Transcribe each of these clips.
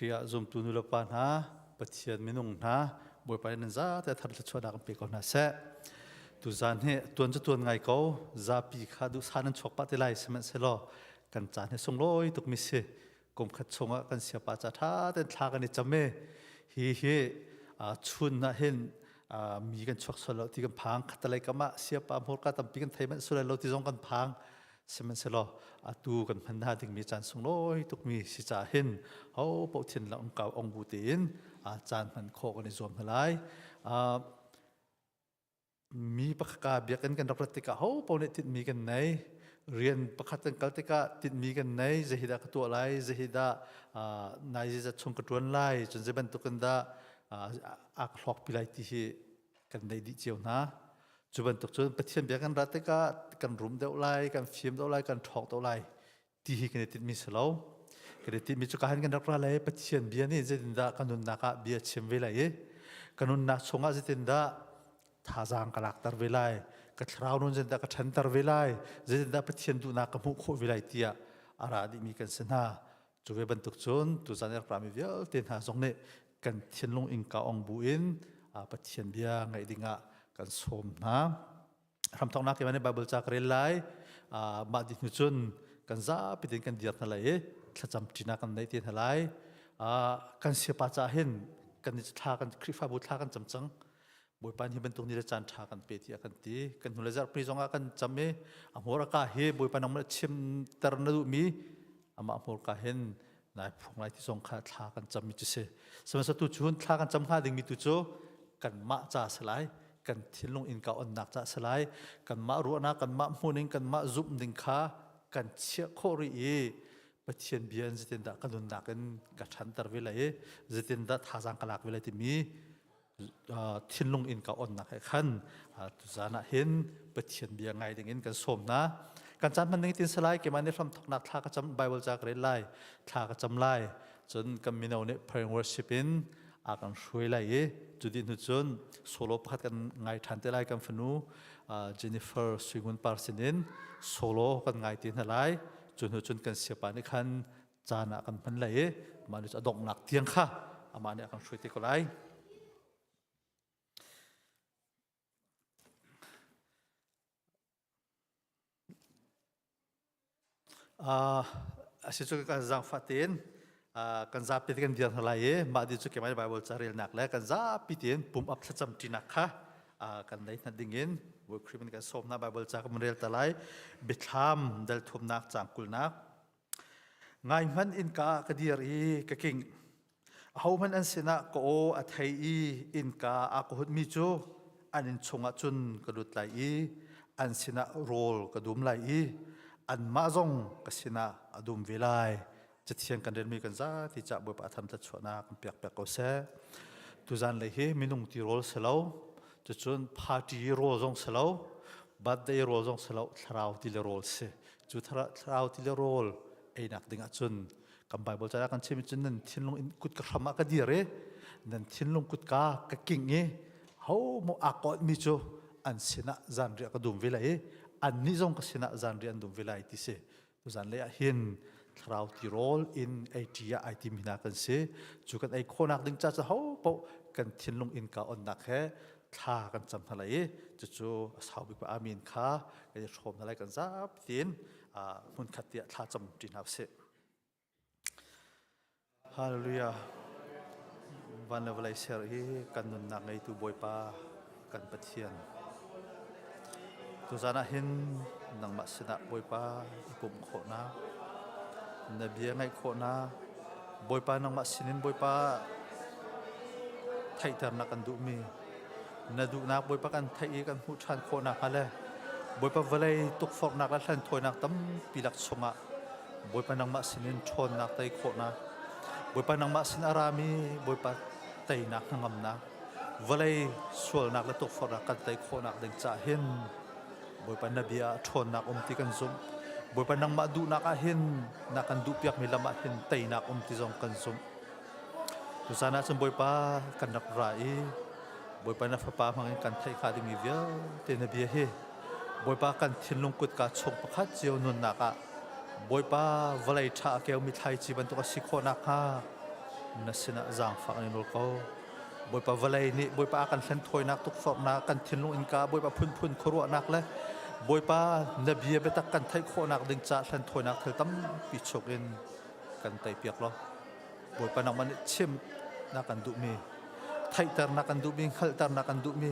Khrih ah zumtu nulepa hna, Pathian minung hna, Bawipa nih nan zate thar thluachuahnak an pe ko hna seh. Tuzaan hi tuan cu tuan ngai ko, zapi kha duhsah nan chuak pah te lai sihmanhsehlaw kan caan hi sunglawi tukmi si. Kum khat chungah kan siapa ca ṭha tein thla kan i cam i hi hi chun ah hin mi kan chuak sual lo ti kan phang khatalei kam ah siapa hmurka tampi kan thei manh sual lo ti zong kan phang Sihmanhsehlaw atu kan hman hna dingmi caan sunglawi tukmi si caah hin ho paoh thin le ongkau ong bu tein caan hman khawh kan i zuam hna lai. Mi pakhat ka biakinn kan rak rat tikah ho paoh nih tinhmi kan nei. Rian pakhat kan kal tikah tinhmi kan nei. Zeihi dah ka tuah lai? Zeihi dah nai zeizat chung ka ṭuan lai? Cun zei bantuk in dah aa ka hlawkpi lai ti hi kan nei dih cio hna. Cu bantuk cun Pathian bia kan rat tikah kan rum deuh lai, kan fim deuh lai, kan ṭhawng deuh lai ti hi kan i tinhmi si lo. Kan i tinhmi cu ka han kan rak ra lai Pathian bia nih zeitindah kan nunnak ah bia chim ve lai i ka nunnak chungah zeitindah thazaang ka lakter ve lai, ka thlarau nun zeitindah ka ṭhanter ve lai, zeitindah Pathian duhnak ka hmuh khawh ve lai tiah a ra dihmi kan si hna. Cu ve bantuk cun tuzan i rak rami vialte hna zong nih kan thinlung innka ong bu in Pathian bia ngaih dingah kan sawm hna. Hramthawknak ke nih Bible ca ka rel lai. Mah dih hnu cun kan zapi tein kan dir hna lai i thlacam ṭinak kan nei te hna lai. Kan siapa ca hin kan thla kan Khrihfabu thla kan cam cang. Bawipa nih hi bantuk ni le caan ṭha kan pe tiah kan ti. Kan hnulei zarhpi zongah kan cam i a hmurka hi Bawipa nangmah chimter na duhmi amah hmurka hin nai phung lai ti zong kha thla kan cammi cu si. Sihmanhsehlaw tu cun thla kan cam hnga dingmi tu cu kanmah ca si lai, kan thinlung innka onnak ca si lai, kanmah ruahnak, kanmah hmuhning, kanmah zumh ding kha kan chiah khawh rih i Pathian bia in zeitindah ka nunnak in ka ṭhanter ve lai i zeitindah thazaang ka lak ve lai timi thinlung in ka onnak he khan tuzan ah hin Pathian bia ngai ding in kan sawm hna. Kan caan hman ding tin salai keimah nih hram thoknak thla ka cam Bible ca ka rel lai thla ka cam lai cun kan mino nih prayer worship in a kan hruai lai i cu dih hnu cun solo pakhat kan ngai ṭhan te lai kan fanu Jennifer Suingun Par sin in solo kan ngai te hna lai cu hnu cun kan siapa nih khan caan ah kan hman lai i mah nih a donghnak tiang kha amah nih a kan hruai te ko lai. Uh, asi cu kan zaangfah tein uh, kan zapi te kan dir hna lai i mah di cu keimah Bible ca relnak le kan zapi tein pum up thlacam ṭinak kha uh, kan nei hna ding in Bawi Khrih min kan sawm hna Bible ca kan rel ta lai Biathlam dal thumnak caang kulnak Ngaihmanh innka ah ka dir i ka king. Ahohmanh an sinah ka aw a thei i innka a ka hutmi cu an inn chungah cun ka lut lai i an sinah rawl ka dum lai i anmah zong ka sinah a dum ve lai. Cathiang kan relmi kan zati cah Bawipa tham thlachuahnak kan piak piak ko seh. Tuzan lei hi minung ti rawl si lo, cucun party rawl zong si lo, birthday rawl zong si lo, thlarau ti le rawl si. Cu thlarau ti le rawl einak ding ahcun kan Bible ca kan chim cun nan thinlung in kut ka hram ah ka dir i nan thinlung kutka ka king i ho mo aa mi cu an sinah zanriah ka dum ve lai i annih zong ka sinah zanriah an dum ve lai ti si tuzan lei ah hin thlarau tirawl in ei ṭi ah ai tim hna kan si cu kan ei khawhnak ding ca cu ho paoh kan thinlung innka onnak he thla kan cam hna lai i cucu a sau bik amen kha kan i hrawm hna lai kan zap tiin hmunkhat tiah thla cam ṭi hna usih. Hallelujah. Van le vawlei ser i kan nunnak ngeitu Bawipa kan Pathian. Tuzan ah hin nangmah sinah Bawipa i pumh khawhnak, na bia ngaih khawhnak, Bawipa nangmah sinin Bawipa theihternak kan duhmi na duhnak Bawipa kan theih i kan hmuh ṭhan khawhnak hnga le Bawipa vawlei tukforhnak le hlenthawinak tampi lak chungah Bawipa nangmah sinin ṭhawnnak tei khawhnak Bawipa nangmah sin a rami Bawipa teinak hnangamnak vawlei sualnak le tukforhnak kan tei khawhnak ding cah hin Bawipa na bia ah ṭhawnnak um ti kan zumh. Bawipa nangmah duhnak ah hin na kan duhpiakmi lam ah hin teinak um ti zong kan zumh. Tuzan ah cun Bawipa kan rak ra i Bawipa na fapa hmangin kan theih hnga dingmi vialte na bia hi Bawipa kan thinlung kutka chung pakhat cio nunnak ah Bawipa vawlei ṭha a keumi thlaici bantuk a si khawh nakhnga. Na sinah zaangfah kan in nawl ko. Bawipa vawlei nih Bawipa a kan hlenthawinak tukforhnak kan thinlung innka Bawipa phunphun khuaruahnak le Bawipa na bia biatak kan theih khawhnak ding ca hlenthawinak thil tampi chuk in kan teipiak law Bawipa nangmah nih chim na kan duhmi theihter na kan duhmi hngalhter na kan duhmi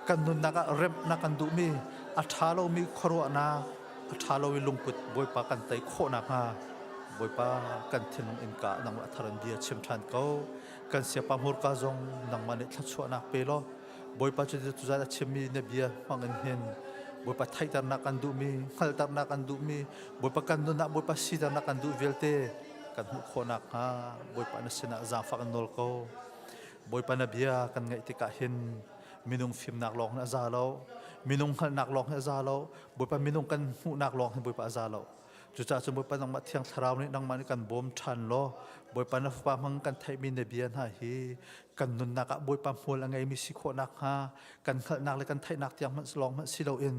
kan nunnak ah remh na kan duhmi a ṭha lomi khuaruahnak a ṭha lomi lungput Bawipa kan tei khawh nakhnga Bawipa kan thinlung innka nangmah a thar in bia chim ṭhan ko. Kan siapa hmurka zong nangmah nih thluachuahnak pe law Bawipa cu tuzan a chimmi na bia hmang in hin Bawipa theihternak kan duhmi hngalhternak kan duhmi Bawipa kan nun ah Bawipa siternak kan duh vialte kan hmuh khawh nakhnga Bawipa na sinah zaangfak in nawl ko. Bawipa na bia kan ngaih tikah hin minung fimnak lawng hin a za lo minung hngalhnak lawng hin a za lo Bawipa minung kan hmuhnak lawng hin Bawipa a za lo. Cucaah cun Bawipa nangmah Thiang Thlarau nih nangmah nih kan bawm ṭhan law Bawipa na Fapa hmang kan theihmi na bia hna hi kan nunnak ah Bawipa hmual a ngeimi si khawh nakhnga kan hngalhnak le kan theihnak tiang hmanh lawng hmanh si loin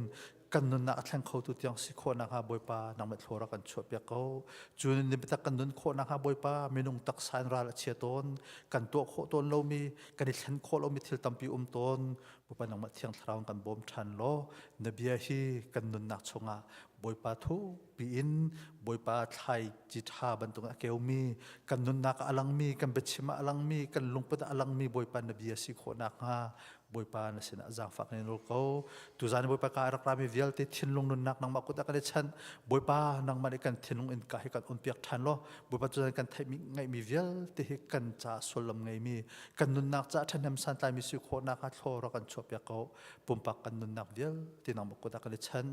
kan nunnak a thleng khotu tiang si khawh nakhnga Bawipa nangmah thlawr ah kan chuahpiak ko. Cu ni biatak kan nun khawh nakhnga Bawipa minung taksa in ral a chia tawn kan tuah khawh tawn lomi kan i thlen khawh lomi thil tampi um tawn Bawipa nangmah Thiang Thlarau kan bawm ṭhan law na bia hi kan nunnak chungah Bawipa thukpi in Bawipa thlaici ṭha bantuk a keumi kan nunnak ah a langmi kan biachim ah a langmi kan lungput ah a langmi Bawipa na bia si khawh nakhnga Bawipa na sinah zaangfah kan in nawl ko. Tuzan Bawipa ka rak rami vialte thinlung nunnak nangmah kut ah kan i chanh. Bawipa nangmah nih kan thinlung in ka hi kan on piak ṭhan law Bawipa tuzan kan theihmi ngaihmi vialte hi kan ca sullam ngeimi kan nunnak ca ṭhahnem santlaimi si khawh nakhnga thlaw rak kan chuahpiak ko. Pumpak kan nunnak vialte nangmah kut ah kan i chanh.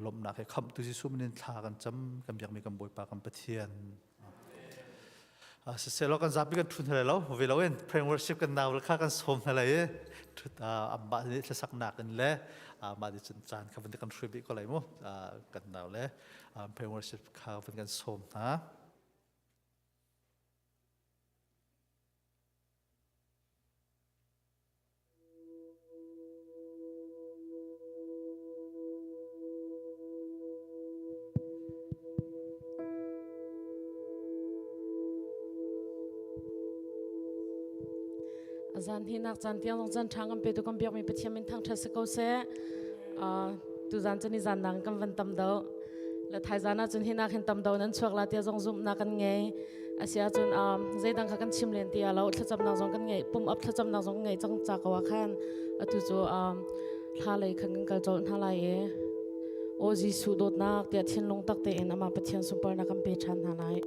Lawmhnak he khamhtu Jesuh min in thla kan cam kan biakmi kan Bawipa kan Pathian. Siselaw kan zapi kan ṭhun hna lo ve lo in prayer worship kan nau kha kan sawm hna lai i ṭhut amah nih thlasak in le mah nih cun caan kha van kan hruai bih ko lai mu kan nau le prayer worship kha van kan sawm hna. Zan hi nak caan tiang zong caan ṭha kan pe tu kan biakmi Pathian min thangṭhat si ko seh. Tu zan cun ni zan dang kan van tam do. Le thai zan ah cun hi nak hin tam do nan chuak la tia zong zumhnak kan ngei. Asiahcun zeidang kha kan chim len ti lo thlacamnak zong kan ngei pum up thlacamnak zong ngei cang ca ko ah khan atu cu thla lei khan kan kal colh hna lai i aw Jesuh dawtnak tiah thinlung tak tein amah Pathian sunparnak kan pe ṭhan hna lai.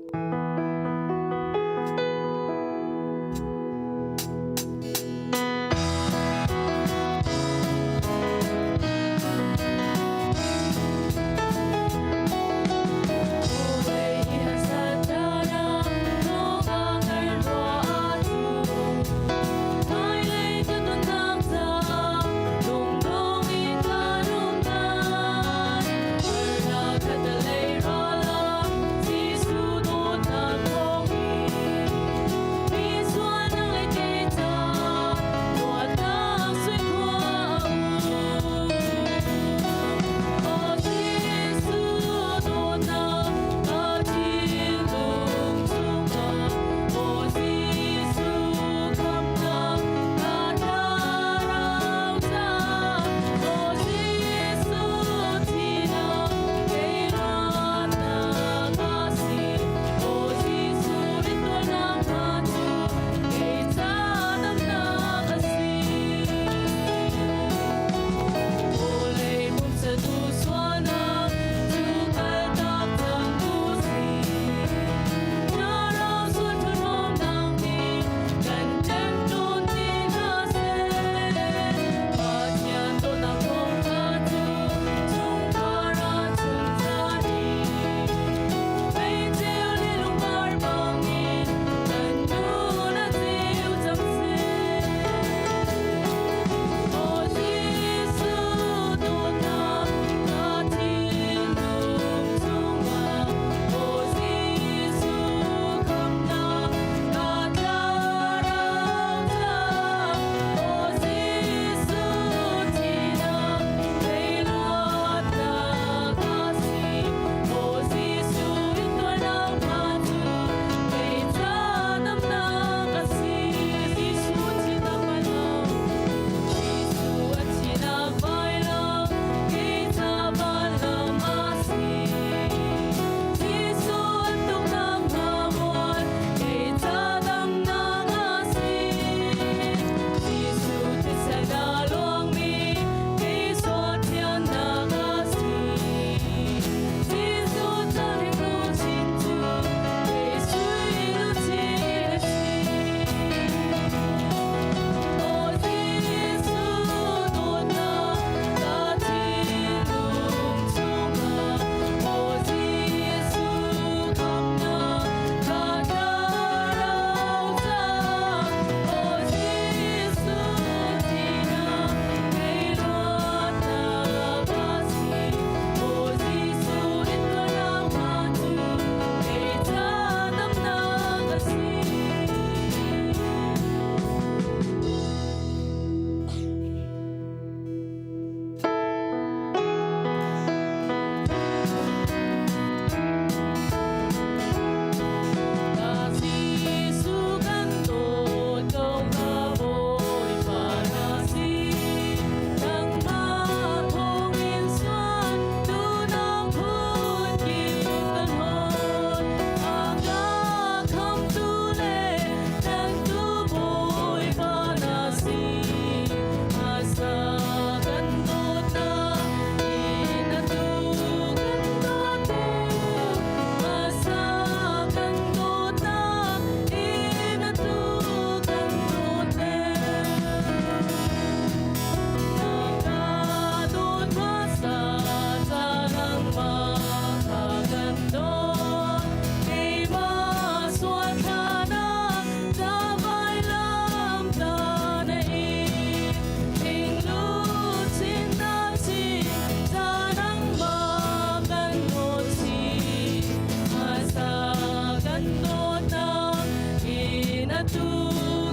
tu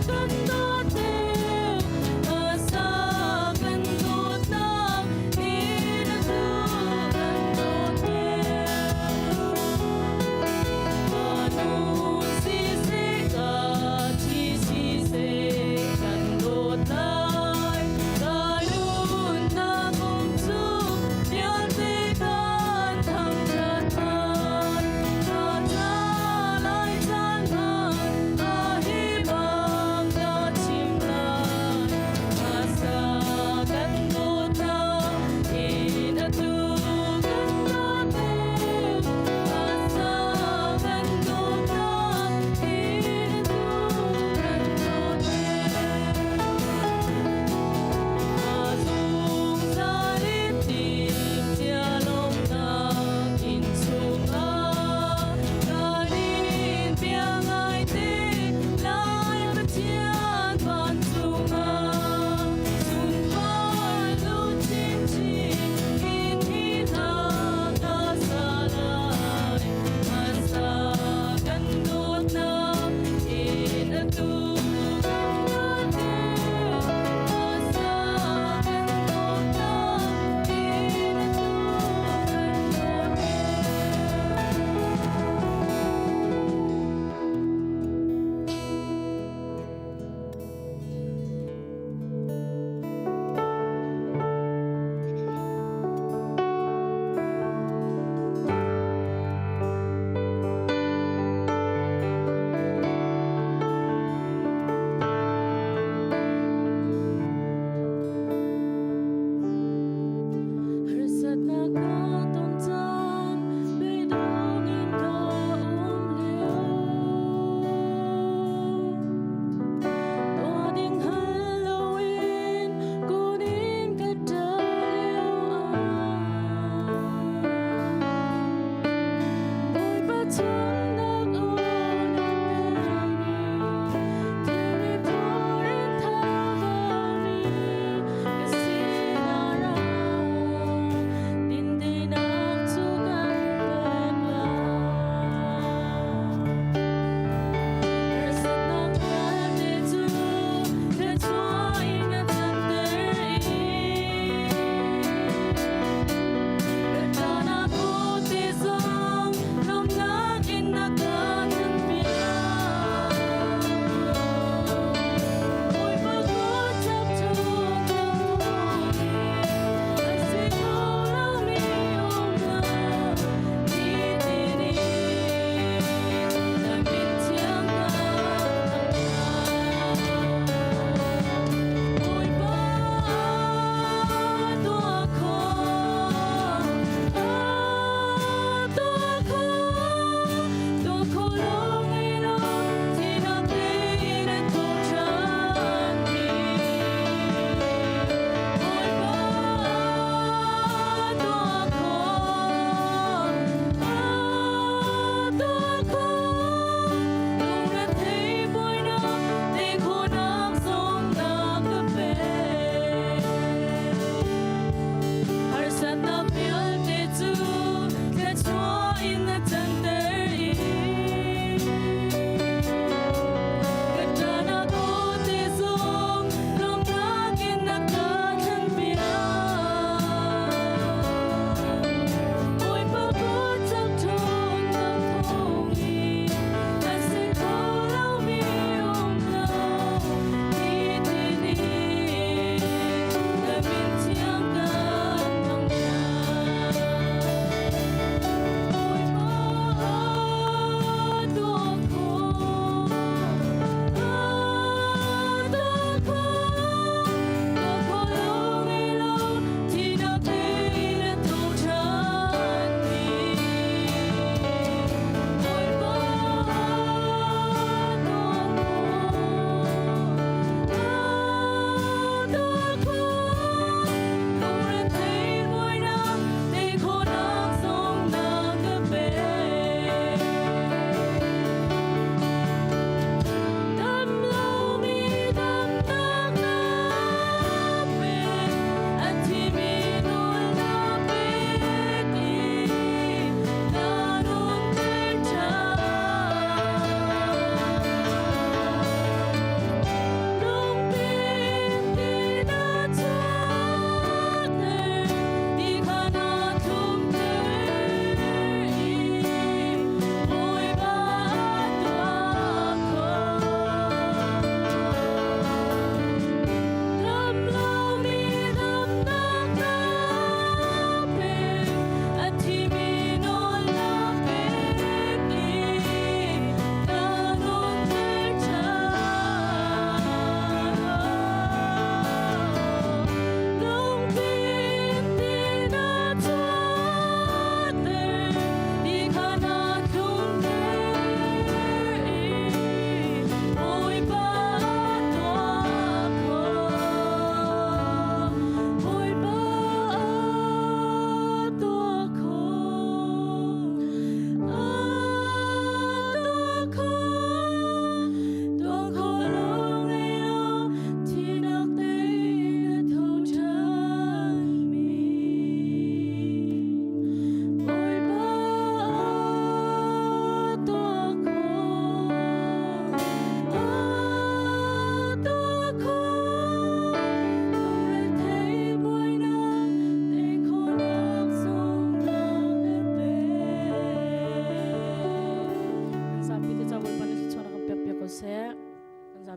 kan dawt deuh. Hmasa kan dawtnak nih na tu kan dawt deuh. Ka nu siseh, ka thi siseh, kan dawt lai. Ka nunnak um cu vialte kan thangṭhat lai. Ka ca lai caan hmanh a hi.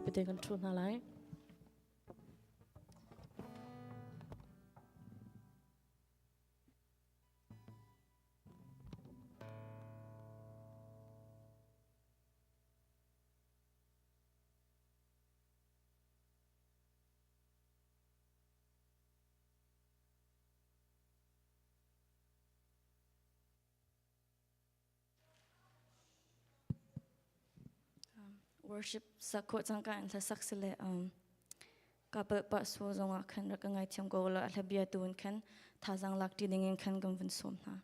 Zapi te kan ṭhu hna lai. Worship sak khawh cangka in hlasak sile ka palh pah sual zongah khan rak ka ngaithiam ko la hla bia tu in khan thazaang lak ti ding in khan kan vun sawm hna.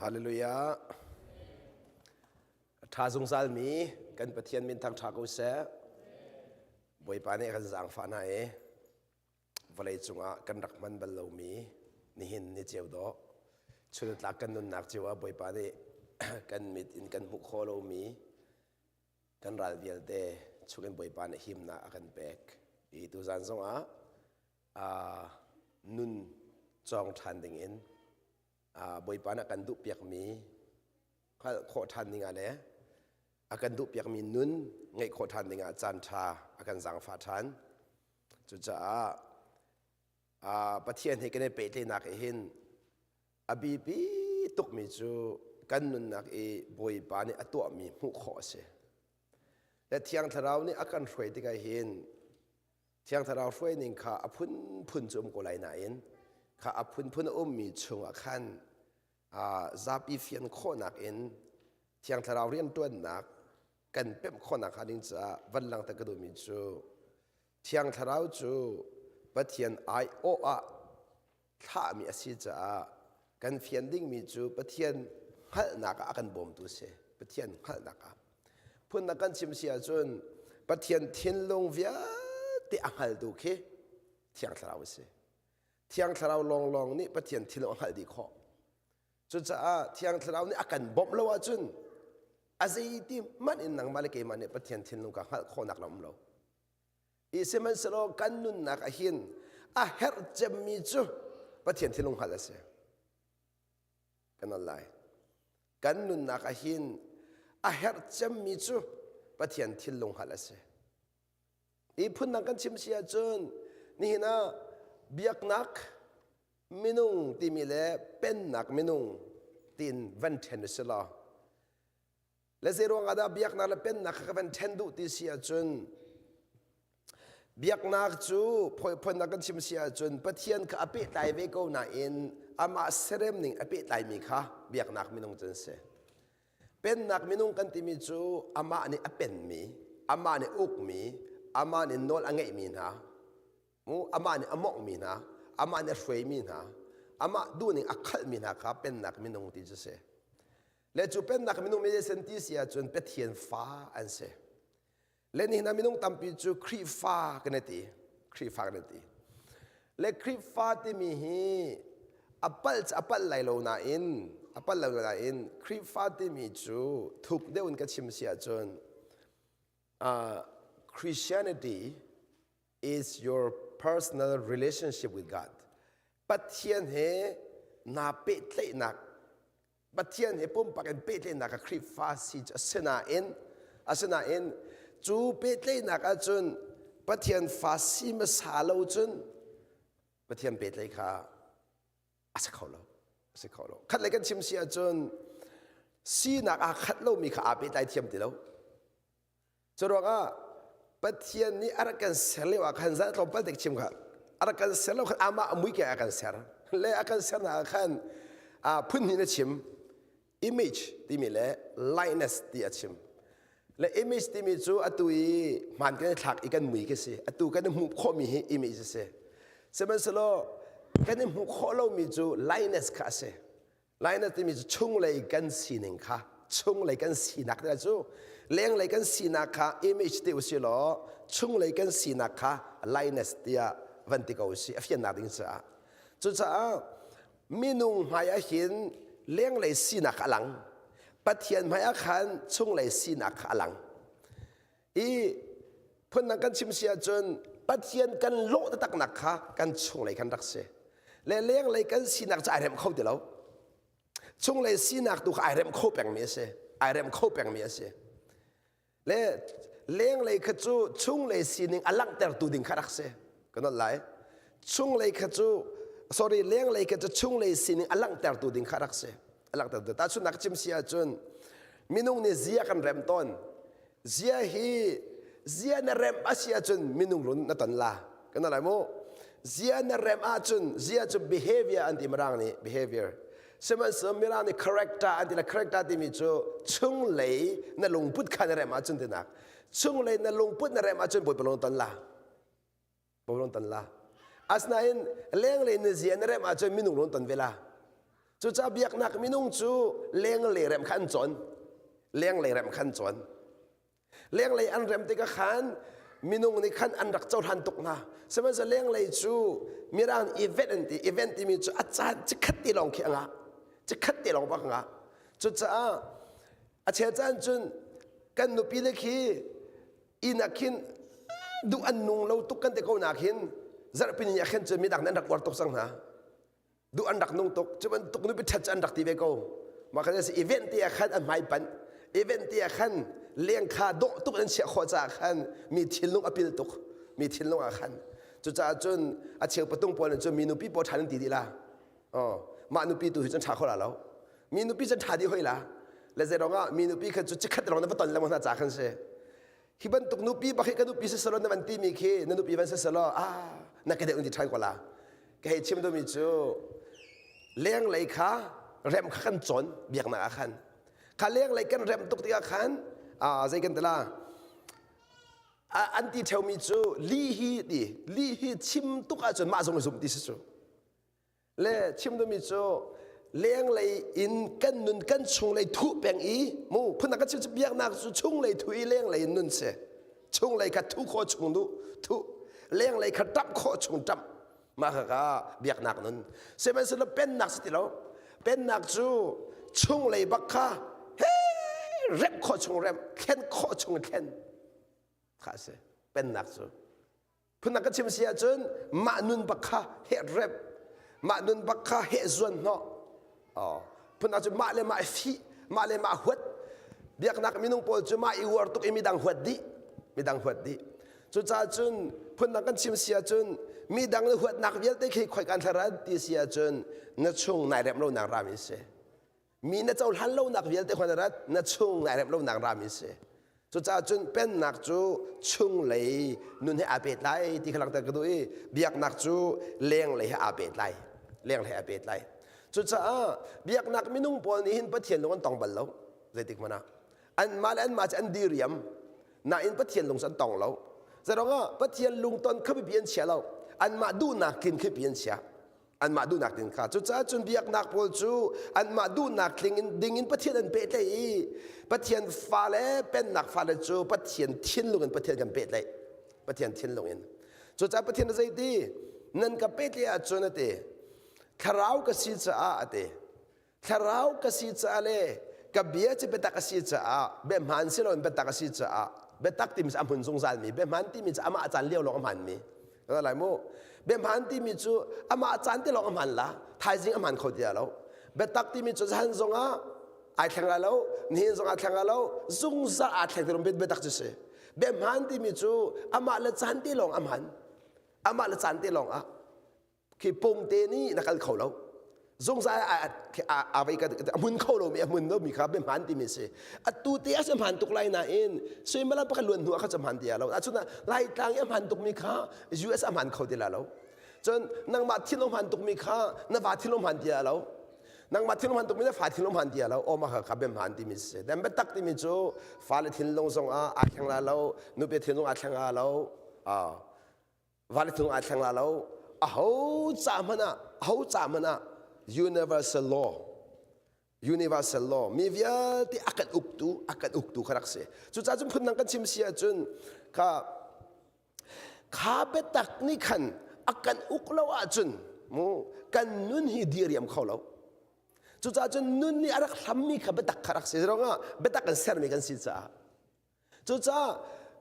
Hallelujah. A ṭha zungzalmi kan Pathian min thangṭha ko seh. Bawipa nih a kan zaangfah hna i vawlei cungah kan rak hman bal lomi nihin ni ceu dawh chun tlak kan nunnak cio ah Bawipa nih kan mit in kan hmuh khawh lomi kan ral vialte chungin Bawipa nih himnak a kan pek. I tuzan zongah nun cawng ṭhan dingin Bawipa nih a kan duhpiakmi hngalh khawh ṭhan dingah le a kan duhpiakmi nun ngeih khawh ṭhan dingah caan ṭha a kan zaangfah ṭhan. Cucaah Pathian he kan i pehtlaihnak ah hin a biapi tukmi cu kan nunnak i Bawipa nih a tuahmi hmuh khawh a si. Le Thiang Thlarau nih a kan hruai tikah hin Thiang Thlarau hruai ning kha a phunphun cu um ko lai nain kha a phunphun a ummi chungah khan zapi fian khawhnak in Thiang Thlarau rianṭuannak kan pemh khawhnak hnga ding caah van langhter ka duhmi cu Thiang Thlarau cu Pathian aiawh ah thlahmi a si caah kan fian dingmi cu Pathian hngalhnak ah a kan bawmtu a si. Pathian hngalhnak ah. Phundang kan chim si ahcun Pathian thinlung vialte a hngaltu khi Thiang Thlarau a si. Thiang Thlarau lawnglawng nih Pathian thinlung a hngalh dih khawh. Cucaah Thiang Thlarau nih a kan bawmh lo ahcun a zeiti hmanh in nangmah le keimah nih Pathian thinlung ka hngalh khawhnak lam um lo. I sihmanhsehlaw kan nunnak ah hin a herh cemmi cu Pathian thinlung hngalh a si. Kan on lai. Kan nunnak ah hin a herh cemmi cu Pathian thinlung hngalh a si. I phundang kan chim si ahcun nihin ah biaknak minung timi le pennak minung tiin van ṭhen u si law Le zeiruang ah dah biaknak le pennak kha ka van ṭhen duh ti si ahcun biaknak cu phonnak kan chim si ahcun Pathian kha a pehtlai ve ko nain amah serem ning a pehtlaimi kha biaknak minung cu an si. Pennak minung kan timi cu amah nih a penmi, amah nih ukmi, amah nih nawl a ngeihmi hna, amah nih a mawnghmi hna, amah nih a hruaimi hna, amah duhning a khalhmi hna kha pennak minung ti cu si. Le cu pennak minung mi sen ti si ahcun Pathian fa an si. Le nihin ah minung tampi cu Khrihfa kan i ti. Khrihfa kan i ti. Le Khrihfa timi hi a palh a palh lai lo nain a palh lo nain Khrihfa timi cu thuk deuh in ka chim si ahcun uh, Christianity is your personal relationship with God. Pathian he naa pehtlaihnak Pathian he pumpak in pehtlaihnak ah Khrihfa si cu asinain asinain cu pehtlaihnak ahcun Pathian fa si hmasa lo cun Pathian pehtlaih kha a si kho lo a si kho lo khat le kan chim si ahcun sinak aa khat lomi kha aa pehtlai thiam ti lo Curuangah Pathian nih a rak kan ser lio ah khan zan tlawmpal te chim kha a rak kan ser lo khan amah a mui ke a kan ser le a kan ser hna khan phun hnih na chim image timi le likeness ti a chim le image timi cu atu i hmaan kan i thlak i kan mui khi si atu kan i hmuh khawhmi hi image a si sihmanhsehlaw kan i hmuh khawh lomi cu likeness kha a si Lai na timi cu chunglei kan sining kha chunglei kan sinak te cu lenglei kan sinak kha image ti usi law chunglei kan sinak kha likeness tiah van ti ko usi a fiannak ding caah cucaah minung hmai ah hin lenglei sinak a lang Pathian hmai ah khan chunglei sinak kha a lang i phundang kan chim si ahcun Pathian kan lawh taktaknak kha kan chunglei kan rak si le lenglei kan sinak cu ai rem kho ti lo chunglei sinak tu kha ai rem kho pengmi a si ai rem kho pengmi a si le lenglei kha cu chunglei sining a langhtertu ding kha rak si kan ol lai chunglei kha cu sorry lenglei kha cu chunglei sining a langhtertu ding kha rak si a langhtertu tahchunhnak chim si ahcun minung nih zia kan rem tawn Zia hi zia na remh a si ahcun minung run na ton la. Kan lai mu. Zia na remh ahcun zia cu behavior an ti mirang nih behavior. Sihmanhsehlaw mirang nih character an ti la character timi cu chunglei na lungput kha na remh ahcun tinak. Chunglei na lungput na remh ahcun Bawipa lung ton la. Bawipa lung ton la. Asinain lenglei na zia na remh ahcun minung lung ton ve la. Cucaah biaknak minung cu lenglei rem kha an cawn. Lenglei rem kha an cawn. Lenglei an rem tikah khan minung nih khan an rak cohlan tuk hna. Sihmanhsehlaw lenglei cu Mirang event an ti. Event timi cu a caan cikhat te lawng khi a ngah. Cikhat te lawng bak a ngah. Cucaah a chel caan cun kan nupi le khi inn ah khin duh an nung lo tuk kan ti ko nak hin zarhpi ni ah khin cun midang nih an rak uar tuk cang hna. Duh an rak nung tuk. Cu bantuk nupi ṭhat cu an rak ti ve ko. Mah khan si event te ah khan an hmai panh. Event te ah khan leng kha dawh tuk an chiah khawh caah khan mi thinlung a pil tuk. Mi thinlung ah khan. Cucaah cun a cheu patung pawl nih cun mi nupi pawl ṭhan an ti dih la. Oh, mah nupi tu hi cun ṭha kho la lo. Mi nupi cun ṭha dih hoi la. Le zei ruangah mi nupi kha cu chikhat lawng na va ton lengmang hna ca khan si. Hi bantuk nupi bak hi ka nupi si selaw na van timi khi na nupi van si selaw ah na ka deuh in ti ṭhan ko la. Ka hei chim duhmi cu lenglei kha rem kha kan cawn biaknak ah khan. Kha lenglei kan rem tuk tikah khan zei kan ti la an ti ṭheumi cu li hi ti li hi chim tuk ahcun mah zong i zum ti si cu. Le chim duhmi cu lenglei in kan nun kan chunglei thuh peng i mu phun kan chim cu biaknak cu chunglei thuh i lenglei in nun si chunglei kha thuh khawh chung duh thuh lenglei kha ṭamh khawh chung ṭamh mah kha ka biaknak nun sihmanhsehlaw pennak si ti lo pennak cu chunglei bak kha he remh khawh chung remh thlen khawh chung thlen kha a si pennak cu Phundang ka chim si ahcun mah nun bak kha heh rep, mah nun bak kha heh zuan hnawh. Oh, phundang cu mah le mah fih, mah le mah huat. Biaknak minung pawl cu mah i uar tuk i midang huat dih, midang huat dih. Cucaah cun phundang kan chim si ahcun midang na huatnak vialte khi khoi kan thlaran ti si ahcun na chung nai rem lonak rami si. Mi na cohlan lonak vialte khuan rat na chung nai rem lonak rami si. Cucaah cun pennak cu chunglei nun he aa pehtlai ti kha langhter ka duh i biaknak cu lenglei he aa pehtlai. Lenglei he aa pehtlai. Cucaah biaknak minung pawl nih hin Pathian lung an tong bal lo. Zeitik hmanh ah. Anmah le anmah cu an diriam. Nain Pathian lung cu an tong lo. Zeiruangah Pathian lungton kha biapi an chia lo. Anmah duhnak tlin khi biapi an chia. Anmah duhnak ding kha. Cucaah cun biaknak pawl cu anmah duhnak tling in ding in Pathian an pehtlaih i Pathian fale pennak fale cu Pathian thinlung in Pathian kan pehtlaih. Pathian thinlung in. Cucaah Pathian a zeiti? Nan ka pehtlaih ahcun a ti. Thlarau ka si caah a ti. Thlarau ka si caah le ka bia cu biatak a si caah biahmaan si loin biatak a si caah biatak timi cu a hmun zungzalmi biahmaan timi cu amah caan lio lawng a hmaanmi lai mu biahmaan timi cu amah caan te lawng a hmaan la thaizing a hmaan kho ti lo biatak timi cu zahan zongah ai thleng lai lo nihin zong ai thleng lai lo zungzal aa thleng ti biatak cu si biahmaan timi cu amah le caan te lawng a hmaan amah le caan te lawng ah khi pongte nih na kal kho lo zungzal a vei a hmun kho lomi a hmun lomi kha biahmaan timi si atu te a si hmaan tuk lai nain suimilam pakhat luan hnu ah kha cu hmaan ti lo ahcun laitlang i a hmaan tukmi kha US a hmaan kho ti la lo cun nangmah thinlung hmaan tukmi kha na va thinlung hmaan ti lo nangmah thinlung hmaan tukmi na fa thinlung hmaan ti lo aw mah kha biahmaan timi si dan biatak timi cu fale thinlung zong ah aa thleng la lo nupi thinlung aa thleng la lo Vale cung aa thleng la lo. Aho ca hmanh ah, aho ca hmanh ah universal law, universal law, mi vialte a kan uktu, a kan uktu kha rak si. Cucaah cun phundang kan chim si ahcun kha kha biatak nih khan a kan uk lo ahcun mu kan nun hi diriam kho lo. Cucaah cun nun nih a rak hlammi kha biatak kha rak si. Ruangah biatak kan sermi kan si caah. Cucaah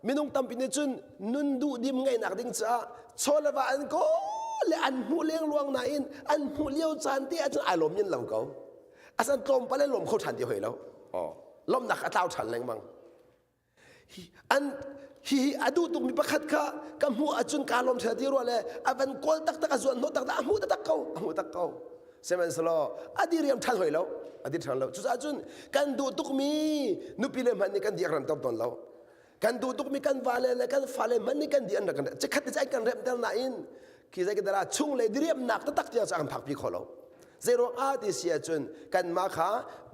minung tampi nih cun nun duhdim ngeihnak ding caah chaw le va an kawl le an hmuh lengluang nain an hmuh lio caan te ahcun ai lawm yin lo ko. Asan tlawmpal in lawm kho ṭhan ti hoi lo. Oh, lawmnak a tlau ṭhan lengmang. Hi an hi a duh tukmi pakhat kha ka hmuh ahcun kaa lawm ṭheo ti rua le a van kawl taktak a zuan hnawh taktak a hmuh taktak ko a hmuh tak ko. Sihmanhsehlaw a diriam ṭhan hoi lo a dir ṭhan lo cucaah cun kan duh tukmi nupi le hmanh nih kan di a remter tawn lo kan duh tukmi kan vale le kan fale hmanh nih kan di an rak kan chikkhat te kan remter nain khi zei dara chung le diriamnak taktak tiang cu an phakpi kho lo zeiruang ah ti si ahcun kanmah kha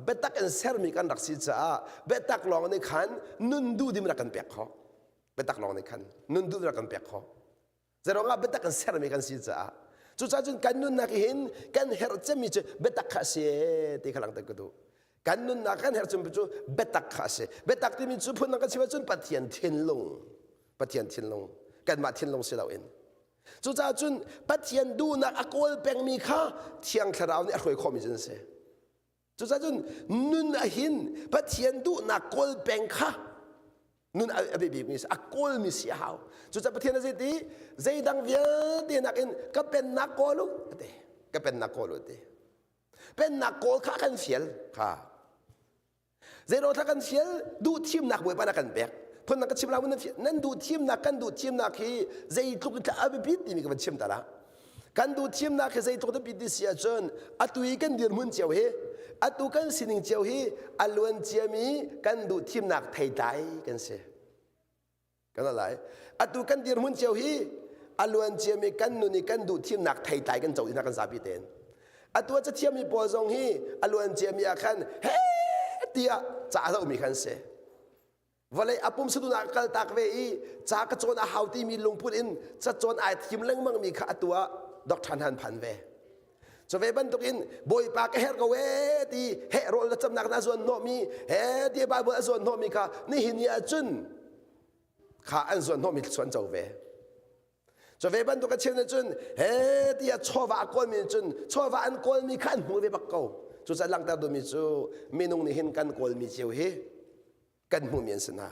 biatak in sermi kan rak si caah biatak lawng nih khan nun duhdim rak kan pek khawh biatak lawng nih khan nun duh rak kan pek khawh Zeiruangah biatak kan sermi kan si caah. Cucaah cun kan nunnak hin kan herh cemmi cu biatak kha a si ti kha langhter ka duh. Kan nunnak kan herh cemmi cu biatak kha a si. Biatak timi cu phundang kan chim ahcun Pathian thinlung, Pathian thinlung, kanmah thinlung si loin. Cucaah cun Pathian duhnak a kawl pengmi kha Thiang Thlarau nih a hruai khawhmi cu an si. Cucaah cun nun ahin Pathian duhnak kawl peng kha nun a biapimi a kawlmi si a hau. Cucaah Pathian a zei ti zeidang vialte nakin ka pennak kawl u a ti. Ka pennak kawl u a ti. Pennak kawl kha a kan fial kha. Zeiruang thla kan fial duh thimnak Bawipa na kan pek. Phundang ka chim la nan nan duh thimnak kan duh thimnak hi zeitluk in a biapit timi ka van chim ta la. Kan duh thimnak hi zeitluk biapit ti si ahcun atu i kan dirhmun cio hi atu kan sining cio hi a luan ciami kan duh thimnak theitlai kan si. Kan lai. Atu kan dirhmun cio hi a luan ciami kan nun i kan duh thimnak theitlai kan co ina kan zapi tein. Atu a cathiammi pawl zong hi a luan ciami ah khan he tiah ca a zohmi khan si. Vawlei a pumsadunak kaltak ve i ca ka cawn a hau timi lungput in cacawn ai thim lengmangmi kha atu ah doctor han phan ve. Cu ve bantukin Bawipa ka herh ko ee ti heh rawl na camnak na zuan hnawhmi he ti Bible a zuan hnawhmi kha nihin ni ahcun kha an zuan hnawhmi thluachuah an co ve. Cu ve bantuk a chim cun he tiah chawva a kawlmi cun chawva an kawlmi kha an hmu ve bak ko. Cucaah langhter duhmi cu minung nih hin kan kawlmi cio hi kan hmuhmi an si hna.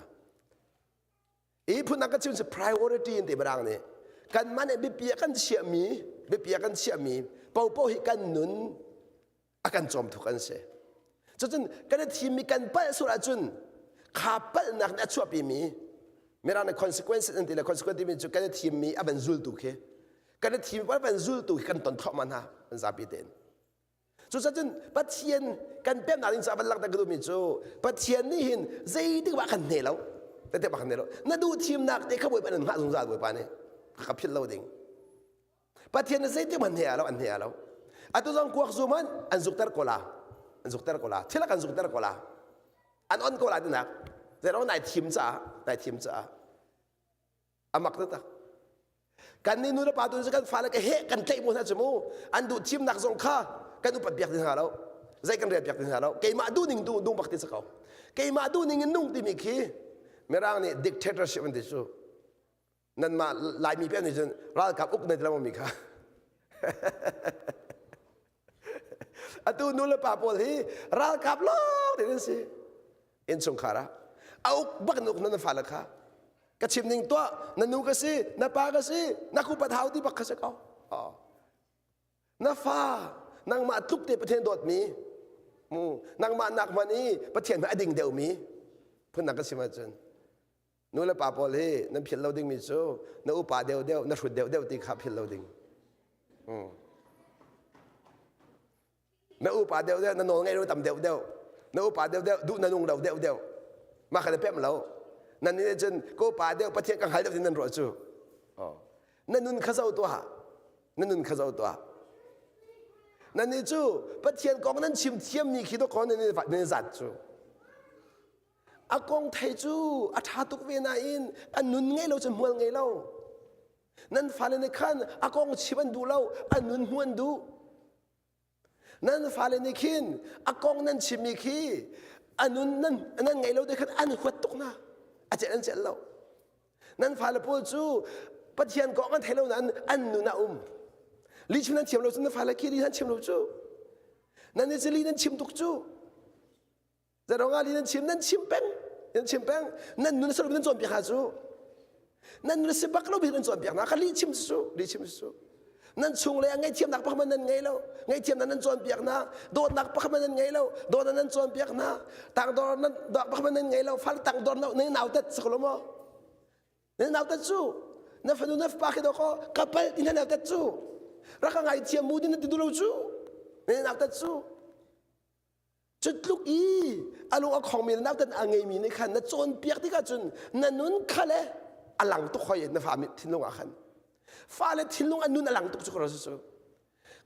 Hi phun ka chim cu priority in ti mirang nih kanmah nih biapi ah kan chiahmi biapi ah kan chiahmi popo hi kan nun a kan cawm thuk an si. Cucun kan i thimmi kan palh sual ahcun kha palhnak nih a chuahpimi mirang nih consequences an ti le consequence timi cu kan i thimmi a van zultu khi kan i thimmi a van zultu khi kan ton thluahmah hna an zapi tein. Cucacun Pathian kan pemnak ding caah van langhter ka duhmi cu Pathian nih hin zeitik ah kan hne lo. Zeitik ah kan hne lo. Na duh thimnak te kha Bawipa nan hngah zungzal Bawipa nih ka philh lo ding. Pathian nih zeitik hmanh hne lo an hne lo. Atu zong kuak zum an an zukter ko la. An zukter ko la. Thil a kan zukter ko la. An on ko la tinak. Zeiruang nai thim caah nai thim caah a mak taktak kan nih nu le pa tu kan fale ka he kan tlaih mu hna cu mu an duh thimnak zong kha kan upat piak ti hna lo zei kan rel piak ti hna lo keimah duh ning duh dung bak ti si ko keimah duh ning in nung timi khi mirang nih dictatorship an ti cu nanmah laimi pe nih cun ralkap uk na ti lo mi kha Atu nu le pa pawl hi ralkap lawng te an si. Innchungkhar ah a uk bak in uk na fale kha. Ka chim ning tuah na nu ka si, na pa ka si, na kupat hau ti bak kha si ko. Na fa nangmah tluk te Pathian dawtmi mu nangmah nak hman i Pathian hmai a ding deuhmi phun ka chim ahcun Nu le pa pawl hi nan philh lo dingmi cu na upa deuhdeuh, na hrut deuhdeuh ti kha philh lo ding. Hmm. Na upa deuhdeuh, na nawl ngeih lo tam deuhdeuh. Na upa deuhdeuh, duh na nung lo deuhdeuh. Mah kha na pemh lo. Nan nih cun ka upa deuh, Pathian ka hngal deuh ti nan ruah cu. Oh. Na nun kha zoh tuah. Na nun kha zoh tuah. Nan nih cu Pathian kong nan chim thiammi khi dawkaw nan i zat cu. A kong thei cu a ṭha tuk ve nain a nun ngei lo cu hmual ngei lo. Nan fale nih khan a kong chim an duh lo, a nun hmu an duh. Nan fale nih khin a kong nan chimmi khi a nun nan, nan ngei lo te khan an huat tuk hna. A celh an celh lo. Nan fale pawl cu Pathian kong an thei lo nain an nun a um. Li chim nan thiam lo cu na fale khi li nan chim lo cu. Nan nih cu li nan chim tuk cu. Zeirong li nan chim nan chim peng nan chim peng nan nun salo nan cawnpiak hna cu nan nun si bak lo bi nan cawnpiak hna kha li chim su li chim su nan chung le ngaihthiamnak pakhat nan ngei lo ngaihthiamnak nan cawnpiak hna dawtnak pakhat nan ngei lo dawtnak nan cawnpiak hna tangdor nan dawt pakhat nan ngei lo fal tangdor na nan nautat si ko maw na nautat cu na fanu na fapa khi dawkaw ka pal ti na nautat cu rak ka ngaithiam mu din na ti duh lo cu na nautat cu Cu tluk i a lung a khongmi le nautan a ngeimi nih khan na cawnpiak tikah cun na nun kha le a lang tuk hoi na fa thinlung ah khan. Fale thinlung a nun a lang tuk cu ka cu.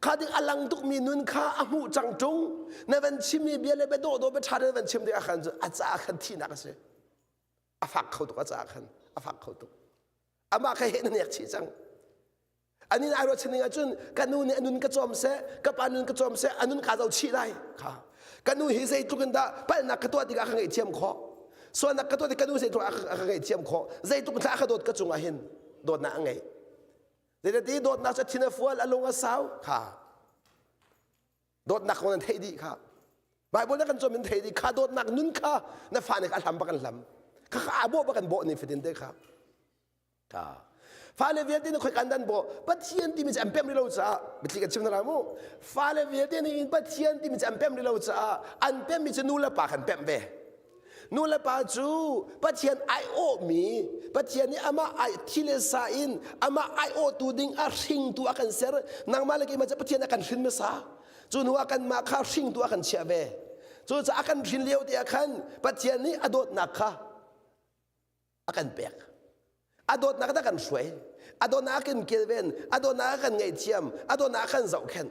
Kha ding a lang tukmi nun kha a hmuh cang ṭung na van chimmi bia le bia dawhdawh bia ṭha na van chim tikah khan a caah khan thihnak a si. A fak kho tuk a caah khan a fak kho tuk. Amah kha he na nek chih cang. Anin ai ruahchan ning ahcun ka nu nih a nun ka cawm seh, ka pa nun ka cawm seh, a nun kaa zoh chih lai. Kha. Ka nu hi zeitluk in dah palhnak ka tuah tikah ka ngaihthiam khawh. Sualnak ka tuah tik ka nu zeitluk a ka ngaihthiam khawh. Zeitluk in thla a ka dawt ka cungah hin dawtnak a ngei. Zeitati dawtnak cu thin a fual, a lung a sau. Kha. Dawtnak kong nan theih dih kha. Bible na kan cawm in theih dih kha dawtnak nun kha na fa nih a hlam bak an hlam. Kha kha a bawh bak an bawh ni fatin te kha. Kha. Fale vialte nih khoi kan dan bawh Pathian timi cu an pem rih lo caah biathli kan chim hna lai mu. Fale vialte nih in Pathian timi cu an pem rih lo caah an pemmi cu nu le pa kan pemh ve. Nu le pa cu Pathian aiawhmi, Pathian nih amah ai thi le sa in amah aiawhtu ding a hringtu a kan ser. Nangmah le keimah cu Pathian a kan hrin hmasa. Cu hnu ah kanmah kha hringtu a kan chiah ve. Cucaah a kan hrin lio te ah khan Pathian nih a dawtnak kha a kan pek. A dawtnak a kan hruai. A dawtnak a kan kilven. A dawtnak a kan ngaihthiam. A dawtnak a kan zohkhenh.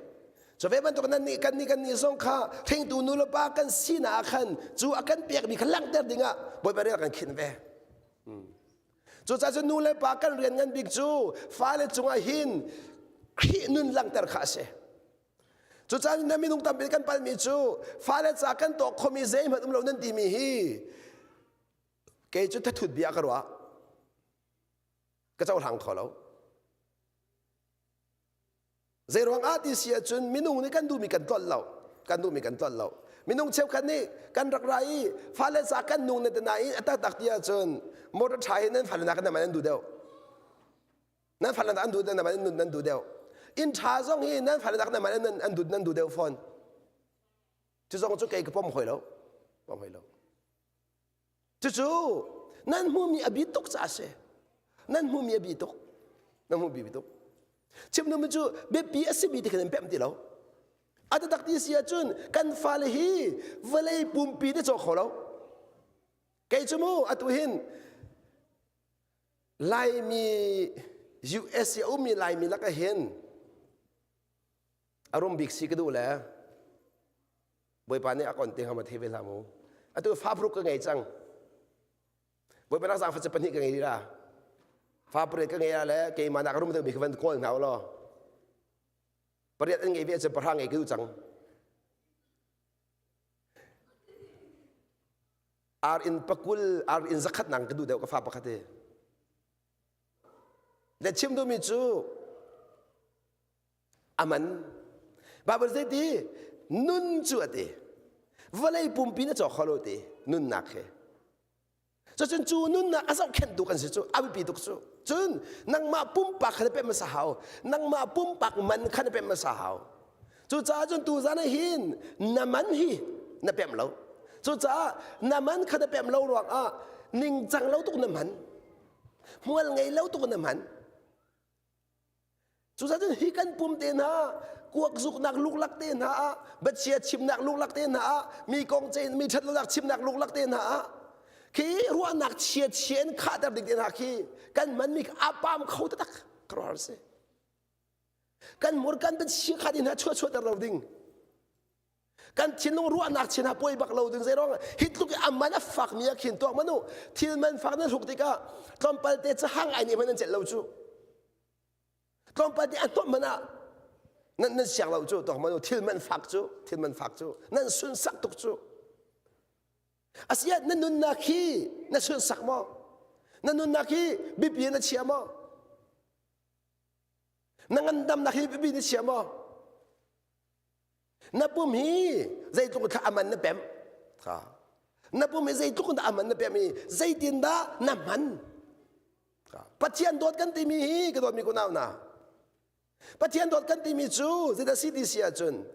Cu ve bantuk nan nih kan nih kan nih zong kha hringtu nu le pa kan sinak ah khan cu a kan pekmi kha langhter dingah Bawipa rian a kan khinh ve. Cucaah cun nu le pa kan rian ngan bik cu fale cungah hin Khrih nun langhter kha a si. Cucaah na minung tampi kan palmi cu fale ca kan tuah khomi zeihmanh um lo nan timi hi kei cu thathut bia ka ruah ka cohlang kho lo zei ruang ah ti si ahcun minung nih kan duhmi kan tlolh lo kan duhmi kan tlolh lo minung cheukhat nih kan rak ra i fale ca kan nung na te nain a taktak ti ahcun motor ṭha hi nan fale nakin nan an duh deuh nan fale an duh nan nan duh deuh inn ṭha zong hi nan fale nakin nan an duh nan duh deuh fawn cu zong cu kei ka pom hoi lo pom hoi lo Cucu nan hmuhmi a bi tuk caah a si. Nan hmuhmi a bi tuk. Nan hmuhmi bi tuk. Chim duhmi cu biapi a simi ti khan an pemh ti lo. A taktak ti si ahcun kan fale hi vawlei pumpi na caw kho lo. Kei cu mu atu hin Laimi US i a ummi Laimi lakah hin a rum bik si ka duh le Bawipa nih a kon te hnga ma thei ve hlah mu. Atu fa paruk ka ngei cang. Bawipa nak zaangfah cu pahnih ka ngei rih la. Fa pariat ka ngei ah le keimah nak rum deuhmi kha van kawl hna u law. Pariat an ngei ve ahcun pahra ngei ka duh cang. Ar in pakul, ar in zakhat nang ka duh deuh ka fa pakhat hi. Le chim duhmi cu Aman. Bible zei ti? Nun cu a ti. Vawlei pumpi na cawk kho lo ti. Nunnak he. Cucun cu nunnak a zohkhenhtu kan si cu a biapi tuk cu. Cun nangmah pumpak kha na pemh hmasa hau. Nangmah pumpak man kha na pemh hmasa hau. Cucaah cun tuzan ah hin na man hi na pemh lo. Cucaah na man kha na pemh lo ruangah ningcang lo tuk na hman. Hmual ngei lo tuk na hman. Cucaah cun hi kan pum te hna kuak zuknak luklak te hna ah biachia chimnak luklak te hna ah mi kong cein mi ṭhatlonak chimnak luklak te hna ah khi ruahnak chia chia in khahter ding te hna khi kan hmanmi a pam kho taktak ka ruah si kan mur kan biachia kha ti hna chuah chuahter lo ding kan thinlung ruahnak chin ha poi bak lo ding zeirong hi tluk i aman a fak mi a khin tuak manu thil man fak nan hruk tikah tlawmpal te cahang ai nih hmanh nan celh lo cu tlawmpal te a hnawm hmanh ah nan nan siang lo cu tuak manu thil man fak cu thil man fak cu nan sunsak tuk cu asiah na nunnak hi na sunsak maw na nunnak hi biapi na chia maw na ngandamnak hi biapi na chia maw Na pum hi zeitluk thla aman na pemh? Kha. Na pum hi zeitluk dah aman na pemh i zeitindah na hman? Kha. Pathian dawt kan timi hi ka dawtmi kunau hna. Pathian dawt kan timi cu zeidah si ti si ahcun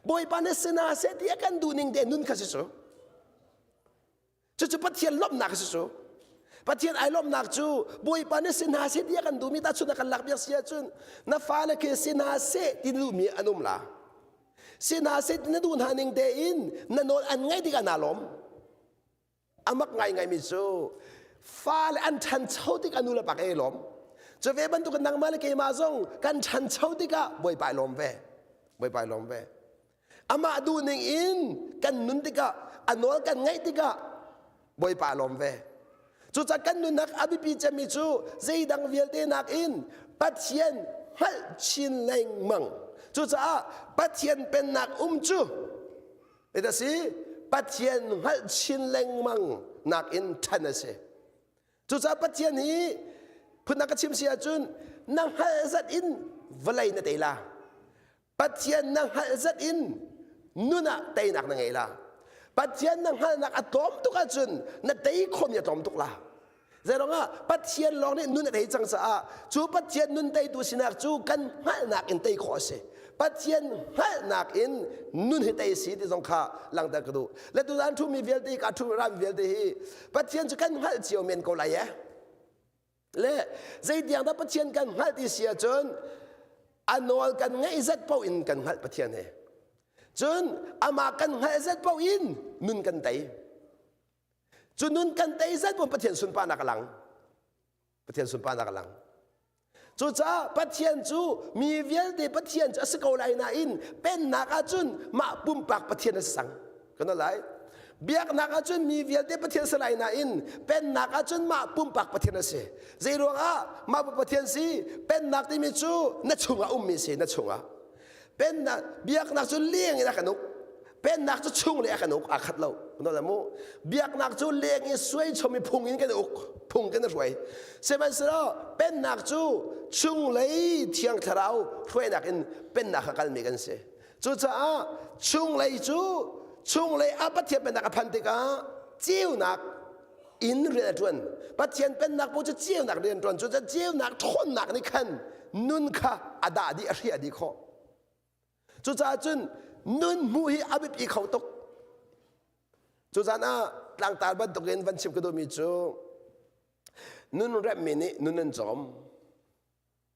Bawipa na sinah seh ti a kan duh ning te nun kha si cu. Cucu Pathian lawmhnak a si cu. Pathian ai lawmhnak cu Bawipa nih si hna seh ti a kan duhmi tahchunh a kan lak biak si ahcun na fale khi si hna seh ti na duhmi an um la. Si hna seh ti na duh hna ning tein na nawl an ngaih tikah naa lawm. A mak ngaingaimi cu fale an ṭhancho tikah nu le pa kan i lawm. Cu ve bantuk nangmah le keimah zong kan ṭhancho tikah Bawipa ai lawm ve. Bawipa ai lawm ve. Amah duhning in kan nun tikah a nawl kan ngaih tikah Bawipa a lawm ve. Cucaah kan nunnak a biapi cemmi cu zeidang vialte nakin Pathian hngalh chin lengmang. Cucaah Pathian pennak um cu ita si Pathian hngalh chin lengmang nakin ṭhan a si. Cucaah Pathian hi phundang ka chim si ahcun na hngalh zat in vawlei na tei la. Pathian na hngalh zat in nun ah teinak na ngei la. Pathian na hngalhnak a tlawm tuk ahcun na tei khomi a tlawm tuk la. Zeiruangah Pathian lawng nih nun a tei cang caah cu Pathian nun teitu sinak cu kan hngalhnak in tei khawh a si. Pathian hngalhnak in nun hi tei si ti zong kha langhter ka duh. Le tuzaan ṭhumi vialte ka ṭhu ram vialte hi Pathian cu kan hngalh cio men ko lai eh. Le zeitiang dah Pathian kan hngalh ti si ahcun a nawl kan ngaih zat paoh in kan hngalh Pathian he. Cun amah kan hngalh zat paoh in nun kan tei. Cu nun kan tei zat paoh Pathian sunparnak a lang. Pathian sunparnak a lang. Cucaah Pathian cu mi vialte Pathian cu a si ko lai nain pennak ahcun mah pumpak Pathian a si cang. Kan lai. Biaknak ahcun mi vialte Pathian si lai nain pennak ahcun mah pumpak Pathian a si. Zei ruangah mah Pathian si? Pennak timi cu na chungah ummi si, na chungah. Pennak biaknak cu leng in a kan uk. Pennak cu chung le a kan uk aa khat lo. No mu. Biaknak cu leng in suai chomi phung in kan uk, phung kan hruai. Sihmanhsehlaw pennak cu chunglei thiang thlarau hruainak in pennak a kalmi kan si. Cucaah chunglei cu chunglei a Pathian pennak a phan tikah ceunak in rian a ṭuan. Pathian pennak paoh cu ceunak rian ṭuan. Cucaah ceunak ṭhawnnak nih khan nun kha a dah dih a hriah dih khawh. Cucaah cun nun hmuh hi a biapi kho tuk. Cuzan ah tlangtar bantukin van chim ka duhmi cu nun remmi nih nun an cawm.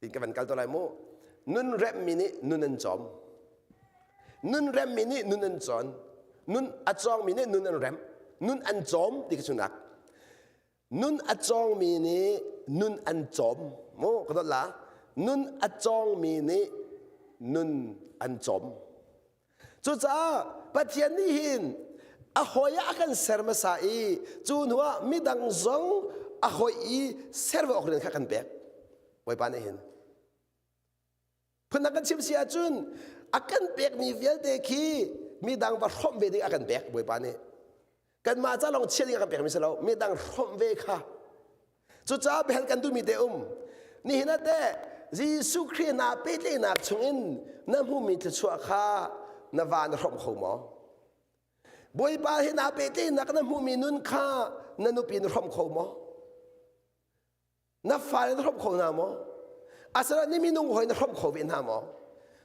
Tin ka van kal to lai mu. Nun remmi nih nun an cawm. Nun remmi nih nun an cawn. Nun a cawngmi nih nun an remh. Nun an cawm ti ka chunak. Nun a cawngmi nih nun an cawm. Mu ka dot la. Nun a cawngmi nih nun an cawm. Cucaah Pathian nih hin a hawi ah a kan ser hmasa i cu hnuah midang zong a hawi i ser ve awk rian kha kan pek. Bawipa nih hin. Phundang kan chim si ahcun a kan pekmi vialte khi midang va hrawmh ve ding a kan pek Bawipa nih. Kanmah ca lawng chia ding a kan pekmi si lo, midang hrawmh ve kha Cucaah biahal kan duhmi te um. Nihin ah teh Jesuh Khrih naa pehtlaihnak chungin na hmuhmi thluachuah kha na va na hrawmh kho maw? Bawipa he naa pehtlaihnak na hmuhmi nun kha na nupi na hrawmh kho maw? Na fale na hrawmh kho hna maw? Asinain ni minung hawi na hrawmh kho ve hna maw?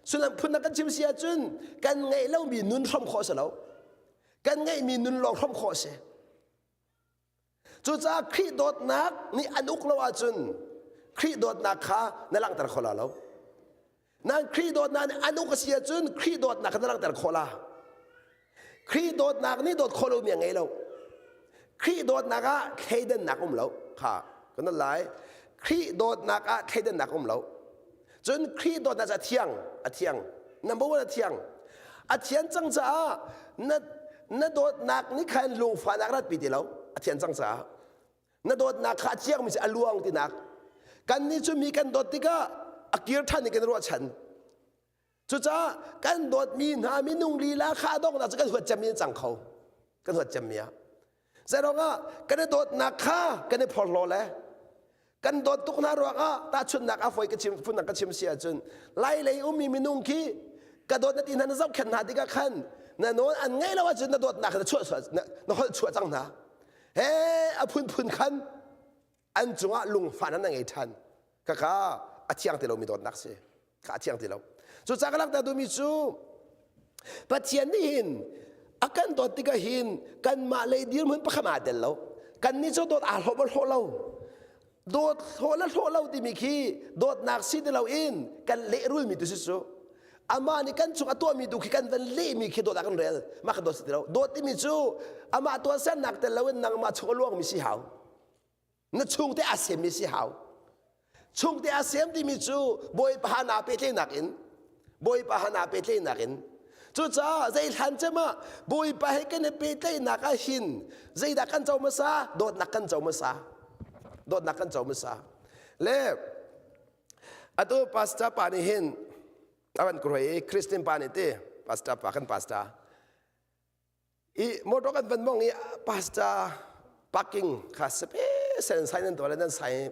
Sullam phun na kan chim si ahcun kan ngeih lomi nun hrawmh khawh a si lo. Kan ngeihmi nun lawng hrawmh khawh a si. Cucaah Khrih dawtnak nih an uk lo ahcun Khrih dawtnak kha na langhter kho la lo. Nan Khrih dawtnak nih an uk a si ahcun Khrih dawtnak kha na langhter khawh la. Khrih dawtnak nih dawt khawh lomi a ngei lo. Khrih dawtnak ah thleidannak um lo. Kha kan lai. Khrih dawtnak ah thleidannak um lo. Cun Khrih dawtnak cu a thiang, a thiang. Number one a thiang. A thian cang caah na, na dawtnak nih khan lungfahnak ratpi ti lo. A thian cang caah. Na dawtnak kha a thiangmi si a luang tinak. Kannih cu mi kan dawt tikah a kir ṭhan i kan ruahchan. Cucaah kan dawtmi hna minung lila kha a donghnak cu kan huat cemmi an cang kho. Kan huat cemmi ah. Zeiruangah kan i dawtnak kha kan i phorhlaw le kan dawt tuk hna ruangah tahchunhnak a fawi ka chim phunnak ka chim si ahcun lai lei ummi minung khi ka dawt na ti hna na zohkhenh hna tikah khan na nawl an ngaih lo ahcun na dawtnak na chuah na holh chuah cang hna he a phunphun khan an cungah lungfahnak na ngei ṭhan kaka a thiang ti lomi dawtnak si kha a thiang ti lo cucaah ka langhter duhmi cu Pathian nih hin a kan dawt tikah hin kanmah lei dirhmun pakhat aa tel lo kannih cu dawt aa hlawh maw hlawh lo dawt hlawh le hlawh lo timi khi dawtnak si ti loin kan lehrulmi tu si cu amah nih kan cung a tuahmi tu khi kan van lehmi khi dawt ah kan rel mah kan dawt si ti lo dawt timi cu amah tuahsernak tel loin nangmah chung a luangmi si hau na chungte aa semmi si hau chungte aa sem timi cu bawipa ha naa pehtlaihnak in bawipa ha naa pehtlaihnak in cucaah zei hlan cem ah bawipa he kan i pehtlaihnak ah hin zeidah kan co hmasa dawtnak kan co hmasa dawtnak kan co hmasa le. Atu pastor pa nih hin avan ka ruai i Christian pa nih ti pastor pa kan pastor i motor kan van mong i pastor parking kha special in sign an tuah le nan sign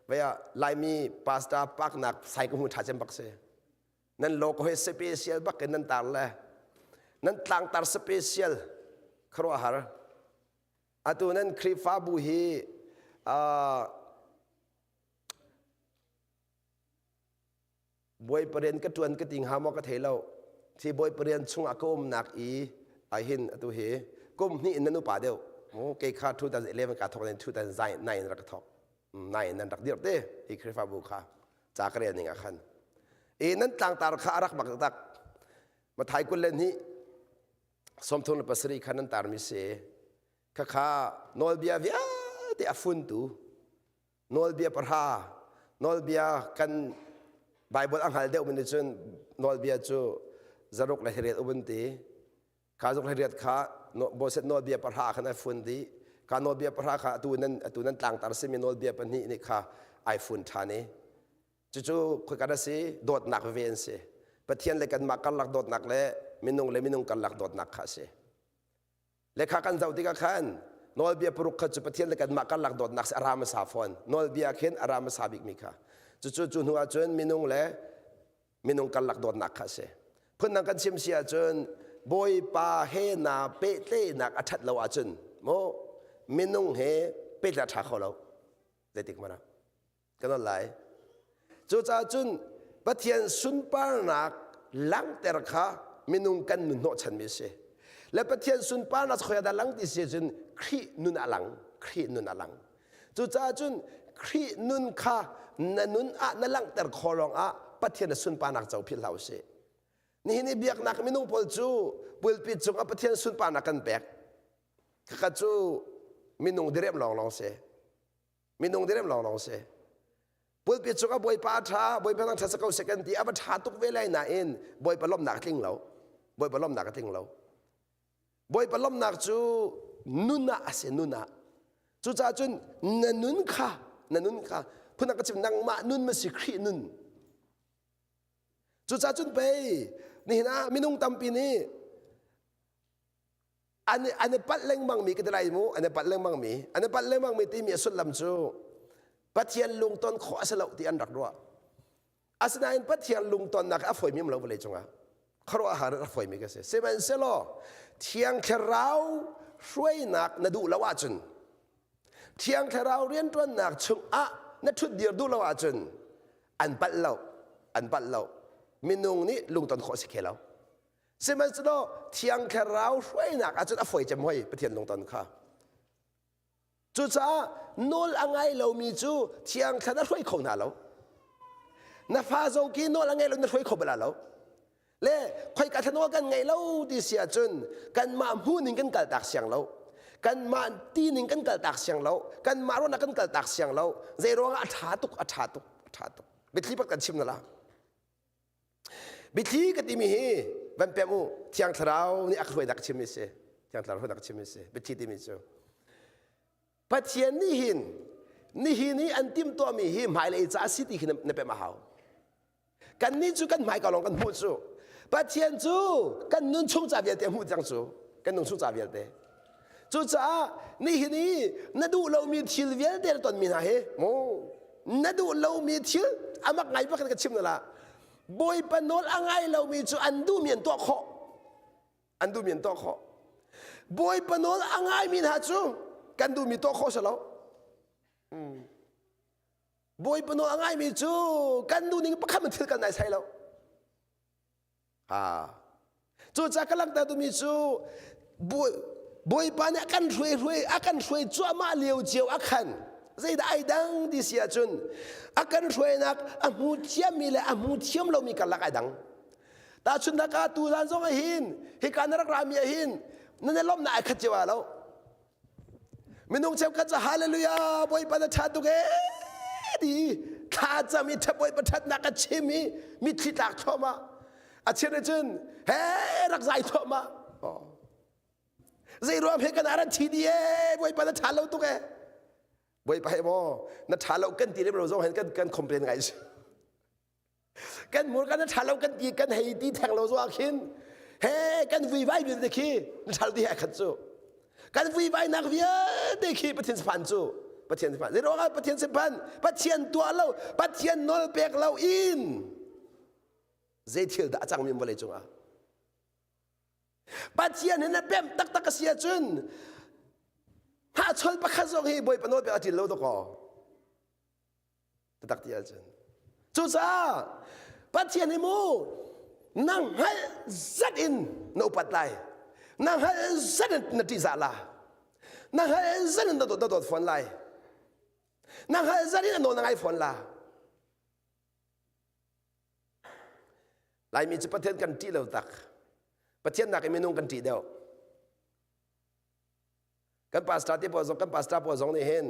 vaya Laimi pastor park nak sai ka hmu tha cem bak si nan logo he special bak in nan tar le nan tlangtar special khuaruahhar atu nan Khrihfabu hi uh, Bawipa rian ka ṭuan ka ti hnga maw ka thei lo. Hi Bawipa rian chungah ka umnak i ahin atu hi kum hnih in nan upa deuh. Mu kei kha 2011 ka thawk in 2009 rak ka thawk. Nine nan rak dirh te hi Khrihfabu kha ca ka rel ning ah khan. I nan tlangtar kha a rak bak tak. Mathai 22 37 kha nan tarmi si. Khakha nawlbia vialte a funtu Nawlbia pahra, nawlbia kan Bible a hngal deuhmi nih cun nawlbia cu zaruk le hiriat um an ti. Kha zaruk le hiriat kha Moses nawlbia pahra khan ai fun dih. Kha nawlbia pahra kha atu nan atu nan tlangtar simi nawlbia pahnih nih kha ai fun ṭhan i cucu khoika dah si dawtnak veve an si. Pathian le kanmah karlak dawtnak le minung le minung karlak dawtnak kha a si. Lekha kan zoh tikah khan nawlbia paruk kha cu Pathian le kanmah karlak dawtnak si a ra hmasa fawn. Nawlbia khin a ra hmasa bikmi kha. Cucu cu hnu ahcun minung le minung karlak dawtnak kha a si. Phundang kan chim si ahcun Bawipa he naa pehtlaihnak a ṭhat lo ahcun mu minung he pehtlaih a ṭha kho lo. Zeitik hmanh ah. Kan on lai. Cucaah cun Pathian sunparnak langhter kha minung kan nun hnawhchanmi a si. Le Pathian sunparnak khoi dah lang ti si cun Khrih nun a lang. Khrih nun a lang. Cucaah cun Khrih nun kha na nun ah na langhter khawh lawngah Pathian na sunparnak co philh hlah usih. Nihin i biaknak minung pawl cu pulpit cungah Pathian sunparnak kan pek. Khakha cu minung diriam lawnglawng si. Minung direm lawnglawng si. Pulpit cungah Bawipa a ṭha, Bawipa nang ṭha sa ko seh kan ti, a va ṭha tuk ve lai nain Bawipa lawmhnak a tling lo. Bawipa lawmhnak a tling lo. Bawipa lawmhnak cu nun ah a si, nun ah. Cucaah cun na nun kha, na nun kha, phundang ka chim, nangmah nun ma si Khrih nun. Cucaah cun pei, nihin ah minung tampi nih an an i palh lengmang mi ka ti lai mu an i palh lengmang mi an i palh lengmang mi timi a sullam cu Pathian lungton khawh a si lo ti an rak ruah asinain Pathian lungtonnak a fawi mi um lo vawlei cungah khuaruahhar a fawi mi ka si sihmanhsehlaw Thiang Thlarau hruainak na duh lo ahcun Thiang Thlarau rianṭuannak chungah na ṭhutdir duh lo ahcun an palh lo an palh lo minung nih lungton khawh si khe lo Sihmanhsehlaw Thiang Thlarau hruainak ahcun a fawi cem hoi Pathian lungton kha. Cucaah nawl a ngai lomi cu Thiang Thlarau a hruai kho hna lo. Na fa zong khi nawl a ngei lo na hruai kho bal lo. Le khoika thla nawl kan ngei lo ti si ahcun kanmah hmuhning kan kaltak siang lo. Kanmah tining kan kaltak siang lo. Kanmah ruahnak kan kaltak siang lo. Zei ruangah a ṭha tuk, a ṭha tuk, a ṭha tuk. Biathli pak kan chim na la. Biathli ka timi hi van pem u Thiang Thlarau nih a ka hruainak ka chimmi a si. Thiang Thlarau hruainak ka chimmi a si. Biathli timi cu Pathian nih hin nihin i an timhtuahmi hi hmailei ca a si ti khi na pem a hau. Kannih cu kan hmaika lawng kan hmuh cu. Pathian cu kan nun chung ca vialte a hmuh cang cu. Kan nun chung ca vialte. Cucaah nihin i na duh lomi thil vialte na tonmi hna hi mu na duh lomi thil amak ngai bak ka chim na la Bawipa nawl a ngai lomi cu an duhmi an tuah khawh an duhmi an tuah khawh Bawipa nawl a ngaimi hna cu kan duhmi tuah khawh si lo Bawipa nawl a ngaimi cu kan duhning pakhat man thil kan nai sai lo Ha. Cucaah ka langhter duhmi cu Bawipa nih a kan hruai hruai a kan hruai cuahmah lio cio a khan zeidah ai dang ti si ahcun a kan hruainak a hmu thiammi le a hmu thiam lomi karlak ai dang. Tahchunhnak ah tuzan zong ah hin hika na rak rami ah hin nan i lawmhnak ai khat cio ah lo. Minung cheukhat cu hallelujah Bawipa na ṭha tuk ee ti thla cam i Bawipa ṭhatnak a chim i mitthli tlak thluahmah a chim cun he rak zai thluahmah zei ruang he kan aran thi di ee Bawipa na ṭha lo tuk ee Bawipa he maw na ṭha lo kan ti lem lo zong hen kan kan complain ngai si. Kan mur kan ṭha lo kan ti kan hei ti theng lo zong ah khin he kan vuivai vialte khi na ṭha lo ti he khat cu. Kan vuivainak vialte khi Pathian sifan cu Pathian sifan. Zei ruangah Pathian sifan Pathian tuah lo Pathian nawl pek lo in zei thil dah a cangmi vawlei cungah Pathian hin a pemh taktak a si ahcun hnahchawl pakhat zong hi Bawipa nawl pek a ṭil lo dawkaw. Taktak ti ahcun. Cucaah Pathian hi mu na hngalh zat in na upat lai. Na hngalh zat in na ṭihzah la. Na hngalh zat in na dawt fawn lai. Na hngalh zat in a nawl na ngai fawn la. Laimi cu Pathian kan ṭih lo tak. Pathian nakin minung kan ṭih deuh. Kan pastor te pawl zong kan pastor pawl zong nih hin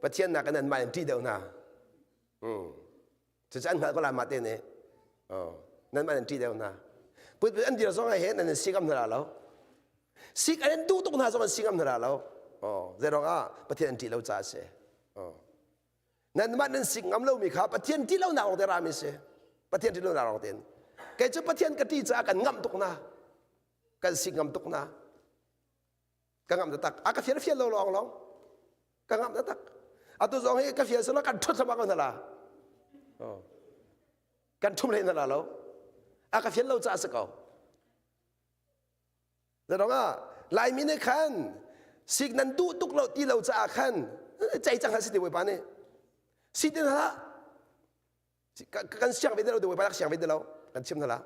Pathian nakin anmah in ṭih deuh hna. Hmm. Cucu an hngalh ko lai mah te nih. Oh. Nanmah in ṭih deuh hna. Put an dir zong ah hin an in sikam hna lo. Sik an in duh tuk hna zong an sikam hna lo. Oh. Zeiruang ah Pathian an ṭih lo caah a si. Oh. Nanmah nan sik ngam lomi kha Pathian ṭih lonak lawng te rami si. Pathian ṭih lonak lawng tein. Kei cu Pathian ka ṭih caah kan ngamh tuk na. Kan sik ngam tuk na. Ka ngamh taktak. A ka fial fial lo lawng lawng. Ka ngamh taktak. Atu zong hi ka fial sila kan ṭhut hlam ko hna la. Kan ṭhum hlei hna la lo. A ka fial lo caah si ko. Zarong ah Laimi nih khan sik nan duh tuk lo ti lo caah khan cei cang hlah si ti Bawipa nih. Si ti hna hlah. Kan siang ve ti lo ti Bawipa siang ve ti lo kan chim hna lah.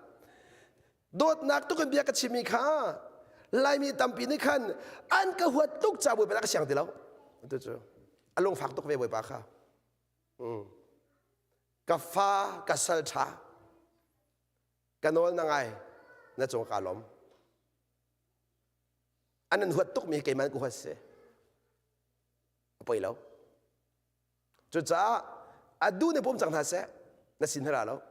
Dawtnak tuk in bia ka chimmi kha Laimi tampi nih khan an ka huat tuk ca Bawipa ka siang ti lo. Atu cu a lungfak tuk ve Bawipa kha. Ka fa ka sal ṭha ka nawl na ngai na cung ka lawm an an huat tukmi keimah ka huat si a poi lo cucaah a duh nih pum cang hna seh na sin hara lo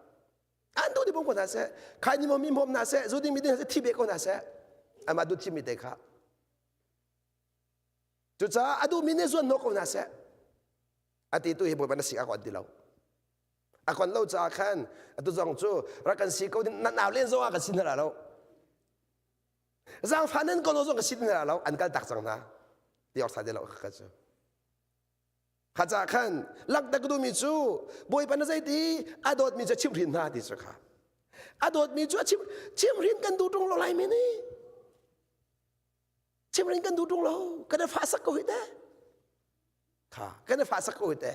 an duh nih pum ko hna seh khai ni mi hmom hna seh zu ding mi ding seh thi be ko hna seh amah duh thimi te kha cucaah a duh mi nih zuan hnawh ko hna seh a ti tu hi bawipa na si a kon ti lo A kon lo caah khan atu zong cu rak kan si ko na nau len zong ah kan si hna lo. Zaangfah nan kono zong ka si hna lo an kal tak cang hna. Ti awk sa ti lo ka cu. Kha ca khan langhter ka duhmi cu Bawipa na zeiti a dawtmi cu a chimhhrin hna ti cu kha. A dawtmi cu a chim chimhhrin kan duh ṭung lo lai mi nih. Chimhhrin kan duh ṭung lo kan i fah sak ko hi teh. Kha kan i fahsak ko te.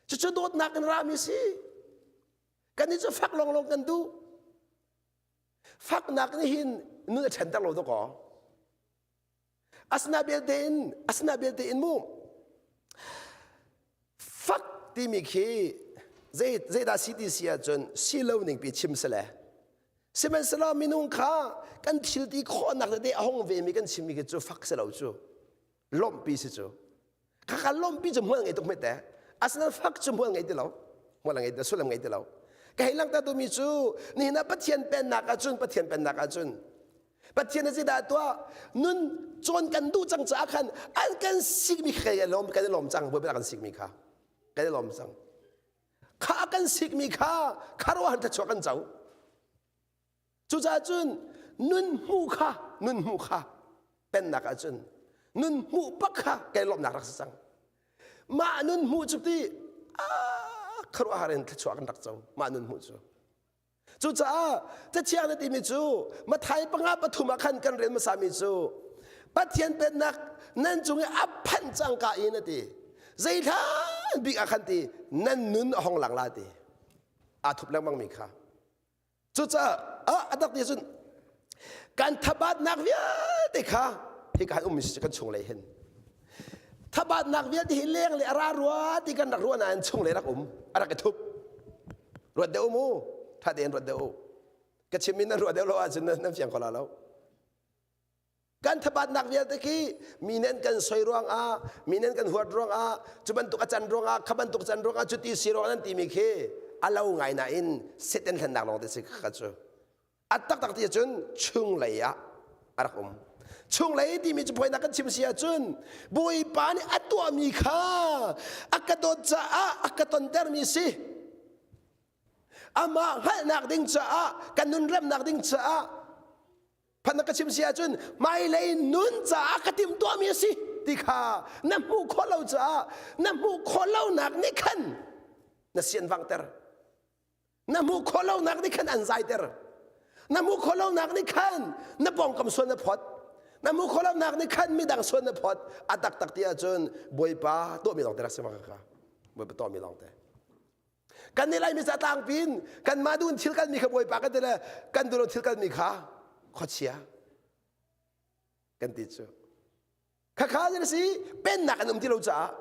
Cucu dawtnak in rami si. Kan nih cu fak lawnglawng kan duh. Faknak nih hin nun a ṭhenter lo dawkaw. Asina belte in, asina belte in mu. Fak timi khi zei zeidah si ti si ahcun si lo ning pi chim sile. Sihmanhsehlaw minung kha kan thil ti khawhnak tete a hong vemi kan chimmi khi cu fak si lo cu. Lawmhpi si cu. Khakha lawmhpi cu hmual ngei tuk hmet te. Asinain fak cu hmual ngei ti lo. Hmual ngei ti sullam ngei ti lo. Ka hei langhter duhmi cu nihin ah Pathian pennak ahcun Pathian pennak ahcun Pathian a zeidah tuah nun cawn kan duh cang caah khan an kan sikmi kha kan i lawm kan i lawm cang Bawipa kan sikmi kha kan i lawm cang kha a kan sikmi kha kharuah han thluachuah kan co Cucaah cun nun hmuh kha nun hmuh kha pennak ahcun nun hmuh bak kha kai lawmhnak rak si cang. Mah nun hmuh cu ti ah khuaruahhar in thluachuah kan rak co mah nun hmuh cu. Cucaah Cathiang na timi cu Mathai panga pathum ah khan kan rel hmasami cu Pathian pennak nan cung i a phanh cangka in a ti. Zeihlan bik ah khan ti nan nun a hong lang la ti. Aa thup lengmang mi kha. Cucaah ah a tak ti cun kan thabatnak vialte kha hika han ummi kan chunglei hin thabatnak vialte hi leng le a ra rua ti kan rak ruah nain chunglei rak um a rak i thup ruat deuh mu tha tein ruat deuh u ka chim in nan ruah deuh lo ahcun nan fiang kho la lo Kan thabatnak vialte khi mi nih an kan soi ruangah, mi nih an kan huat ruangah, cu bantuk a can ruangah, kha bantuk can ruangah, cuti si ruangah nan timi khi a lo ngai nain Satan hlennak lawng te si kha cu. A taktak ti ahcun chunglei ah a rak um. Chunglei timi cu phuainak kan chim si ahcun Bawipa nih a tuahmi kha a ka dawt caah a ka tontermi si. Amah hngalhnak ding caah kan nun remnak ding caah phan ka chim si ahcun hmailei nun caah ka timhtuahmi a si ti kha na hmuh khawh lo caah na hmuh khawh lonak nih khan na sian vangter. Na hmuh khawh lonak nih khan an zaiter. Na hmuh khawh lonak nih khan na pawngkam sual na phot. Na hmuh khawh lonak nih khan midang sual na phot. A taktak ti ahcun Bawipa tuahmi lawng te rak si ma kha. Bawipa tuahmi lawng te. Kan nih Laimi ca tlangpi in kanmah duh in thil kalmi kha Bawipa kan ti le kan duh lo thil kalmi kha khuachia kan ti cu. Khakha zan si pennak an um ti lo caah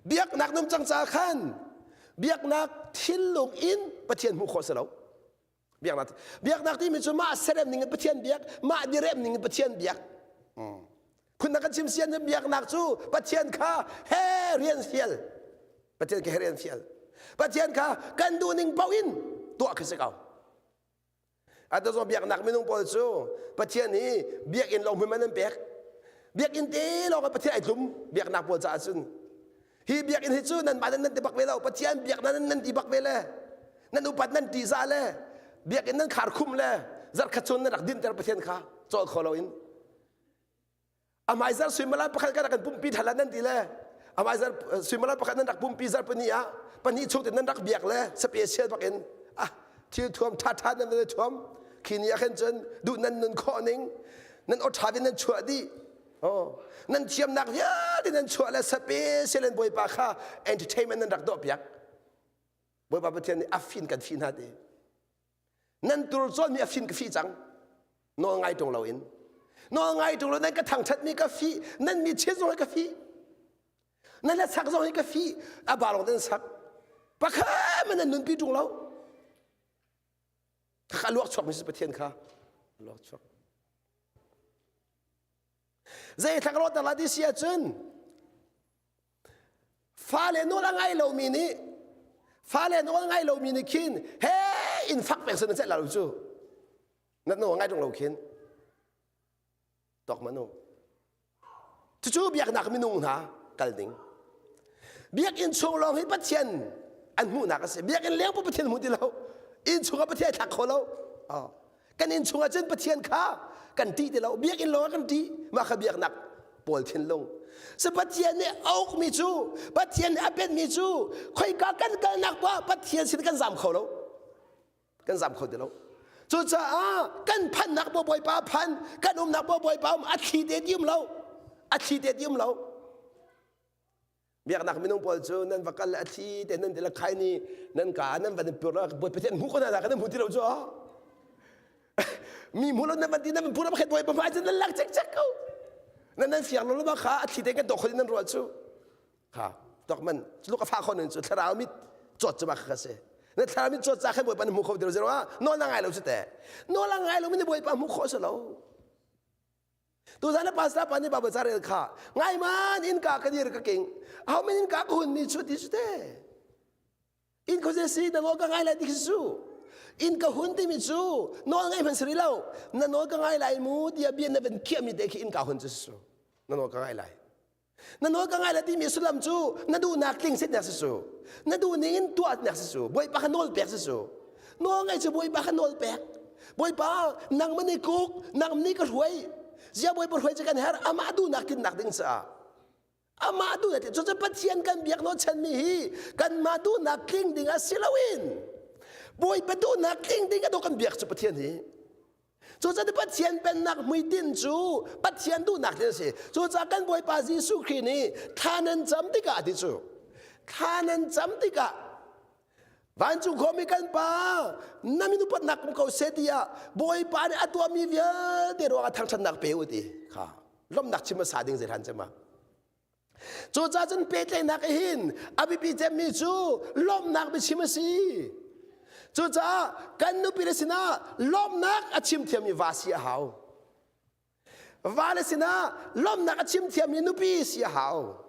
biaknak num cang caah khan biaknak thinlung in Pathian hmuh khawh si lo. Biaknak biaknak timi cu mah serem ning in Pathian biak, mah direm ning in Pathian biak. Phun kan chim sian biaknak cu Pathian kha he rian fial. Pathian kha he rian fial. Pathian kha kan duh ning paoh in tuah khi si ko. Atu zong biaknak minung pawl cu Pathian hi biakinn lawng hmun man an pek. Biakinn te lawng ah Pathian ai tlum biaknak pawl caah cun. Hi biakinn hi cu nanmah nan nan ti bak ve lo. Pathian biaknak nan nan ti bak ve le nan upat nan ṭihzah le biakinn nan khar khum le zarkhat chung nan rak dinter Pathian kha cawl kho loin. Amai zar suimilam pakhat kan rak kan pumpi than nan ti le amai zar suimilam pakhat nan rak pumpi zar pahnih ah pahnih chung te nan rak biak le special bak in ah thil thuam tha tha nan nan thuam khi ni ah khan cun duh nan nun khawh ning nan aw tha nan chuah dih oh nan thiamnak vialte nan chuah le special in bawipa kha entertainment nan rak dawh piak bawipa pathian nih a fin kan fi hna ti Nan tur cawnmi a fin ka fih cang. Nawl ngai ṭung loin. Nawl ngai ṭung lo nan ka thangṭhatmi ka fih. Nan mi chiat zong hi ka fih. Nan hlasak zong hi ka fih. A ba lawng nan sak. Pakhat man nan nunpi ṭung lo. Kha luak chuak mi si Pathian kha. Luak chuak. Zei thlak rawt la ti si ahcun Fale nawl a ngai lomi nih fale nawl ngai lomi nih khin he in fak peng sun na celh lo cu na nawl ngai ṭung lo khin tawk manu cucu biaknak minung hna kal ding biakinn chung lawng hi Pathian an hmuhnak a si biakinn leng pa Pathian hmu ti lo inn chungah Pathian thlak kho lo Kan inn chungah cun Pathian kha kan ṭih ti lo. Biakinn lawng ah kan ṭih. Mah kha biaknak pawl thinlung. Si Pathian nih a ukmi cu, Pathian nih a penmi cu, khoika kan kalnak poah Pathian sin kan zam kho lo. Kan zam kho ti lo. Cucaah kan phannak bo Bawipa phan, kan umnak bo Bawipa um, a thli te ti um lo. A thli te ti um lo. Biaknak minung pawl cu nan va kal le a thli te nan ti le khai ni nan ka nan van pur la bawi pathian hmu ko na kan hmu ti lo cu mi hmu lo nan van ti nan pur pakhat bawi pa cu nan lak cek cek ko nan nan fiang lo ma kha a thli te kan dok nan ruah cu kha tok man cu ka fa khon cu thlarau mit cawt cu ma kha se na thlarau mit cawt ca khan bawipa na hmu kho ti lo zero nawl na ngai lo cu te nawl a ngai lo mi na bawipa hmu kho si lo Tuzan na pastor pa nih Bible ca rel kha ngai man in ka ka dir ka king how many in ka ka hun mi chu ti su te in ko si na nawl ka ngai lai ti su in ka hun ti mi cu nawl ngai hman sari lo na nawl ka ngai lai mu tia bia na van khiah mi te khi in ka hun chu su na nawl ka ngai lai Na nawl ka ngai la timi sullam cu na duhnak tling sit nek si su. Na duh ning in tuah nek si su. Bawipa kha nawl pek si su. Nawl ngai cu Bawipa kha nawl pek. Bawipa nang man i kuk, nang nih ka hruai. Zia Bawipa hruai cu kan herh amah duhnak tlinnak ding caah. Amah duhnak tling. Cucu Pathian kan biak nawl chanmi hi kanmah duhnak tling ding ah si loin Bawipa duhnak tling ding a dawh kan biak cu Pathian hi. Cucaah Pathian pennak hmuitinh cu Pathian duhnak thil a si. Cucaah kan Bawipa Jesuh Khrih nih thla nan cam tikah ti cu thla nan cam tikah vancung khuami kan pa na min upatnak um ko seh tiah Bawipa nih a tuahmi vialte ruangah thangṭhatnak pe u ti kha lawmhnak chim hmasa ding zei hlan cem ah Cucaah cun pehtlaihnak hin a biapi cemmi cu lawmhnak biachim a si. Cucaah kan nupile sinah lawmhnak a chim thiammi va si a hau. Vale sinah lawmhnak a chim thiammi nupi si a hau.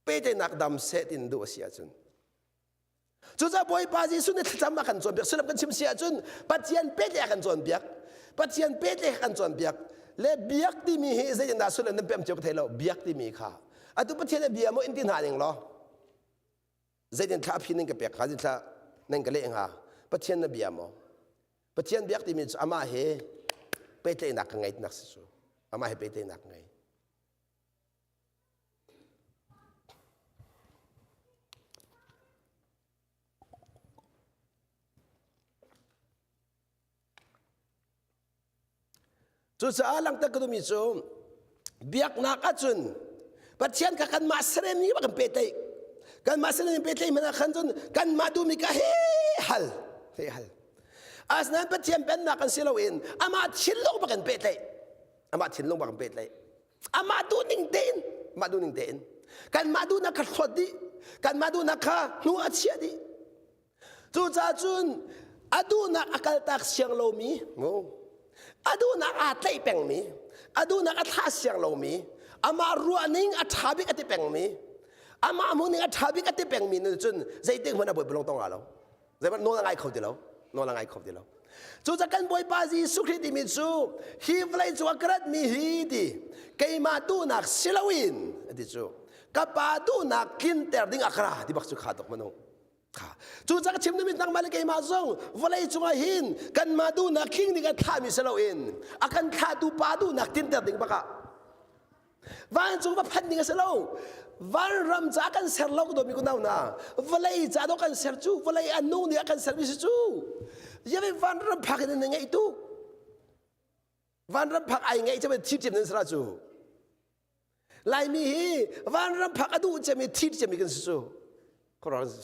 Pehtlaihnak dam seh tin duh a si ahcun. Cucaah Bawipa Jesuh nih thlacam a kan cawnpiak. Sullam kan chim si ahcun Pathian pehtlaih a kan cawnpiak. Pathian pehtlaih a kan cawnpiak. Le biak timi hi zeitindah sullam nan pem cio ka thei lo. Biak timi kha. Atu Pathian a bia maw in ti hna ning law. Zeitin thla phi ning ka pek kha thla. Nan ka leh hnga. Pathian na bia maw? Pathian biak timi cu amah he pehtlaihnak ka ngei tinak si cu. Amah he pehtlaihnak ka ngei. Cucaah langhter ka duhmi cu biaknak ahcun Pathian kha kanmah seremmi bak kan pehtlaih. Kanmah seremmi pehtlaih hmanh ah khan cun kanmah duhmi kha he hal he hal. Asinain Pathian pennak kan si loin amah thinlung bak kan pehtlaih. Amah thinlung bak kan pehtlaih. Amah duhning tein, amah duhning tein. Kanmah duhnak kha hlawt dih. Kanmah duhnak kha hnu a chiah dih. Cucaah cun a duhnak a kaltak siang lomi, a duhnak aa tlaih pengmi, a duhnak a thlah siang lomi, amah ruahning a ṭha bik a ti pengmi, amah hmuhning a ṭha bik a ti pengmi nih cun zeitik hmanh a bawipa lung tong lo. Zeihmanh nawl a ngai kho ti lo. Nawl a ngai kho ti lo. Cucaah kan Bawipa Jesuh Khrih timi cu hi vawlei cung ah ka ratmi hi ti keimah duhnak si loin a ti cu ka pa duhnak tlinter ding ah ka ra ti bak cu kha tuk manu. Cucaah ka chim duhmi nangmah le keimah zong vawlei cungah hin kanmah duhnak tling ding a thlahmi si loin a kan thlahtu pa duhnak tinter ding bakah vancung va phanh ding a si lo. Vanram ca kan ser lo ka dawtmi kunau hna vawlei ca dawh kan ser cu vawlei a nung nih a kan sermi si cu yavi vanram phak in na ngeih tuk vanram phak ai ngeih cem thi cem nan sara cu Laimi hi vanram phak a duh cem i thi cem kan si cu.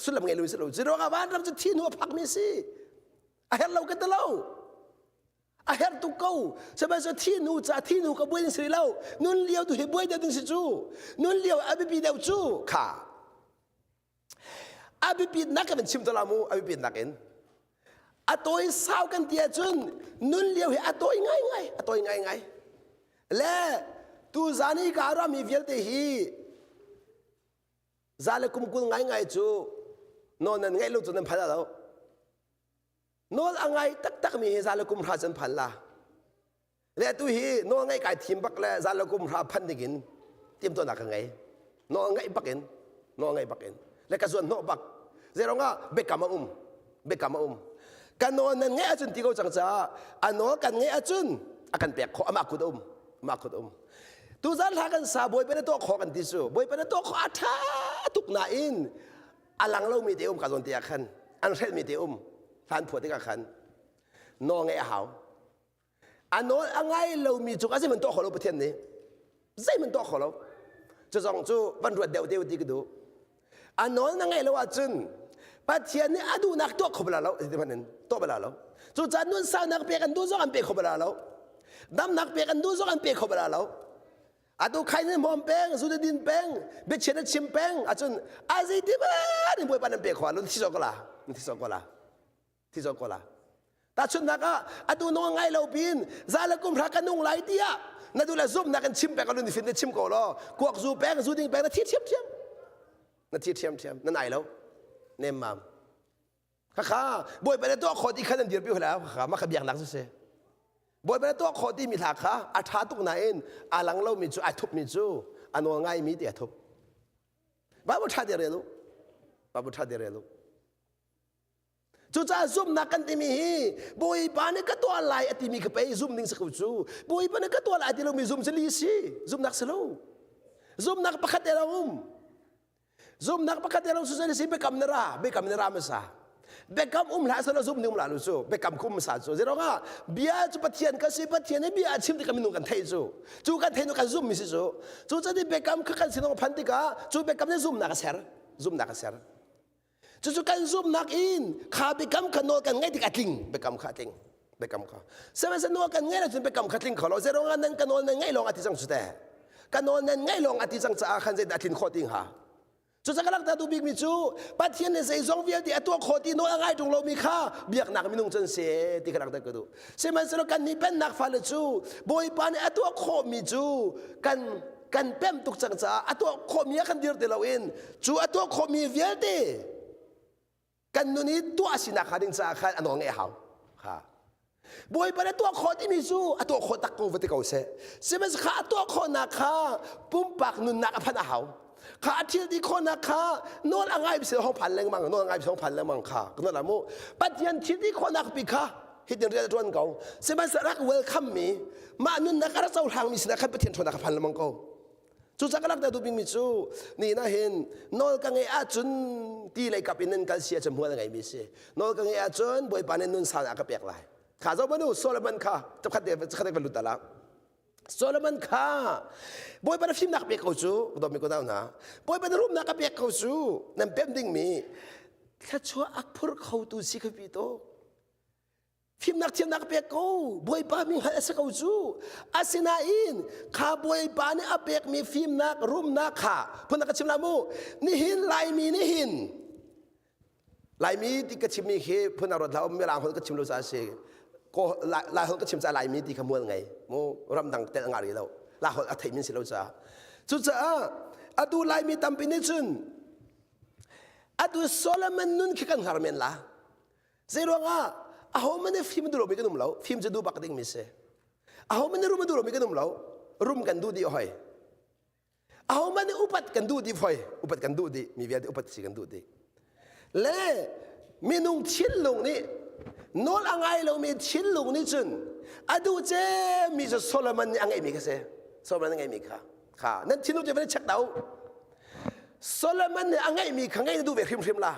Sullam ngei lo si lo. Curuangah vanram cu thi hnu a phakmi si. A herh lo kan ti lo. A herh tuk ko. Sihmanhsehlaw thi hnu ca thi hnu ka buai ding si lo. Nun lio tu hi buai deuh ding si cu. Nun lio a biapi deuh cu kha. A biapitnak kan chim to la mu a biapitnak in. A tawi sau kan ti ahcun nun lio hi a tawi ngaingai a tawi ngaingai. Le tu zan i ka rami vialte hi za le kum 20 ngaingai cu nawl nan ngaih lo cu nan phan lo. Nawl a ngai taktakmi hi za le kum hra cun phan la. Le atu hi nawl ngaih kai thim bak le za le kum hra phan ding in timtuahnak ka ngei. Nawl ngaih bak in, nawl ngaih bak in. Le ka zuan hnawh bak. Zeirong ah biakam a um. Biakam a um. Ka nawl nan ngaih ahcun ti ko cang caah a nawl kan ngaih ahcun a kan pek khawh amah kut a um. Amah kut a um. Tuzan hla kan sa Bawipa na tuah khawh kan ti cu. Bawipa na tuah khawh a ṭha tuk nain a lang lomi te um ka zawn te ah khan an hrelhmi te um hlan phuah tikah khan nawl ngaih a hau. A nawl a ngai lomi cung ah zeihmanh tuah kho lo Pathian nih. Zeihmanh tuah kho lo. Cu zong cu van ruat deuh te ti ka duh. A nawl na ngaih lo ahcun Pathian nih a duhnak tuah kho bala lo ti hmanh in tuah bala lo. Cucaah nun saunak pek an duh zong an pe kho bala lo. Damnak pek an duh zong an pe kho bala lo. Atu khai nan hmawm peng, zu na din peng, biachia na chim peng ahcun a zei ti man in Bawipa nan pe kho lo thi zawk ko la. Thi zawk ko la. Thi zawk ko la. Tahchunhnak ah atu nung ngai lo pin za le kum hra ka nung lai tiah na duh le zumhnak in chim pek alun fin na chim ko law kuak zu peng zu ding peng na thi thiam thiam na thi thiam thiam na nai lo nem mam khakha bawipa na tuah khawh ti khan an dirpi hla khakha mah kha biaknak cu si bawipa na tuah khawh ti mi hla kha a tha tuk nain a lang lo mi cu ai thup mi cu a nawl ngai mi ti a thup Bible tha te rel u Bible tha te rel u Cucaah zumhnak kan timi hi Bawipa nih ka tuah lai a timi ka pei zum ding si ko cu. Bawipa nih ka tuah lai a ti lomi zum si li si. Zumhnak si lo. Zumhnak pakhat te lawng um. Zumhnak pakhat te lawng cu si biakam na ra, biakam na ra hmasa. Biakam um hlah selaw zum ding um la lu cu. Biakam kum hmasa cu. Zeiruangah bia cu Pathian ka si, Pathian nih bia a chim tikah minung kan theih cu. Cu kan theih nu kan zummi si cu. Cu cun biakam kha kan sinong phan tikah cu biakam nih zumhnak a ser. Zumhnak a ser. Cucu kan zumhnak in kha biakam kha nawl kan ngaih tik a tling biakam kha a tling biakam kha sihmanhsehlaw nawl kan ngaih lo cun biakam kha tling kho lo zeiruangah nan ka nawl nan ngaih lawng a ti cang cu teh ka nawl nan ngaih lawng a ti cang caah khan zeidah a tlin khawh ti hnga cucaah ka langhter duh bikmi cu Pathian nih zeizong vialte a tuah khawh ti nawl a ngai ṭung lomi kha biaknak minung cu an si ti ka langhter ka duh sihmanhsehlaw kannih pennak fale cu Bawipa nih a tuah khawhmi cu kan kan pemh tuk cang caah a tuah khawhmi ah kan dir ti loin cu a tuah khawhmi vialte kan nun i tuah sinak hnga ding caah khan a nawl ngeih a hau kha Bawipa nih tuah khawh timi cu a tuah khawh tak ko va ti ko seh sihmanhsehlaw kha a tuah khawhnak kha pumpak nunnak a phanh a hau. Kha a thil ti khawhnak kha nawl a ngai si hong phan lengmang nawl a ngai hong phan lengmang kha ka la mu Pathian thil ti khawhnak pi kha hitin rian a ṭuan ko sihmanhsehlaw rak welcome mi mah nunnak a rak cohlang mi sinah khan Pathian ṭhawnnak a phan lengmang ko Cucaah ka langhter duh bikmi cu ni na hin nawl ka ngeih ahcun ti lei kap in nan kal si ahcun hmual a ngeimi si. Nawl ka ngeih ahcun Bawipa nih nun sau a ka pek lai. Kha zoh manu Solomon kha cakhat te cakhat te van lut ala. Solomon kha Bawipa na fimnak pek ko cu dawmi ko hna. Bawipa na rumnak ka pek ko cu nan pem dingmi thluachuah a phur khotu si kha pi to. Fimnak thiamnak a pek ko. Bawipa mi hngalh a si ko cu. Asinain kha Bawipa nih a pekmi fimnak, rumnak kha phun ka chim la mu. Nihin Laimi nih hin Laimi ti ka chimmi khi phun a ruat hlah mirang holh ka chim lo caah si. Ko Lai holh ka chim caah Laimi ti kha mual ngei. Mu ramdang tel nga ri lo. Lai holh a theimi si lo caah. Cucaah atu Laimi tampi nih cun atu Solomon nun khi kan hngar men la. Zeiruangah ahohmanh nih fim a duh lomi kan um lo. Fim cu duh bak dingmi si. Ahohmanh nih rum a duh lomi kan um lo. Rum kan duh dih hoi. Ahohmanh nih upat kan duh dih hoi. Upat kan duh dih. Mi vialte upat si kan duh dih. Le minung thinlung nih nawl a ngai lomi thinlung nih cun a duh cemmi cu Solomon nih a ngeihmi kha si. Solomon a ngeihmi kha. Kha nan thinlung cu van i check ta u. Solomon nih a ngeihmi kha ngeih na duh ve hrimhrim la.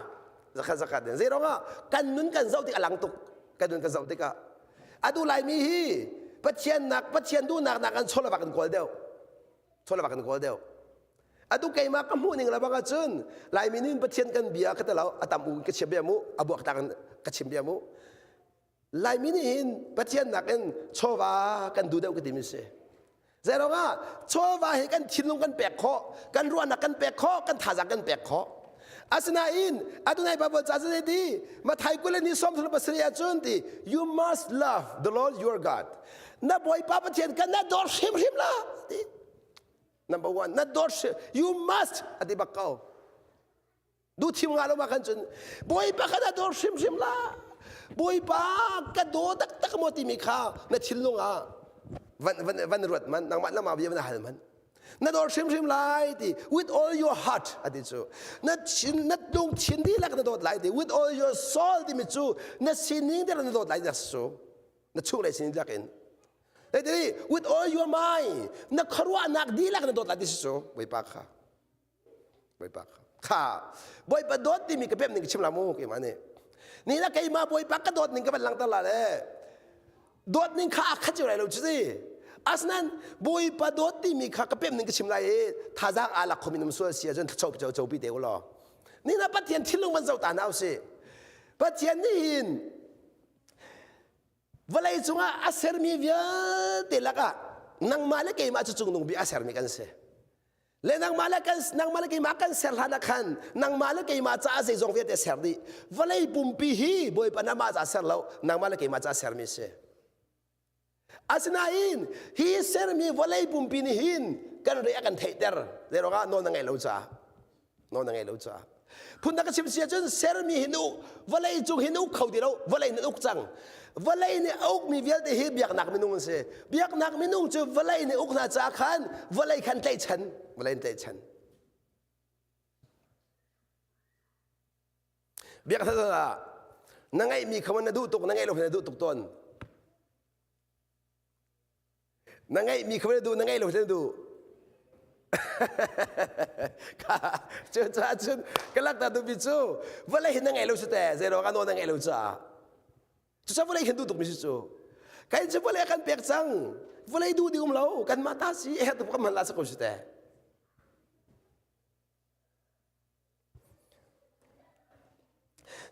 Zakhat zakhat in zei ruangah kan nun kan zoh tik a lang tuk kan nun kan zoh tikah atu laimi hi Pathian nak Pathian duhnak nak an chawlawak kan kawl deuh chawlawak kan kawl deuh atu keimah ka hmuh ning le bang ahcun laimi nih Pathian kan bia ka telo a tam u ka chim bia mu a buak tak in ka chim bia mu Laimi nih hin Pathian nakin chawva kan duh deuh ka timi si. Zeiruang ah chawva hi kan thinlung kan pek khawh, kan ruahnak kan pek khawh, kan thazaang kan pek khawh. Asinain Adonai Bible ca cu ti Mathai 20 le ni 37 ahcun ti you must love the Lord your God. Na Bawipa Pathian kan na dawt hrimhrim la ti. Number one, na dawt you must ati bak ko. Du thim nga lo ma khan cun Bawipa kha na dawr hrimhrim la Bawipa ka daw taktak maw timi kha na thinlung ah van van van ruat man nangmah lamah bia van hal man na dawr hrimhrim lai ti with all your heart ati cu na chin na lungthin dihlak na dawt lai ti with all your soul timi cu na sining dihlak na dawt lai ti cu na chunglei sining dihlak in Ti with all your mind na khuaruahnak dihlak na dawt lai ti cu Bawipa kha Bawipa kha Bawipa dawt timi ka pemh ning ka chim la mu keimah nih ni na keimah Bawipa ka dawt ning ka van langhter la le dawt ning kha a khat cio lai lo cu si asinain Bawipa dawt timi kha ka pemh ning ka chim lai i thazaang aa lak khomi num sual si ahcun cho cho cho pi te u law ni na Pathian thinlung van zoh ta hna usih Pathian nih hin vawlei cungah a sermi vialte lakah nangmah le keimah cu cungnung bik a sermi kan si le nangmah le kan nangmah le keimah kan ser hlan ah khan nangmah le keimah caah zeizong vialte ser dih vawlei pumpi hi bawipa namah caah ser lo nangmah le keimah caah sermi si asinain hi sermi vawlei pumpi nih hin kan re a kan theihter zeiruangah nawl na ngeih lo caah nawl na ngei lo caah phundang ka chim si ahcun sermi hi nu vawlei cung hi na uk kho ti lo vawlei nan uk cang vawlei nih a ukmi vialte hi biaknak minung an si biaknak minung cu vawlei nih uk hna caah khan vawlei khan tlaihchan vawlei in tlaihchan biak ah na ngeihmi kha na duh tuk na ngeih lo na duh tuk tawn Na ngeihmi kha na duh, na ngeih lo na duh. Cucaah cun ka lakter duhmi cu vawlei hi na ngeih lo si te zeiruang ah nawl na ngeih lo caah. Cucaah vawlei hin duh tukmi si cu. Kan cu vawlei kan pek cang. Vawlei duh ding um lo. Kanmah ta si herh tuk kan hman la si ko si te.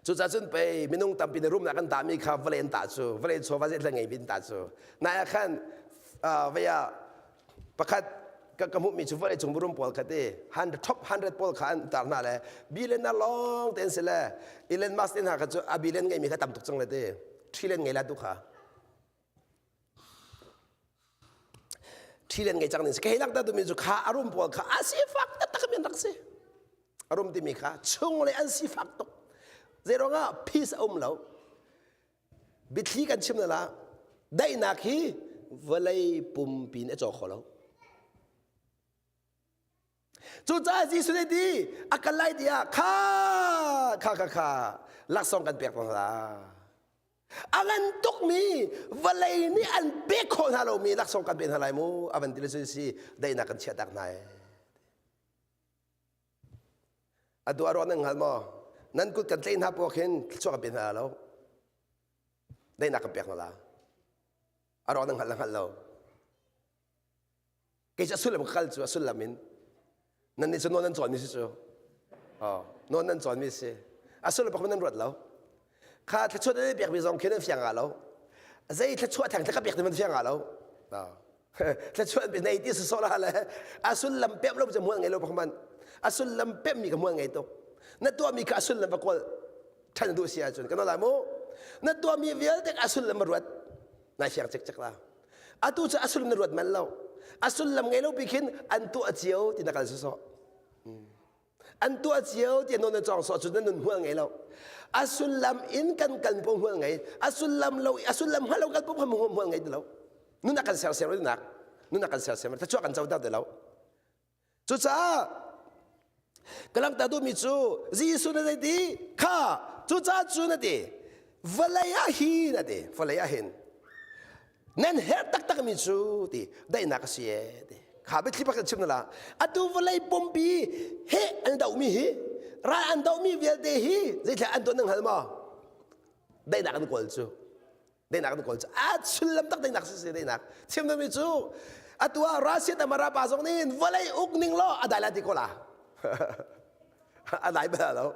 Cucaah cun pei minung tampi nih rumnak an tahmi kha vawlei an tah cu vawlei chawva zeitla ngei bin tah cu nai ah khan vei ah pakhat ka ka hmuhmi cu vawlei cung rum pawl kha ti 100 top 100 pawl kha an tar hna le billion na long ten si le Elon Musk te hna kha cu a billion ngeimi kha tam tuk cang le ti trillion ngei la tu kha Ṭhilen ngei cang ning si. Ka hei langhter duhmi cu kha a rum pawl kha a sifak taktak mi an rak si. A rum timi kha chung le an sifak tuk. Zeiruangah peace a um lo. Biathli kan chim na la daihnak hi vawlei pumpi in a caw kho lo. Cucaah Jesuh nih ti a kal lai tiah kha kha kha kha laksawng kan pek hna la. A ngan tukmi vawlei nih an pek khawh hna lomi laksawng kan pek hna lai mu a van ti le si daihnak kan chiahtak hna ai. A duah ruah nan hngal maw? Nan kut kan tlaih hna puak hin thluachuah kan pe hna lo. Daihnak kan pek hna la. A ruah nan hngal le hngal lo. Kei cu a sullam ka kal cu a sullam in nan nih cu nawn nan cawnmi si cu. Oh, nawn nan cawnmi si. A sullam pakhat nan ruat lo. Kha thluachuah nan pekmi zong khi nan fiang ah lo. Zei thluachuah theng ka pek ti man fiang ah lo. Thluachuah nei ti sawsawh la le a sullam pem lo cu hmual ngei lo pakhat a sullam pemmi ka hmual ngei tuk. Na tuahmi kha a sullam va kawl ṭhan duh si ahcun kan lai mu. Na tuahmi vialte a sullam va ruat. Nai fiang cikcek la. Atu cu a sullam na ruat manh lo. A sullam ngei lo pi khin an tuah cio ti na kal sawsawh. An tuah cio ti nawn na cawng sawh cu na nun hmual ngei lo. A sullam in kan kan po hmual ngei. A sullam lo a sullam hngal lo kan po hmual ngei ti lo. Nun a kan sersiam nak. Nun a kan sersiam. Thluachuah kan co ter ti lo. Cucaah ka langhter duhmi cu Jesuh na zei ti kha cucaah cu na ti vawlei ah hin a ti vawlei ah hin nan herh taktakmi cu ti daihnak a si e ti kha biathli pakhat chim na la atu vawlei pumpi he an dohmi hi ral an dohmi vialte hi zeithla an tuah nan hngal maw daihnak an kawl cu Daihnak an kawl cu a sullam tak daihnak si si daihnak chim dami cu atu ah Russia tamara pa zong nih vawlei uk ning law a dai la ti ko la a dai bal lo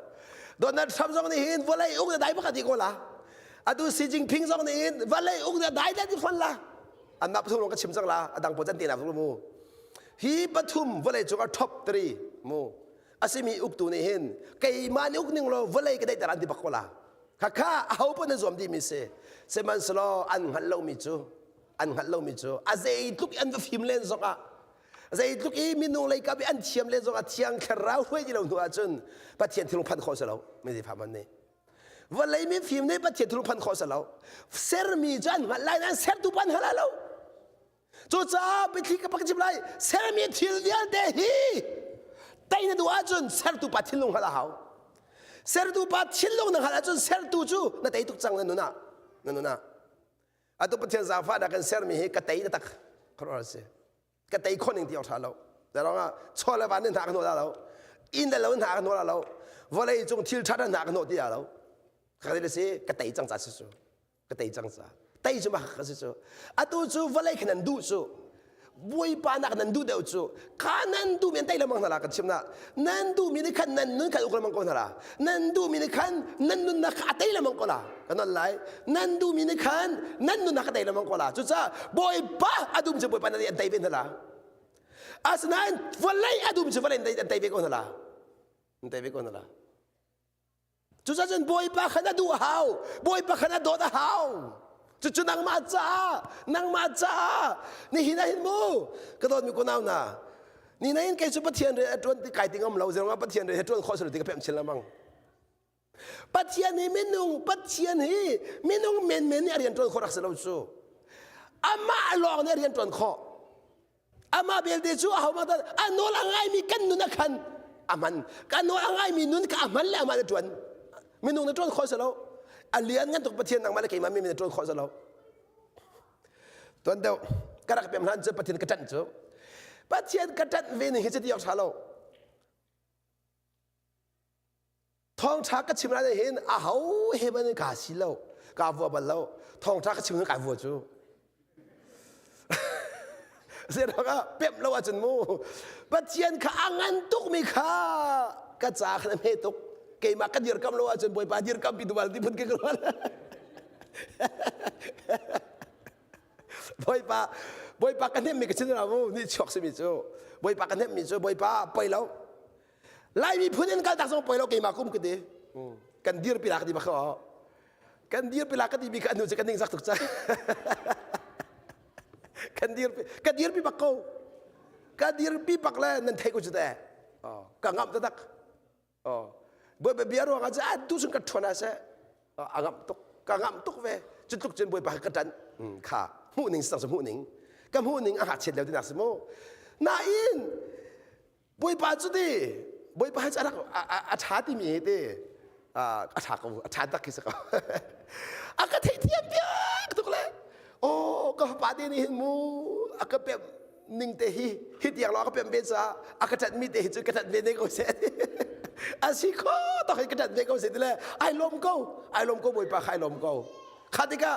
Donald Trump zong nih hin vawlei uk na dai bak ti ko la atu Xi Jinping zong nih hin vawlei uk na dai la ti fon la anmah pathum lawng ka chim cang la adang pawl can te na mu hi pathum vawlei cung ah top 3 mu asimi uktu nih hin keimah nih uk ning law vawlei ka daihter an ti bak ko la Khakha aho paoh nan zuam dihmi si. Sihmanhsehlaw an hngalh lomi cu an hngalh lomi cu a zeitluk an va fim len zongah zeitluk i minung lei kap i an thiam len zongah thiang thlarau hruai ti lo hnu ahcun Pathian thinlung phanh khawh si lo mi fa man nih vawlei mi fim nih Pathian thinlung phanh khawh si lo sermi cu an hngalh lai nain sertu pa an hngal lo Cucaah biathli ka pak chim lai sermi thil vialte hi tei na duh ahcun sertu pa thinlung hngalh a hau. Sertu pa thinlung na hngalh ahcun sertu cu na tei tuk cang na nun ah na nun ah. Atu Pathian zaangfahnak kan sermi hi ka tei tak khuaruahhar si. Ka tei khawh ning ti awk ṭha lo. Zarong ah chaw le van in hna ka hnawh lo. Inn le lo in hna ka hnawh lo. Vawlei cung thil ṭha hna ka hnawh ti lo. Ka si ka tei cang ca si cu. Ka tei cang ca tei cu mah ka si cu atu cu vawlei kha nan duh cu bawipa nak nan duh deuh cu kha nan duh mi an tei lengmang hna la kan chim na nan duh mi nih khan nan nun khan uk lengmang ko hna la nan duh mi nih khan nan nunnak kha a tei lengmang ko la kan non lai nan duh mi nih khan nan nunnak a tei lengmang ko la cucaah bawipa a dum cu bawipa nan an tei ve hna la asinain vawlei a dum cu vawlei an tei ve ko hna la an tei ve ko hna la Cucaah cun Bawipa kha na duh a hau. Bawipa kha na dawt a hau. Cucu nangmah caah, nangmah caah nihin ah hin mu ka dawtmi kunau hna. Ni na in kei cu Pathian rian a ṭuan ti kai ti ngam lo zeirong ah Pathian rian hi ṭuan khawh si ti ka pemh chin lengmang. Pathian hi minung Pathian hi minung menmen nih a rian ṭuan khawh rak si lo cu. Amah lawng nih a rian ṭuan khawh. Amah belte cu ahohmanh dah a nawl a ngaimi kan nun a khan a hman. Ka nawl a ngaimi nun kha a hman le amah na ṭuan. Minung na ṭuan khawh si lo. A lian ngan tuk Pathian nangmah le keimah mi na ṭuan khawh si lo. Tuan deuh ka rak pem hlan cu Pathian ka ṭanh cu. Pathian ka ṭanh ve ning hi cu ti awk ṭha lo. Thawngṭha ka chim lai hin aho he man kaa si lo kaa vua bal lo thawngṭha ka chim kai vua cu Zeiruangah pemh lo ahcun mu Pathian kha a ngan tukmi kha ka ca khan a hme tuk keimah ka dirkam lo ahcun Bawipa dirkam pi dual ti phun ka rual Bawipa Bawipa ka hnemmi ka chin mu ni chuak simi cu Bawipa ka hnemmi cu Bawipa poi lo Laimi phun in kaltak zong poi lo keimah kum ka ti. Kan dirpi la ka ti bak kha. Kan dirpi la ka ti bi kha anu cu kan ningzak tuk cang. Kan dirpi ka dirpi bak ko. Ka dirpi bak le nan thei ko cu te. Ka ngamh taktak. Bawipa bia ruang ah cun tu chung ka ṭhuan ah seh a ngamh tuk ka ngamh tuk ve cu tluk cun bawipa ka ṭanh kha hmuh ning sang cu hmuh ning ka hmuh ning a ngakchiat lio tinak si mu nain. Bawipa cu ti Bawipa hi cu a rak a ṭha timi hi ti a ṭha ko a ṭha tak khi si ko a ka theithiam piak tuk le oh ka fapa te nih hin mu a ka pemh ning te hi hi tiang lo a ka pemh ve caah a ka ṭanh mi te hi cu ka ṭanh ve ne ko seh a si kho tak hi ka ṭanh ve ko seh ti le ai lawm ko ai lawm ko Bawipa kha ai lawm ko kha tikah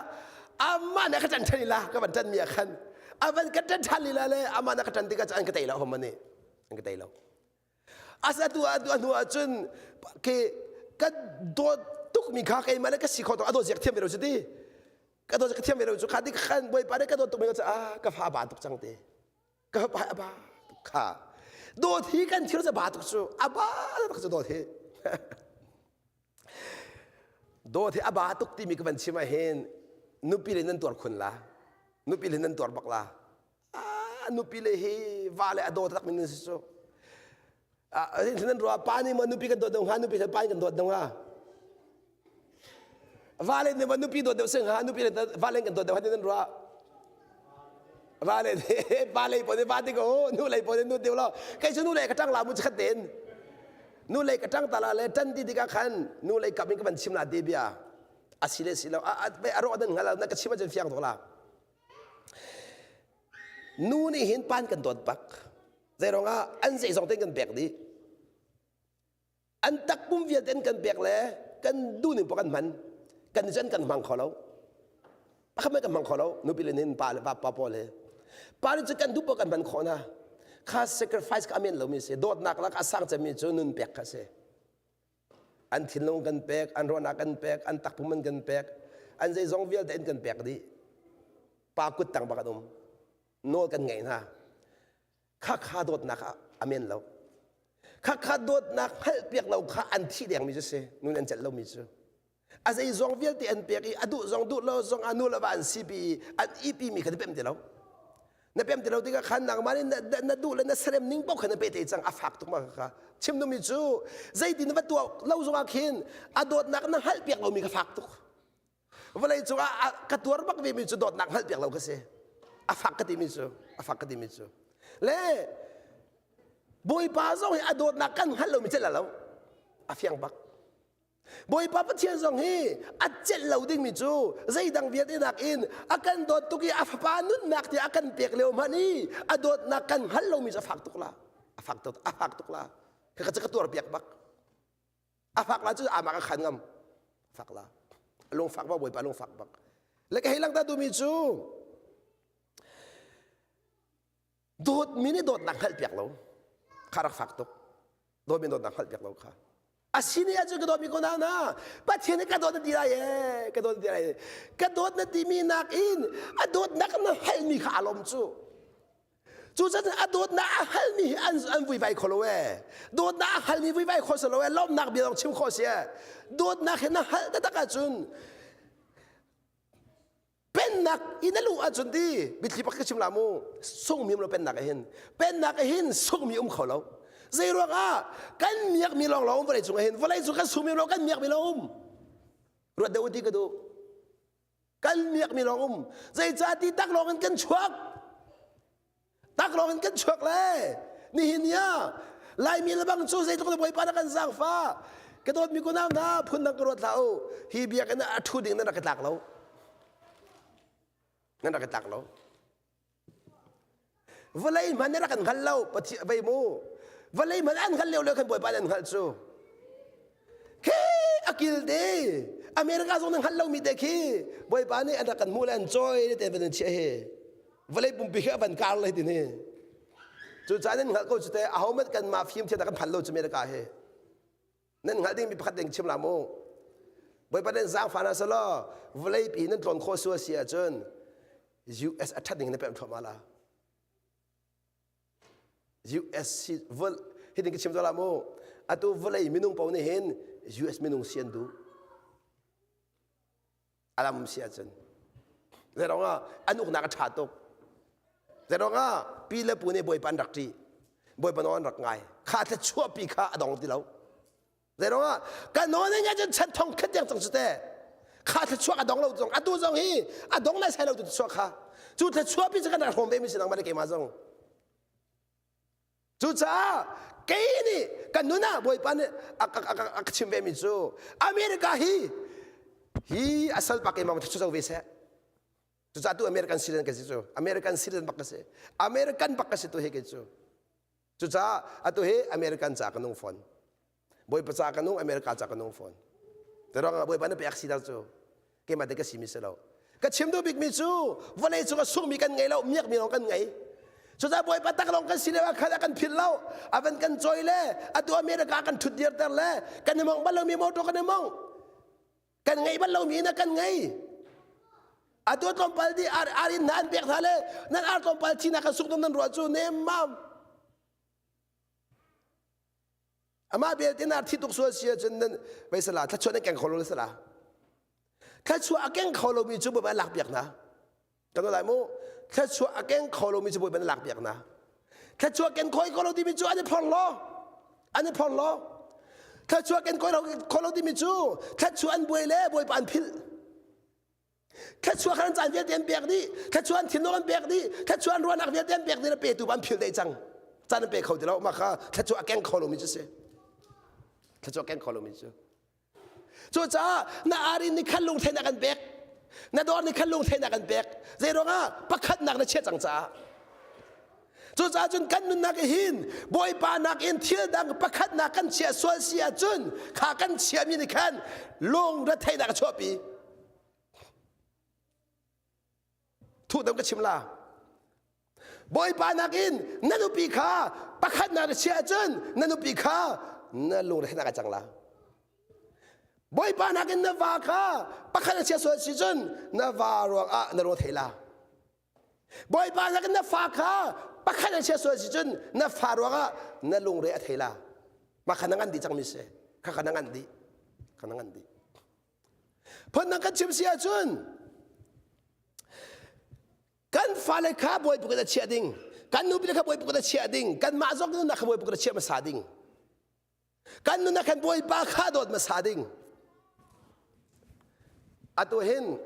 amah nih a ka ṭan ṭhan ila ka van ṭan mi ah khan a van ka ṭan ṭhan lila le amah nih a ka ṭan tikah an ka tei lo hom ani an ka tei lo asa tu a hnu ah cun ke ka dawt tuk mi kha keimah le ka si kho tuk a dawt ziak thiam ve lo cu ti ka dawt ka thiam ve lo cu kha ti khan bawipa nih ka dawt tuk mi cu ah ka fa ba tuk cang te ka fa a ba tuk kha dawt hi kan thil cu ba tuk cu a ba tuk cu dawt hi Dawt hi a ba tuk timi ka van chim ah hin nupi le nan tuar khun la. Nupi le nan tuar bak la. Ah, nupi le hi va le a dawt tak min si cu. Ah, nan ruah pa nih maw nupi kan dawt deuh hnga nupi le pa kan dawt deuh hnga. Va le nih maw nupi dawt deuh si hnga nupi le va le kan dawt deuh hnga nan ruah. Va le nih pa lei pawl nih va ti ko nu lei pawl nih nu ti lo. Kei cu nu lei ka ṭang la mu khat tein. Nu lei ka ṭang ta la le ṭan ti tikah khan nu lei kap in ka van chim la ti bia a si le si lo a a rawh nan hngal na ka chim ahcun fiang tuk la. Nu nih hin pan kan dawt bak. Zei ruangah an zeizong tein kan pek dih. An takpum vialte an kan pek le kan duhning paoh kan hman. Kan nih cun kan hmang kho lo. Pakhat kan hmang kho lo. Nupi le nin pa le pa pa pawl he. Pa nih cun kan duh paoh kan hman khawh hna. Kha sacrifice kha a men lomi si. Dawtnak lak a sang cemmi cu nun pek kha si. An thinlung kan pek, an ruahnak kan pek, an takpum an kan pek, an zeizong vialte an kan pek dih. Pa kut tang bak an um. Nawl kan ngeih hna. Khakha dawtnak ah a men lo. Khakha dawtnak hngalhpiak lo kha an thih dengmi cu si. Nun an celh lomi cu. A zeizong vialte an pek i a duh zong duh lo zong ah nu le va an sipi i an ipi mi kha na pem ti lo. Na pem ti lo tikah khan nangmah nih na, na duh le na serem ning paoh kha na pe te cang a fak tuk ma kha. Chim duhmi cu zeitin va tuah lo zongah khin a dawtnak na hngalhpiak lomi kha fak tuk. Vawlei cung ah ka tuar bak vemi cu dawtnak hngalhpiak lo ka si. A fak ka timi cu, a fak ka timi cu. Le Bawipa zong hi a dawtnak kan hngalh lomi celh lo. A fiang bak. Bawipa Pathian zong hi a celh lo dingmi cu zeidang vialte nakin a kan dawt tuk i a fapa nunnak tiah a kan pek lio hmanh i a dawtnak kan hngalh lomi cu a fak tuk la. A fak tuk, a fak tuk la. Ka ka tuar piak bak. A fak la cu amah ka khan ngam. Fak la. A lung fak bak Bawipa lung fak bak. Le ka hei langhter duhmi cu dawtmi nih dawtnak hngalh piak lo kha rak fak tuk. Dawtmi dawtnak hngalh piak lo kha. A sini ahcun ka dawtmi ko na na Pathian nih ka dawt na ti lai ee ka dawt na ti lai ka dawt na timi nakin a dawtnak na hngalhmi kha a lawm cu. Cucaah a dawtnak a halmi hi an, an vuivai kho lo ee. Dawtnak a halmi vuivai kho si lo ee. Lawmhnak bia zong chim khawh si ee. Dawtnak hi na hal taktak ahcun pennak i na luh ahcun ti biathli pakhat ka chim la mu sungmi um lo pennak ah hin pennak ah hin sungmi um kho lo zei ruangah kan miakmi lawng lawng um vawlei cung ah hin vawlei cung kan sungmi lo kan miakmi lo um ruat deuh ti ka duh Kan miakmi lawng um. Zeicah ti taklawng in kan chuak? Taklawng in kan chuak le nihin ni ah Laimi le bang cu zeitluk na Bawipa na kan zaangfah. Ka dawtmi kunau hna phundang ka ruat hlah u. Hi biakinn ah a ṭhu ding nan rak i tlak lo. Nan rak i tlak lo. Vawlei hmanh nih rak kan hngal lo Pathian vei mu vawlei hmanh an hngal lio lio khan Bawipa nih an hngalh cu khi a kil te America zong nan hngalh lomi te khi Bawipa nih an rak kan hmuh le an cawi te van chiah hi vawlei pumpi khi a van kar le tin hi cucaah nan hngalh ko cu te ahohmanh kanmah fim thiam kan phan lo cu America hi Nan hngalh dingmi pakhat ding chim la mu. Bawipa nan zaangfah hna selaw vawlei pi nan tlawn khawh sual si ahcun US a ṭhat ding na pemh thluahmah la. US si vol hitin ka chim la mu. Atu vawlei minung paoh nih hin US minung si an duh. Alam si ahcun. Zeiruang ah an uknak a ṭha tuk. Zeiruang ah pi le pu nih Bawipa an rak ṭih. Bawipa nawl an rak ngai. Kha thluachuahpi kha a dong ti lo. Zeiruang ah ka nawl in ahcun chan thong khat tiang cang cu te. Kha thluachuah a dong lo zong atu zong hi a dong nai sai lo tu thluachuah kha. Cu thluachuahpi cu kan rak hrawm ve mi si nangmah le keimah zong. Cucaah kei nih kan nun ah Bawipa nih a ka chim ve mi cu America hi hi a sal pak in chu zo ve seh. Cucaah tu American citizen ka si cu. American citizen bak ka si. American bak ka si tu hi kei cu. Cucaah atu hi American ca ka nung fawn. Bawipa ca ka nung, America ca ka nung fawn. Te ruangah Bawipa na pek sidar cu keimah te ka simi si lo. Ka chim duh bikmi cu vawlei cung a sungmi kan ngei lo, miakmi lawng kan ngei. Cucaah Bawipa tak lawng kan si lio ah khan a kan philh lo, a van kan cawi le atu America kan ṭhut dirter le kan i mong bal lomi motor kan i mong. Kan ngeih bal lomi na kan ngei. Atu tlawmpal di ar ar in nan pek hna le nan ar tlawmpal thi na kan suk nan ruah cu nemmam. Amah belte na thi tuk sual si ahcun nan vei sala thluachuah nan keng kho lo sala. Thluachuah a keng kho lomi cu Bawipa lak piak hna. Kan lai mu thluachuah a keng kho lomi cu Bawipa na lak piak hna. Thluachuah ken khoi ko lo timi cu an i phor lo. An i phor lo. Thluachuah ken khoi kho lo timi cu thluachuah an buai le Bawipa an philh. Thluachuah khan caan vialte an pek dih. Thluachuah an thinlung an pek dih. Thluachuah an ruahnak vialte an pek dih na petu an philh deh cang. Caan an pe kho ti lo. Mah kha thluachuah a keng kho lomi cu si. Thluachuah keng kho lomi cu. Cucaah na arin nih khan lungtheihnak an pek. Na dawr nih khan lungtheihnak an pek. Zei ruangah pakhatnak na chiah cang caah. Cucaah cun kan nunnak hin Bawipa nakin thil dang pakhatnak kan chiah sual si ahcun kha kan chiahmi nih khan lung retheihnak a chuahpi. Thuhdam ka chim la. Bawipa nakin na nupi kha pakhatnak na chiah ahcun na nupi kha na lungretheihnak a cang la. Bawipa nakin na va kha pakhat na chia sual si cun na va ruangah na ro thei la. Bawipa nakin na fa kha pakhat na chia sual si cun na fa ruangah na lungre a thei la. Mah kha na ngan dih cangmi si. Kha kha na ngan dih. Kha na ngan dih. Phundang kan chim si ahcun kan fale kha bawipa kut a chiah ding. Kan nupi kha bawipa kut a chiah ding. Kanmah zong nunnak kha bawipa kut a chiah hmasa ding. Kan nunnak khan Bawipa kha dawt hmasa ding. Atu hin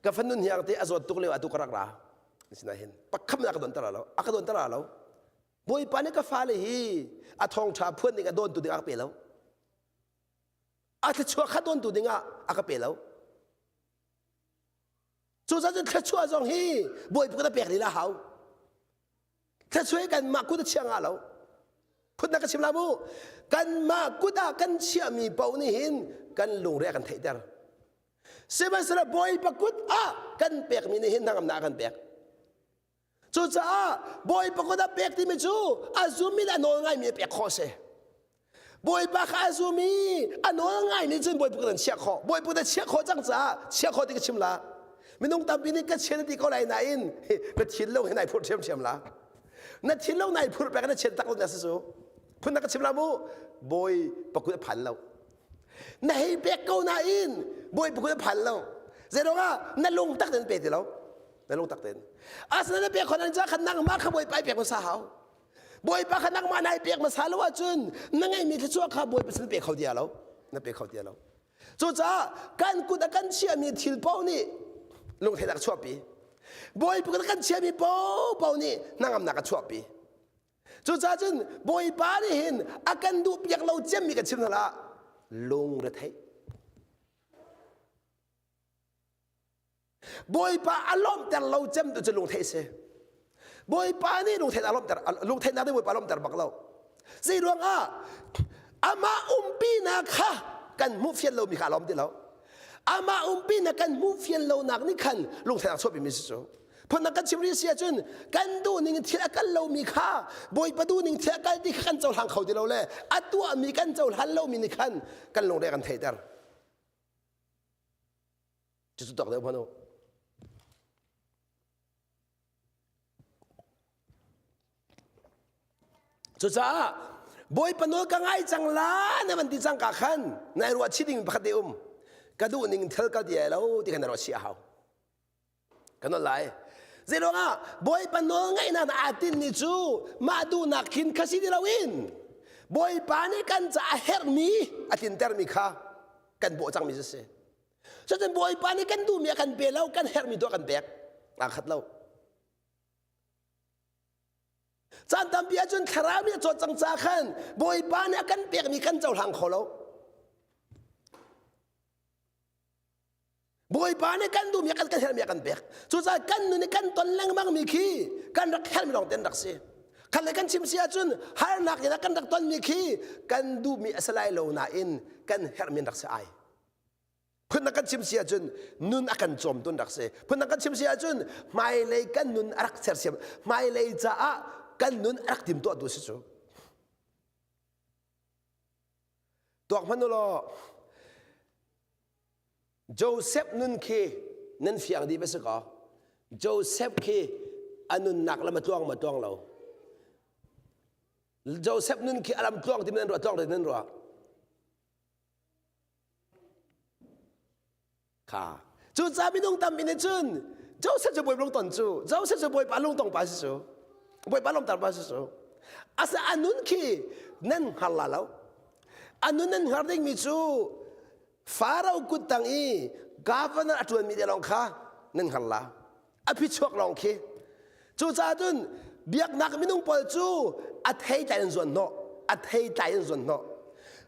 ka fanu hniang te a zawt tuk lio atu ka rak ra. Sinain hin pakhat a ka don tara lo. A ka don tara lo. Bawipa nih ka fale hi a thawngṭha phuan ding a dawntu ding a ka pe lo. A thluachuah kha dawntu ding ah a ka pe lo. Cucaah cun thluachuah zong hi Bawipa kut a pek lila hau. Thluachuah hi kanmah kut a chia nga lo. Phutnak ka chim la mu. Kanmah kut ah kan chiahmi paoh nih hin kan lungre a kan theihter. Sihmanhsehlaw Bawipa kut ah kan pekmi nih hin hnangamnak a kan pek. Cucaah Bawipa kut ah pek timi cu a zummi le a nawl ngaimi a pek khawh a si. Bawipa kha a zum i a nawl ngai nih cun Bawipa kan chiah khawh. Bawipa na chiah khawh cang caah chiah khawh ti ka chim la. Minung tampi nih ka chia na ti ko lai nain na thinlung hi nai phurh ṭhiamṭhiam la. Na thinlung nai phurh pek na chiat tak lo na si cu. Phun na ka chim la mu. Bawipa kut a phan lo. Na hei pek ko nain Bawipa kut a phan lo. Zeiruangah na lung tak tein pe ti lo. Na lung tak tein. Asinain na pek khawh nan ca khan nangmah kha Bawipa ai pek hmasa hau. Bawipa kha nangmah nai pek hmasa lo ahcun na ngeihmi thluachuah kha Bawipa sin pe kho dia lo na pe kho dia lo cucaah kan kut a kan chiahmi thil paoh nih lungtheihnak a chuahpi Bawipa kut a kan chiahmi paohpaoh nih hnangamnak a chuahpi cucaah cun Bawipa nih hin a kan duh piak lo cemmi kan chim hna lah lungretheih Bawipa a lawmhter lo cem tu cu lungtheih si. Bawipa nih lungtheihnak lawmhter lungtheihnak nih Bawipa lawmhter bak lo. Zei ruangah amah umpinak kha kan hmuh fian lomi kha a lawm ti lo. Amah umpinak kan hmuh fian lonak nih khan lungtheihnak chuahpi mi si cu. Phundang kan chim rih si ahcun kan duh ning thil a kal lomi kha Bawipa duh ning thil a kal ti kha kan cohlang kho ti lo le a tuahmi kan cohlan lomi nih khan kan lungre kan theihter. Cucu tuak deuh hmanh u. Cucaah Bawipa nawl ka ngai cang la na van ti cang ka khan nai ruah chih ding pakhat te um ka duh ning thil kal ti ai lo ti khan na ruah chih a hau kan nawl lai zei ruangah Bawipa nawl ngaihnak na aa tinmi cu mah duhnak khin kha si ti loin Bawipa nih kan ca a herhmi a tlintermi kha kan bawh cangmi cu si Cutin Bawipa nih kan duhmi a kan pe lo, kan herhmi tu a kan pek. Aa khat lo. Caan tampi ahcun thlarau nih a cawt cang ca khan Bawipa nih a kan pekmi kan cohlang kho lo. Bawipa nih kan duhmi kan kan herhmi a kan pek. Cucaah kan nun i kan ton lengmangmi khi kan rak herhmi lawng te an rak si. Khat le kan chim si ahcun harnak in kan rak tonmi khi kan duhmi a si lai lo nain kan herhmi an rak si ai. Phundang kan chim si ahcun nun a kan cawmtu an rak si. Phundang kan chim si ahcun hmailei kan nun a rak sersiam. Hmailei caah kan nun a rak timtuahtu si cu. Tuak hmanh u law Joseph nun khi nan fiang dih va si kaw Joseph khi a nunnak lam a tluang ma tluang lo Joseph nun khi a lam tluang ti nan ruah tluang ti nan ruah Kha. Cucaah minung tampi nih cun Joseph cu Bawipa lungton cu Joseph cu Bawipa lungtong pa si cu Bawipa lungtar pa si cu asa a nun khi nan hngar la lo a nun nan hngar dingmi cu Pharaoh kut tang i governor a ṭuanmi te lawng kha nan hngar la a phichuak lawng khi cucaah cun biaknak minung pawl cu a theitlai in zuan hnawh a theitlai in zuan hnawh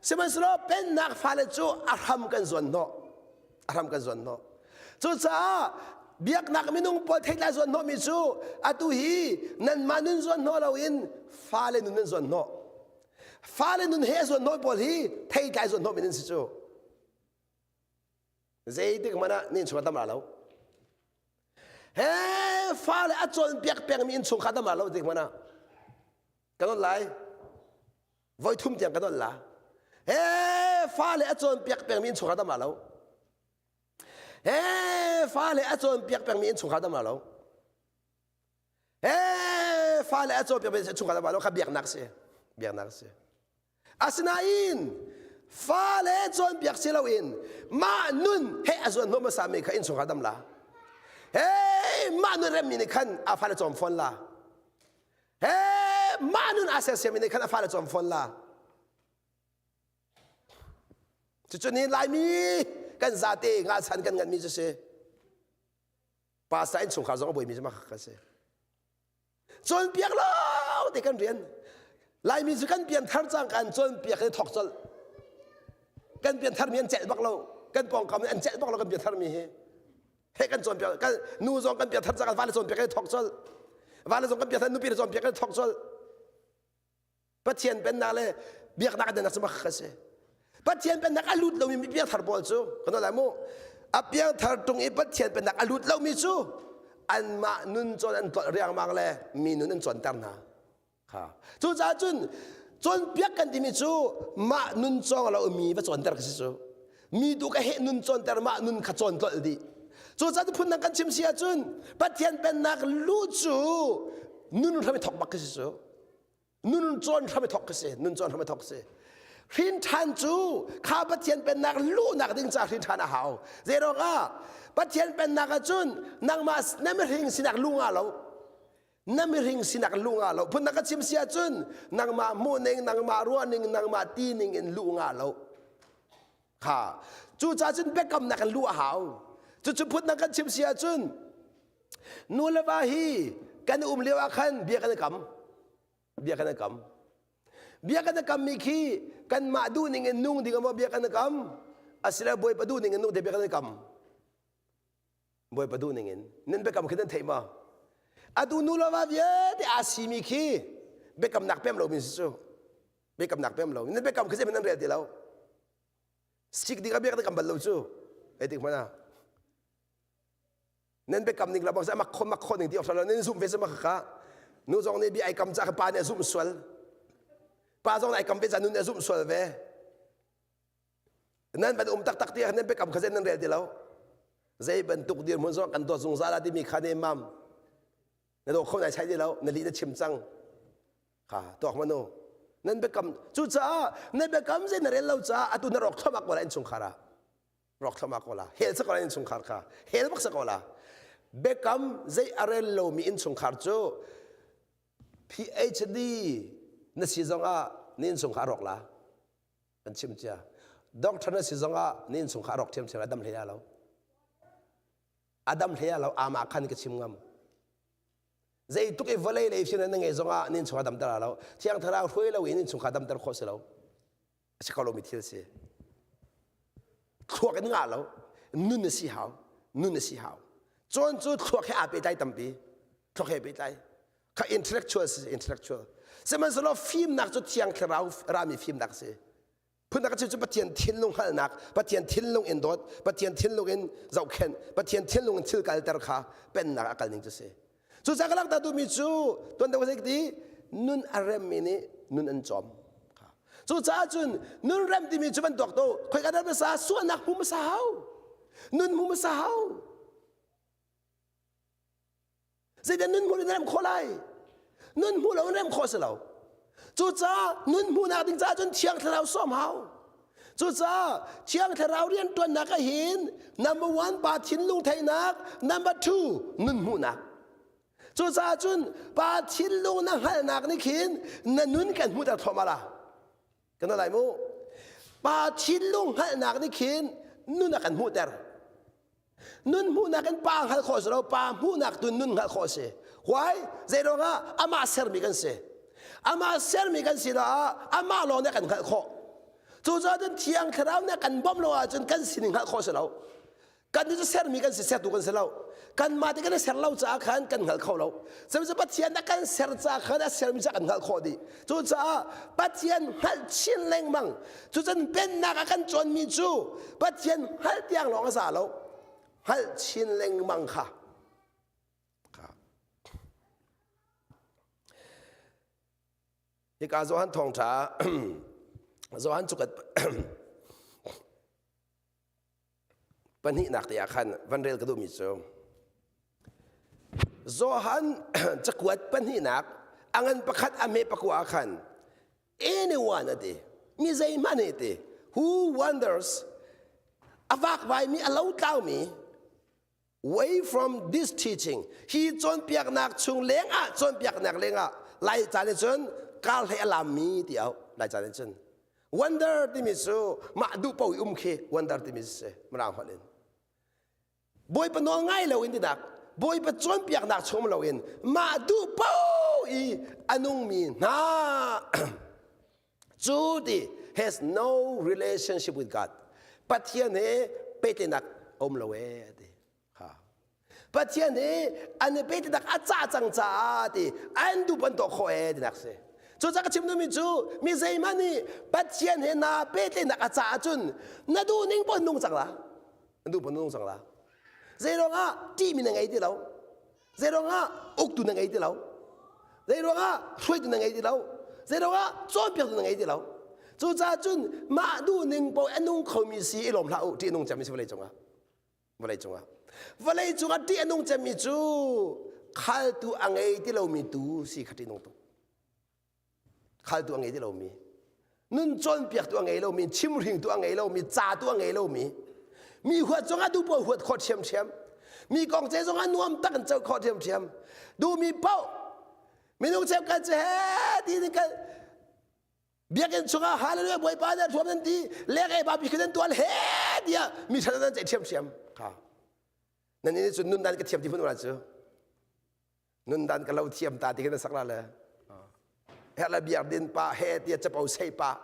sihmanhsehlaw pennak fale cu a hram kan zuan hnawh a hram kan zuan hnawh cucaah biaknak minung pawl theitlai zuan hnawhmi cu atu hi nanmah nun zuan hnawh loin fale nun nan zuan hnawh fale nun he zuan hnawh pawl hi theitlai zuan hnawhmi nan si cu Zeitik hmanh ah na innchungkhar dam ra lo. He fale a cawnpiak pengmi innchungkhar dam ra lo tik hmanh ah ka non lai. Voi thum tiang ka non la. He fale a cawnpiak pengmi innchungkhar dam ra lo. He fale a cawnpiak pengmi innchungkhar dam ra lo. He fale a cawnpiak pengmi innchungkhar dam ra lo kha biaknak si. Biaknak si. Asinain fale cawnpiak si loin mah nun he a zuan hnawh hmasami kha innchungkhar dam la. Hey, mah nun remmi nih khan a fale cawm fawn la. Hey, mah nun aa sersiammi nih khan a fale cawm fawn la. Cucu ni Laimi kan zate ngachan kan nganmi cu si. Pastor innchungkhar zong a buaimi cu mah kha si. Cawnpiak lo te kan rian. Laimi cu kan pianthar cang kan cawnpiak hi thok colh. Kan pianthar mi an celh bak lo. Kan pawngkam nih an celh bak lo kan pianthar mi hi. He kan cawnpiak kan nu zong kan pianthar cang kan vale cawnpiak hi thok colh. Vale zong kan pianthar nupi le cawnpiak hi thok colh. Pathian pennak le biaknak dennak cu makha si. Pathian pennak a lut lomi mi piangthar pawl cu kan lai mu. A piangthar tung i Pathian pennak a lut lomi cu anmah nun cawn an tlolh riangmang le mi nun an cawnter hna. Kha. Cucaah cun cawnpiak kan timi cu mah nun cawng lo mi va cawnter ka si cu. Mi tu ka heh nun cawnter mah nun kha cawn tlolh dih. Cucaah phun dang kan chim si ahcun Pathian pennak lu cu nun hram i thok bak ka si cu. Nun cawn hram i thok ka si nun cawn hram i thok si hrin ṭhan cu kha Pathian pennak luhnak ding ca hrin ṭhan a hau zeiruang ah Pathian pennak ahcun nangmah na mihring sinak lu nga lo na mihring sinak lu nga lo phun ka chim si ahcun nangmah hmuh ning nangmah ruah ning nangmah ti ning in lu nga lo kha cucaah cun biakamnak in lu a hau cucu phun dang kan chim si ahcun Nu le va hi kan um lio ah khan bia kan i kam. Bia kan i kam. Bia kan i kammi khi kanmah duhning in nung ding maw bia kan i kam asile Bawipa duhning in nung ding bia kan i kam. Bawipa duhning in. Nan biakam khi nan theih maw? Atu nu le va vialte aa simi khi biakamnak pem lomi si cu. Biakamnak pem lo. Nan biakam khi zei nan rel ti lo. Sik ding ah bia kan i kam bal lo cu. Ei tik hmanh ah. Nan biakam ning la bang mak khon mak khon ning ti awk lo nan zumh ve sama kha nu zong nih bia ai kam ca pa nih a zumh sual pa zong nih ai kam ve ca nu nih a zumh sual ve nan van um taktak ti nan biakam kha nan rel ti lo zei bantuk dirhmun zong kan dawt zungzal a timi kha ne mam na daw kho nai chai ti lo na li na chim cang kha tuak manu nan biakam cucaah na biakam zei na rel lo caah atu na rawk thluahmah ko la innchungkhar ah rawk thluahmah ko la hel sa ko la innchungkhar kha hel bak sa ko la biakam zei a rel lomi innchungkhar cu PhD na si zongah na innchungkhar rawk la kan chim cia doctor na si zongah na innchungkhar rawk ṭhiamṭhiam a dam hlei lo a dam hlei lo ama khan ka chim ngam. Zeituk i vawlei lei fimnak na ngei zongah nin chungah damter lo. Thiang Thlarau hruai lo in innchungkhar damter khawh si lo. A si kho lomi thil si. Thluak in ngah lo. Nun a si hau. Nun a si hau. Cawn cu thluak he aa pehtlai tampi. Thluak he pehtlai. Kha intellectual si, intellectual. Sihmanhsehlaw fimnak cu Thiang Thlarau rami fimnak si. Phundang cu Pathian thinlung hngalhnak, Pathian thinlung in dawt, Pathian thinlung in zohkhenh, Pathian thinlung in thil kalter kha pennak a kal ning cu si. Cucaah ka langhter duhmi cu tuan deuh zei ti nun a remmi nih nun an cawm. Cucaah cun nun rem timi cu bantuk to khoi ka rem hmasa sualnak hmu hmasa hau. Nun hmu hmasa hau. Zeidah nun hmu in rem khawh lai? Nun hmu lo in rem khawh si lo. Cucaah nun hmuhnak ding caah cun Thiang Thlarau sawm hau. Cucaah Thiang Thlarau rianṭuannak ah hin number one pa thinlung theihnak, number two nun hmuhnak. Cucaah cun pa thinlung na hngalhnak nih khin na nun kan hmuhter thluahmah la. Kan lai mu. Pa thinlung hngalhnak nih khin nun a kan hmuhter. Nun hmuhnak in pa hngalh khawh si lo, pa hmuhnak tu nun hngalh khawh si. Why? Zeiruang ah amah sermi kan si. Amah sermi kan si ah amah lawng nih kan hngalh khawh. Cucaah cun Thiang Thlarau nih kan bawmh lo ahcun kan sining hngalh khawh si lo. Kan cu sermi kan si, sertu kan si lo. Kanmah te kan i ser lo caah khan kan hngal kho lo. Cucu Pathian a kan ser caah khan a sermi caah kan hngalh khawh dih. Cucaah Pathian hngalh chin lengmang. Cucun pennak a kan cawnmi cu Pathian hngalh tiang lawng a za lo. Hngalh chin lengmang kha. Hika Johan thawngṭha Johan cukat Pahnihnak te ah khan van rel ka duhmi cu Johan cakuat pahnihnak a ngan pakhat a hme pakua ah khan anyone a ti mi zeihmanh nih ti who wonders a vakvaimi a lotlaumi way from this teaching hi cawnpiaknak chung lengah cawnpiaknak lengah lai ca nih cun kar hlei a lammi ti au lai ca nih cun Wonder timi cu mah duh paoh i um khi wonder timi si Mirang holh in. Bawipa nawl ngai lo in tinak Bawipa cawnpiaknak chung lo in mah duh paoh i a nungmi hna cu ti has no relationship with God. Pathian he pehtlaihnak a um lo ee ti. Pathian hi an i pehtlaihnak a cah cang caah ti an duh ban tuah khawh ee tinak si. Cucaah ka chim duhmi cu mi zeihmanh nih Pathian he naa pehtlaihnak a cah ahcun na duh ning paoh nung cang la. Na duh paoh nung cang la. Zeiruangah ṭihmi na ngei ti lo. Zeiruangah uktu na ngei ti lo. Zeiruangah hruaitu na ngei ti lo. Zeiruangah cawnpiaktu na ngei ti lo. Cucaah cun mah duh ning paoh a nung khomi si i lawm hlah u ṭih nung cemmi si vawlei cungah. Vawlei cungah. Vawlei cungah ṭih a nung cemmi cu khaltu a ngei ti lomi tu si kha ṭih nung tuk. Khaltu a ngei ti lomi, nun cawnpiaktu a ngei lomi, chimhringtu a ngei lomi, ca tu a ngei lomi, mi huat zong ah duh paoh huat khawh ṭhiamṭhiam, mi kong ce zong ah nuam tak in co khawh ṭhiamṭhiam, duhmi paoh minung cheukhat cu he ti in kan Biakinn chungah hallelujah Bawipa nih a thuam nan ti leng ei pa bi nan tual he tiah mi ṭha nan ceih ṭhiamṭhiam kha nan nih cun nun dan ka thiam ti hmun ura cu nun dan ka lo thiam ta ti khin sak la le herh le biak din pa he tiah capo sei pa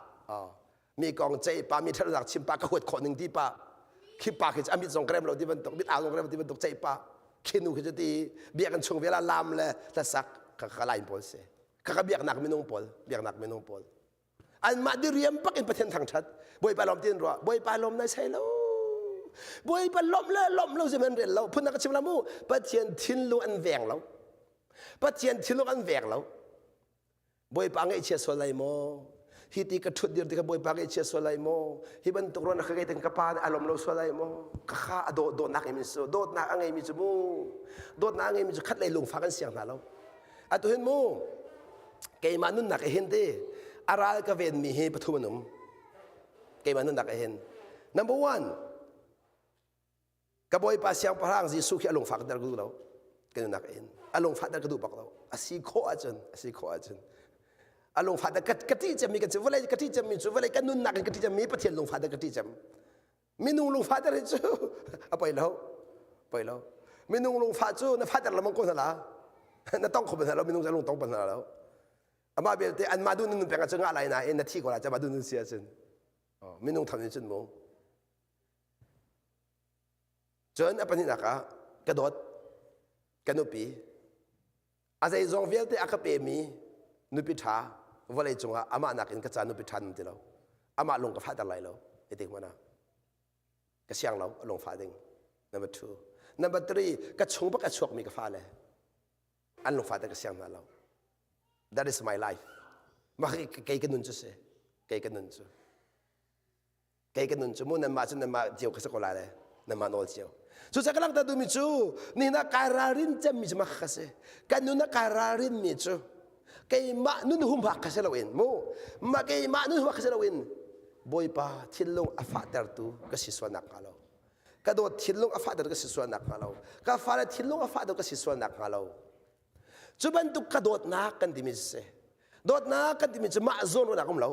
mi kong cei pa mi ṭhatnak chim pa ka huat khawh ning ti pa khi pa khi amit zong krem lo ti bantuk mit au zong krem ti bantuk cei pa khi nu khi cu ti biakinn chung vela lam le hlasak ka ka lain pawl si Khaka biaknak minung pawl, biaknak minung pawl. Anmah diriam bak in Pathian thangṭhat. Bawipa lawm tin ruah. Bawipa lawm nai sai lo. Bawipa lawmh le lawmh lo zeihmanh rel lo. Phun ka chim la mu. Pathian thinlung an veng lo. Pathian thinlung an veng lo. Bawipa ngaihchia sual lai maw? Hi ti ka ṭhut dir ti ka Bawipa ngaihchia sual lai maw? Hi bantuk ruan ka ngei ka pa nih a lawm lo sual lai maw? Ka kha a dawt dawtnak ngeimi cu dawtnak a ngeimi cu mu dawtnak a ngeimi cu khat lei lungfak an siang hna lo. Atu hin mu keimah nunnak i hin ti a ral ka venmi hi pathum an um. Keimah nunnak i hin. Number one, ka Bawipa Siangpahrang Jesuh khi a lungfak der ka duh lo. Ka nunnak i hin. A lungfak der ka duh bak lo. A si khawh ahcun, a si khawh ahcun. A lungfak der ka, ka ṭih cemmi kan si. Vawlei ka ṭih cemmi cu vawlei ka nunnak in ka ṭih cemmi Pathian lungfak der ka ṭih cem. Minung lungfah ter hi cu a poi lo. Poi lo. Minung lungfah cu na fahter lengmang ko hna la. Na tong kho bal hna lo minung cu lung tong bal hna lo. Amah belte anmah duh nun peng ahcun ngah lai nain na thi ko lai cu amah duh nun si ahcun. Minung tham in cun mu. Cun a pahnihnak ah ka dawt ka nupi a zeizong vialte a ka pemi nupi ṭha vawlei cungah amah nakin ka ca nupi ṭha nan ti lo. Amah lung ka fahter lai lo. Hitik hmanh ah ka siang lo a lung fah ding. Number two. Number three, ka chung bak a chuakmi ka fale an lung fahter ka siang hna lo. That is my life. Mah kei ka nun cu si. Kei ka nun cu. Kei ka nun cu mu nanmah cu nanmah cio ka si ko lai le nanmah nawl cio. Cucaah ka langhter duhmi cu nihin ah kai ralrin cemmi cu mah ka si. Kan nun ah kai ralrin mi cu keimah nun humhak ka si loin mu mah keimah nun humhak ka si loin Bawipa thinlung a fahtertu ka si sual nak hnga lo. Ka dawt thinlung a fahter ka si sual nak hnga lo. Ka fale thinlung a fahter ka si sual nak hnga lo. Cu bantuk ka dawtnak kan timi si. Dawtnak kan timi cu mah zawn ruahnak um lo.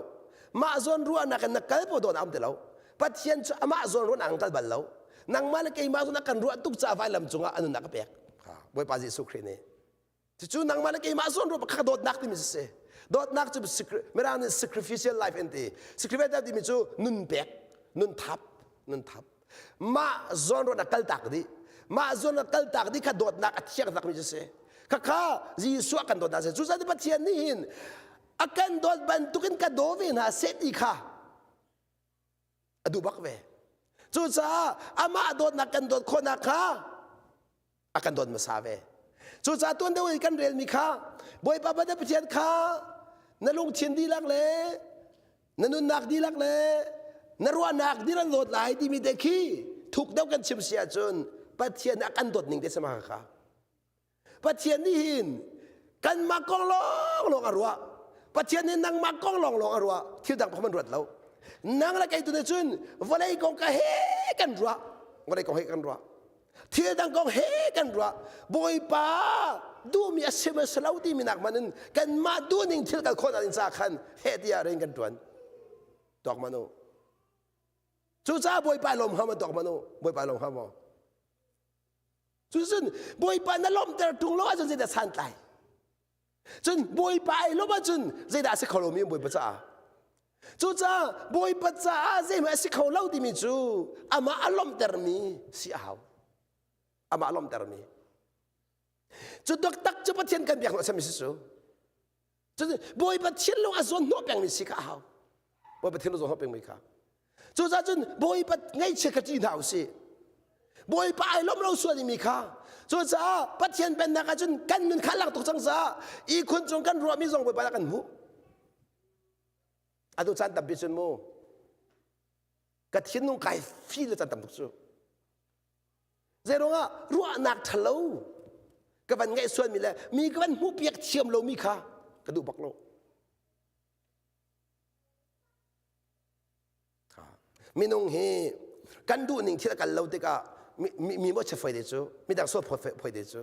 Mah zawn ruahnak in na kal po dawtnak um ti lo. Pathian cu amah zawn ruahnak an kal bal lo. Nangmah le keimah zawn a kan ruah tuk caah vailam cungah a nunnak a pek. Bawipa Jesuh Khrih nih. Cucu nangmah le keimah zawn ruah kha dawtnak timi si. Dawtnak cu Mirang nih sacrificial life an ti. Sacrificial life timi cu nun pek, nun thap, nun thap. Mah zawn ruahnak kaltak dih. Mah zawn kaltak dih kha dawtnak a thiang takmi cu si. Khakha Jesuh a kan dawtnak si. Cucaah Pathian nih hin a kan dawt bantukin ka daw ve hna seh ti kha a duh bak ve. Cucaah amah dawtnak kan dawt khawhnak kha a kan dawt hmasa ve. Cucaah tuan deuh i kan relmi kha Bawipa Pathian kha na lungthin dihlak le na nunnak dihlak le na ruahnak dihlak dawt lai timi te khi thuk deuh kan chim si ahcun Pathian a kan dawt ning te sama kha Pathian nih hin kanmah kong lawng lawng a ruah Pathian nih nangmah kong lawng lawng a ruah thil dang pakhat ruat lo nang le kei tu nih cun vawlei kong ka he kan ruah vawlei kong he kan ruah thil dang kong he kan ruah bawipa duhmi a si ma si lo timi nak man in kanmah duhning thil kal khawh ding ca khan he tiah rian kan tuan tuak man u cucaah bawipa lawm hnga ma tuak man u bawipa lawm hnga maw cucun bawipa na lawmhter ṭung lo ahcun zeidah santlai Cun Bawipa ai lawmh ahcun zeidah a si kho lomi Bawipa caah? Cucaah Bawipa caah zeihmanh a si kho lo timi cu amah a lawmhtermi si a hau. Amah a lawmhtermi. Cu taktak cu Pathian kan biak hnawhchanmi si cu. Cun Bawipa thinlung a zawn hnawh pengmi si kha a hau. Bawipa thinlung zawn hnawh pengmi kha. Cucaah cun Bawipa ngaihchia kha ṭih hna u sih. Bawipa ai lawm lo sual mi kha. Cucaah Pathian pennak ah cun kan nun kha lang tuk cang caah ihkhun cung kan ruahmi zong Bawipa kan hmuh. Atu caan tampi cun mu ka thinlung kai feel caan tam tuk cu. Zeiruangah ruahnak ṭhalo ka van ngaih sualmi le mi ka van hmuhpiak thiam lomi kha ka duh bak lo. Minung hi kan duhning thil a kal lo tikah mi mi maw chia te cu midang sual phoi te cu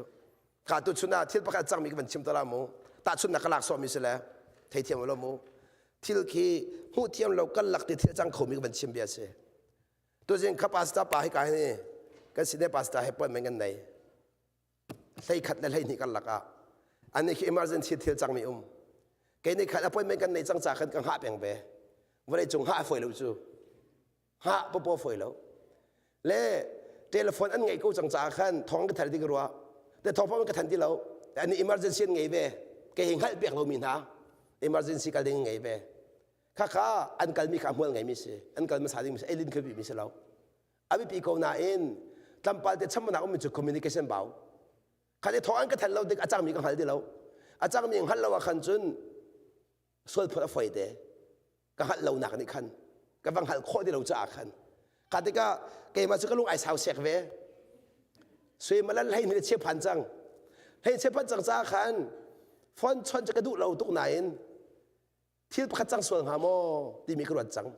ka tu chun ah thil pakhat cangmi ka van chim to la mu tahchunnak ka lak sawhmi si le theithiam lo mu thil khi hmuh thiam lo kan lak ti thil cang khomi ka van chim bia si tuzing kha pastor pa hi ka hi kan sine pastor he appointment kan nei 11 le 12 karlak ah ani khi emergency thil cangmi um kei nih khan appointment kan nei cang ca khan ka hngah peng ve vawlei cung hngah a fawi lo cu hngah popo fawi lo le telephone an ngeih ko cang caah khan thawng ka thar ti ka ruah te thawngpang ka than ti lo ani emergency an ngei ve kei hi hngalh piak lomi hna emergency kal ding ngei ve khakha an kalmi kha hmual ngeimi si an kal hmasa ding mi si elin khabi mi si lo a biapi ko nain tlampal te chamnak ummi cu communication bau khat i thawng an ka than lo tik a cangmi ka hngal ti lo a cangmi hngalh lo ah khan cun sual phut a foi te ka hngalh lo nak nih khan ka va hngalh khawh ti lo caah khan kha tikah keimah cu ka lung ai sau sek ve sui malan hlei ni chia phan cang hlei chia phan cang caah khan phone chon cu ka duh lo tuk nain thil pakhat cang sual hnga maw timi ka ruat cang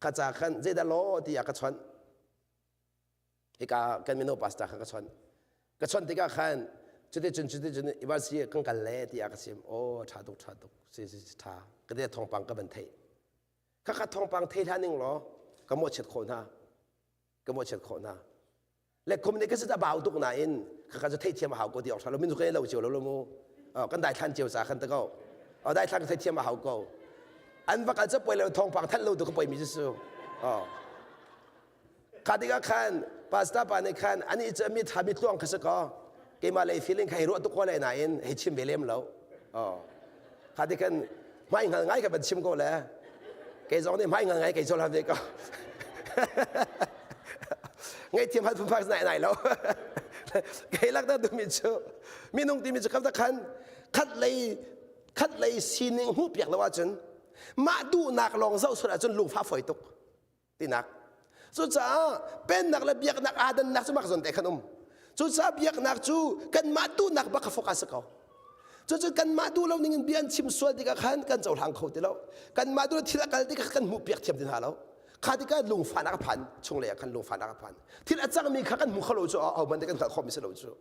kha ca khan zeidah law tiah ka chawnh hika kan mino pastor kha ka chawnh ka chawnh tikah khan cuticun cuticun emergency kan kal le tiah ka chim aw ṭha tuk ṭha tuk si si ṭha ka te thawngpang ka van theih khakha thawngpang thei hlah ning law ka mawhchiat khawh hna ka mawhchiat khawh hna. Le communication a bau tuk nain khakha cu theihthiam a hau ko ti awk ṭha lo. Min cu kan i lo cio lo lo mu. Kan daithlan cio ca khan ta ko. Daithlan ka theihthiam a hau ko. An va kal cu poi lo thawngpang thanh lo tu ka poi mi cu su. Kha tikah khan pastor pa nih khan ani cu mi ṭha mi tluang kha si ko. Keimah lei feeling kha hei ruah tuk ko le nain hei chim ve lem lo. Kha ti khan hmai hngal ngai ka van chim ko le kei zong nih hmai hngal ngai kei cohlan ve ko. Ngaihthiam hal phunphak nai nai lo. Kei lak dah duhmi cu minung timi cu kam khan khat lei khat lei sining hmuh piak lo ahcun mah duhnak lawng zoh sual ahcun lungfah fawi tuk. tinak. Cucaah pennak le biaknak aa dannak cu mak zawn te khan um. Cucaah biaknak cu kanmah duhnak bak kha focus a ko. Cucu kanmah duh lo ning in bia an chim sual tikah khan kan cohlang kho ti lo. Kanmah duh thil a kal tikah kan hmuh piak thiam ti hna lo. Kha tikah lungfahnak a phan chunglei ah khan lungfahnak a phan. Thil a cangmi kha kan hmu kho lo cu ahohmanh nih kan hngalh khawhmi si lo cu.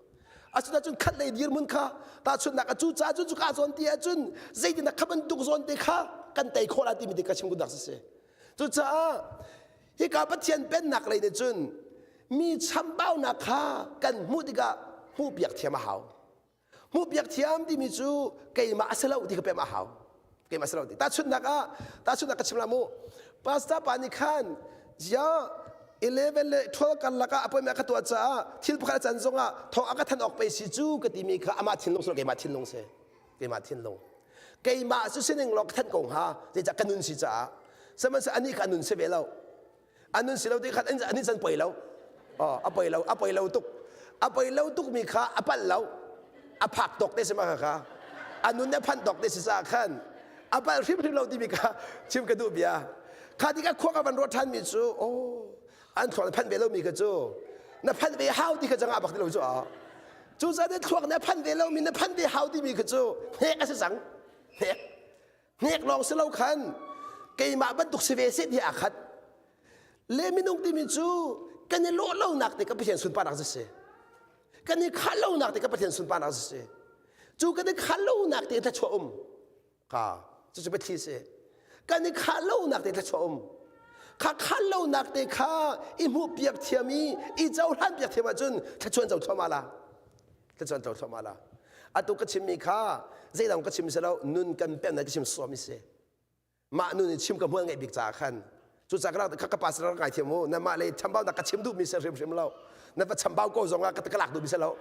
Asinain khat lei dirhmun kha tahchunhnak a cu ca cun cuka zawn ti ahcun zeitindah kha bantuk zawn te kha kan tei khawh la timi te ka chim ku dak si si. Cucaah hika Pathian pennak lei nih cun mi chambaunak kha kan hmuh tikah hmuhpiak thiam a hau. Hmuhpiak thiam timi cu keimah a si lo ti kha pem a hau. Keimah a si lo ti. Tahchunhnak ah, tahchunhnak ka chim la mu. Pastor pa nih khan zia 11 le 12 karlak ah appointment ka tuah caah thil pakhat a can zongah thawng a ka than awk pei si cu ka timi kha amah thinlung si lo keimah thinlung si. Keimah thinlung. Keimah cu sining law ka thanh ko hnga zeicah ka nun si caah. Sihmanhsehlaw anih kha a nun si ve lo. A nun si lo ti khan anih can poi lo. Oh, a poi lo, a poi lo tuk. A poi lo tuk mi kha a palh lo. A phak tawk te si ma kha. A nun a phanh tawk te si caah khan a palh hrimhrim lo timi kha chim ka duh bia. Kha tikah khua ka van ruat ṭhan mi cu oh an thluak na phanh ve lomi kha cu na phanh ve hau ti kha cangah bak ti lo cu a cucaah na thluak na phanh ve lomi na phanh ve hau timi kha cu hnek a si cang hnek hnek lawng si lo khan keimah bantuk si ve seh ti aa khat le minung timi cu kan i lawh lonak te ka Pathian sunparnak si kan i khah lonak te ka Pathian sunparnak si cu kan i khah lonak te thluachuah um Ka cucu biathli si. Kan i khah lonak te thluachuah um. Kha khah lonak te kha i hmuh piak thiam i i cohlan piak thiam ahcun thluachuah co thluahmah la. Thluachuah co thluahmah la. Atu ka chimmi kha zeidang ka chim si lo nun kan pemnak ka chim sawmi si. Mah nun i chim ka hmual ngeih bik caah khan Cucaah ka ka pastor rak ngai thiam u. Na mah le chambaunak ka chim duhmi si hrimhrim lo. Na va chambau ko zong ah ka ka lak duhmi si lo.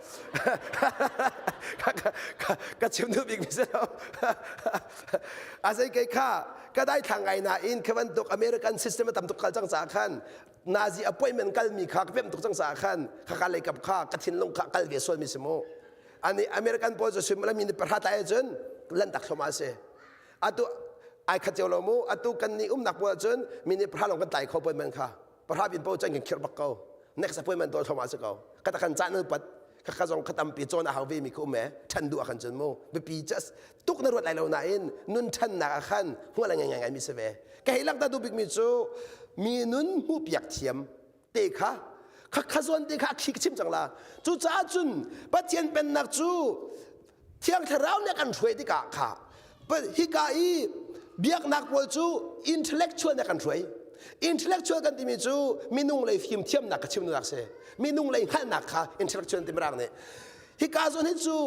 Ka chim duh bikmi si lo. A zei kei kha ka dai thlang ngai nain kha bantuk American system a tam tuk kal cang caah khan Nazi appointment kalmi kha ka pemh tuk cang caah khan kha ka lei kap kha ka thinlung kha kal ve sualmi si mu. Ani American pawl cu suimilam mi ni pahra tlai ahcun lantak thluahmah a si. Atu ai khat cio lo mu atu kan nih umnak pawl ahcun mi nih pahra lawng kan tlai kho appointment kha pahra bin paoh cun kan khirh bak ko next appointment tuah thluahmah si ko kata kan caan upat khakha zong kha tampi cawn a hau ve mi kha um e ṭhan duh ah khan cun mu biapi just tuk na ruat lai lo nain nun ṭhannak ah khan hmual a ngei ngai mi si ve ka hei langhter duh bik mi cu mi nun hmuh piak thiam te kha khakha zawn te kha a khi ka chim cang la cucaah cun Pathian pennak cu Thiang Thlarau nih a kan hruai tikah kha hika i biaknak pawl cu intellectual nih a kan hruai intellectual kan timi cu minung lei fimthiamnak ka chim duhnak si minung lei hngalhnak kha intellectual ti mirang nih hika zawn hi cu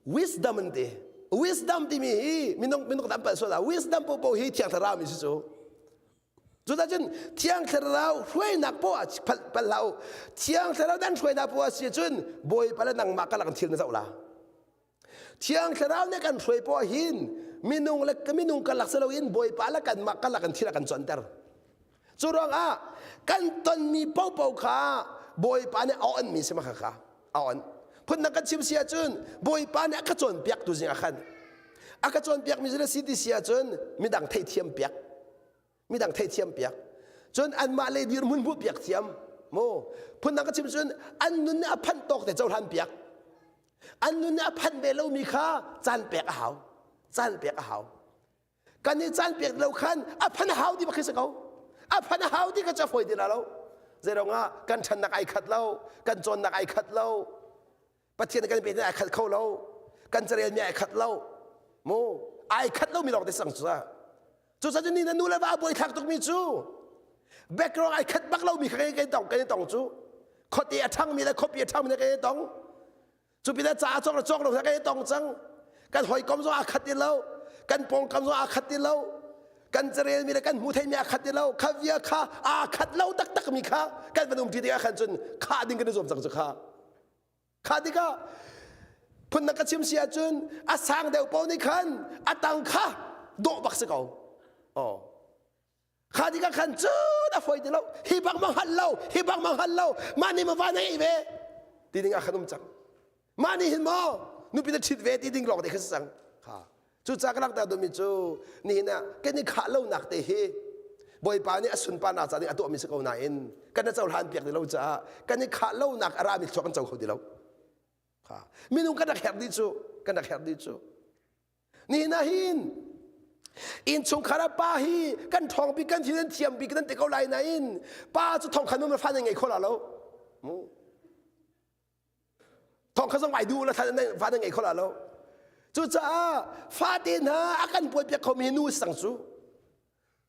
wisdom an ti wisdom timi hi minung minung tam palh sual ah wisdom popo hi Thiang Thlarau mi si cu Cuticun Thiang Thlarau hruainak poah pal hlah u. Thiang Thlarau dan hruainak poah si cun Bawipa le nangmah ka lak thil na zoh la. Thiang Thlarau nih kan hruai poah hin minung le minung ka lak si loin Bawipa le kanmah ka lak in thil a kan cawnter. Cu ruangah kan tonmi popo kha Bawipa nih a onmi si ma kha kha a on. Phundang kan chim si ahcun Bawipa nih a ka cawnpiak tu zing ah khan a ka cawnpiakmi cu na si ti si ahcun midang theihthiam piak midang theihthiam piak cun anmah le dirhmun hmuh piak thiam mu phundang ka chim cun an nun nih a phanh tawk te cohlan piak an nun nih a phanh ve lomi kha caan pek a hau caan pek a hau kan i caan pek lo khan a phan a hau ti bak khi si ko a phan a hau ti kha cu a fawi ti la lo zeiruangah kan ṭhannak ai khat lo kan cawnnak ai khat lo Pathian kan pe ai khat kho lo kan carel mi ai khat lo mu ai khat lo mi lawng te sang cu cu ca ni na nu le va buai thlak tuk mi cu background ai khat bak lo mi kha kan tong kan tong cu. Khuate a ṭhangmi le khuapi a ṭhangmi le kan i tong. Cu pinah ca a cawk le cawk lo kan i tong cang. Kan hawikom zong aa khat ti lo. Kan pawngkam zong aa khat ti lo. Kan carelmi le kan hmuh theihmi aa khat ti lo. Kha via kha aa khat lo taktakmi kha kan van umṭi tikah khan cun khah ding kan i zuam cang cu kha. Kha tikah phun ka chim si ahcun a sang deuh paoh nih khan a tang kha dawh bak si ko. Oh. Kha tikah khan cun a fawi ti lo. Hi bak ma hngal lo, hi bak ma hngal lo. Mah nih ma va na ngeih ve ti ding ah khan um cang. Mah nih hin maw nupi na ṭhit ve ti ding lawng te kha si cang. Kha. Cucaah ka langhter duhmi cu nihin ah kan i khah lonak te hi Bawipa nih a sunparnak ca ding a tuahmi si ko nain kan i cohlan piak ti lo caah kan i khah lonak a rami thluak kan co kho ti lo. Kha. Minung kan rak herh dih cu, kan rak herh dih cu. Nihin ah hin innchungkhar ah pa hi kan ṭhawng bik kan thil an thiam bik nan ti ko lai nain pa cu thong khan um fa nan ngei kho la lo. Mu. Thong kha zong ai duh la fa nan ngei kho la lo. Cucaah fate hna a kan puaipiak khomi nu sang cu.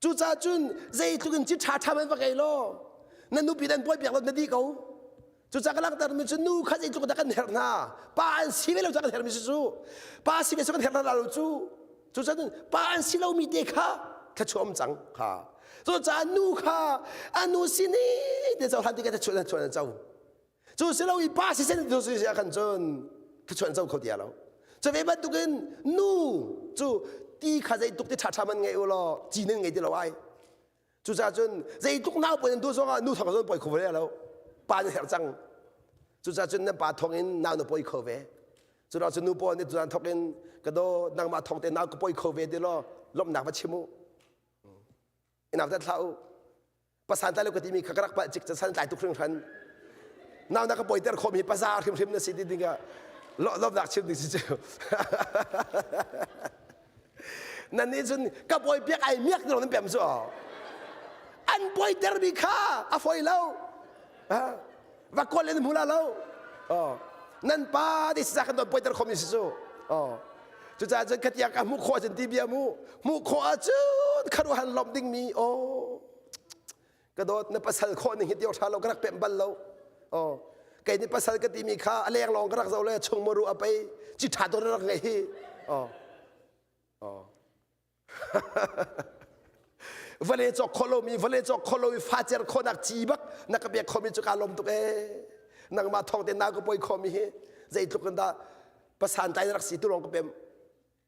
Cucaah cun zeitluk in ci ṭha ṭha man va ngei law na nupi nan puaipiak lo na di ko. Cucaah ka langhtermi cu nu kha zeitluk dah kan herh hna. Pa an si ve lo caah kan herhmi si cu. Pa si ve cu kan herh hna lo cu. Cucaah cun pa an si lomi te kha thluachuah um cang kha. Cucaah nu kha a nu sining te cohlan tikah thluachuah thluachuah an co. Cu si lo i pa sisen tu si ah khan cun thluachuah an co kho ti lo. Cu ve bantukin nu cu ti kha zeitluk ti ṭhaṭha man ngei u law ci nan ngei ti lo ai. Cucaah cun zeitluk nau pawi nan duh zongah nu thawng cun pawi kho ve lo. Pa nan herh cang. Cucaah cun nan pa thawng in nau na pawi kho ve. Cucaah cun nu pawl nih tutan thawk in ka daw nangmah thawng te nau ka pawi kho ve ti law lawmhnak va chim u. Inau tat hlah u. Pasan tlai lo ka timi kha ka rak palh cik san tlai tuk hringhran. Nau na ka poiter khawm hi paza hrimhrim na si ti ding ah lawmnak chim ding si cu. Nan nih cun ka pawi piak ai miak ti nan pem cu. An poiter mi kha a foi lo. Va kawl in hmu la lo. Nan pa ti sa kan don poiter khawm mi si cu. Cucaah cun khatiang ka hmuh khawh ahcun ti bia mu. Hmuh khawh ahcun kharuahan lawmh ding mi oh ka dawt na pasal khawh ning hi ti ṭha lo ka rak pemh bal lo. Oh kei nih pasal ka timi kha a leng lawng ka rak zoh le chung maru a pei ci ṭha dawt rak ngei hi. Oh oh vale cawk khawh lomi vale cawk khawh lomi facer khawhnak ci bak na ka pek khomi cu kaa lawm tuk ee nangmah thawng te na ka poi khomi hi zeitluk in dah pasan tlai rak si tu lawng ka pem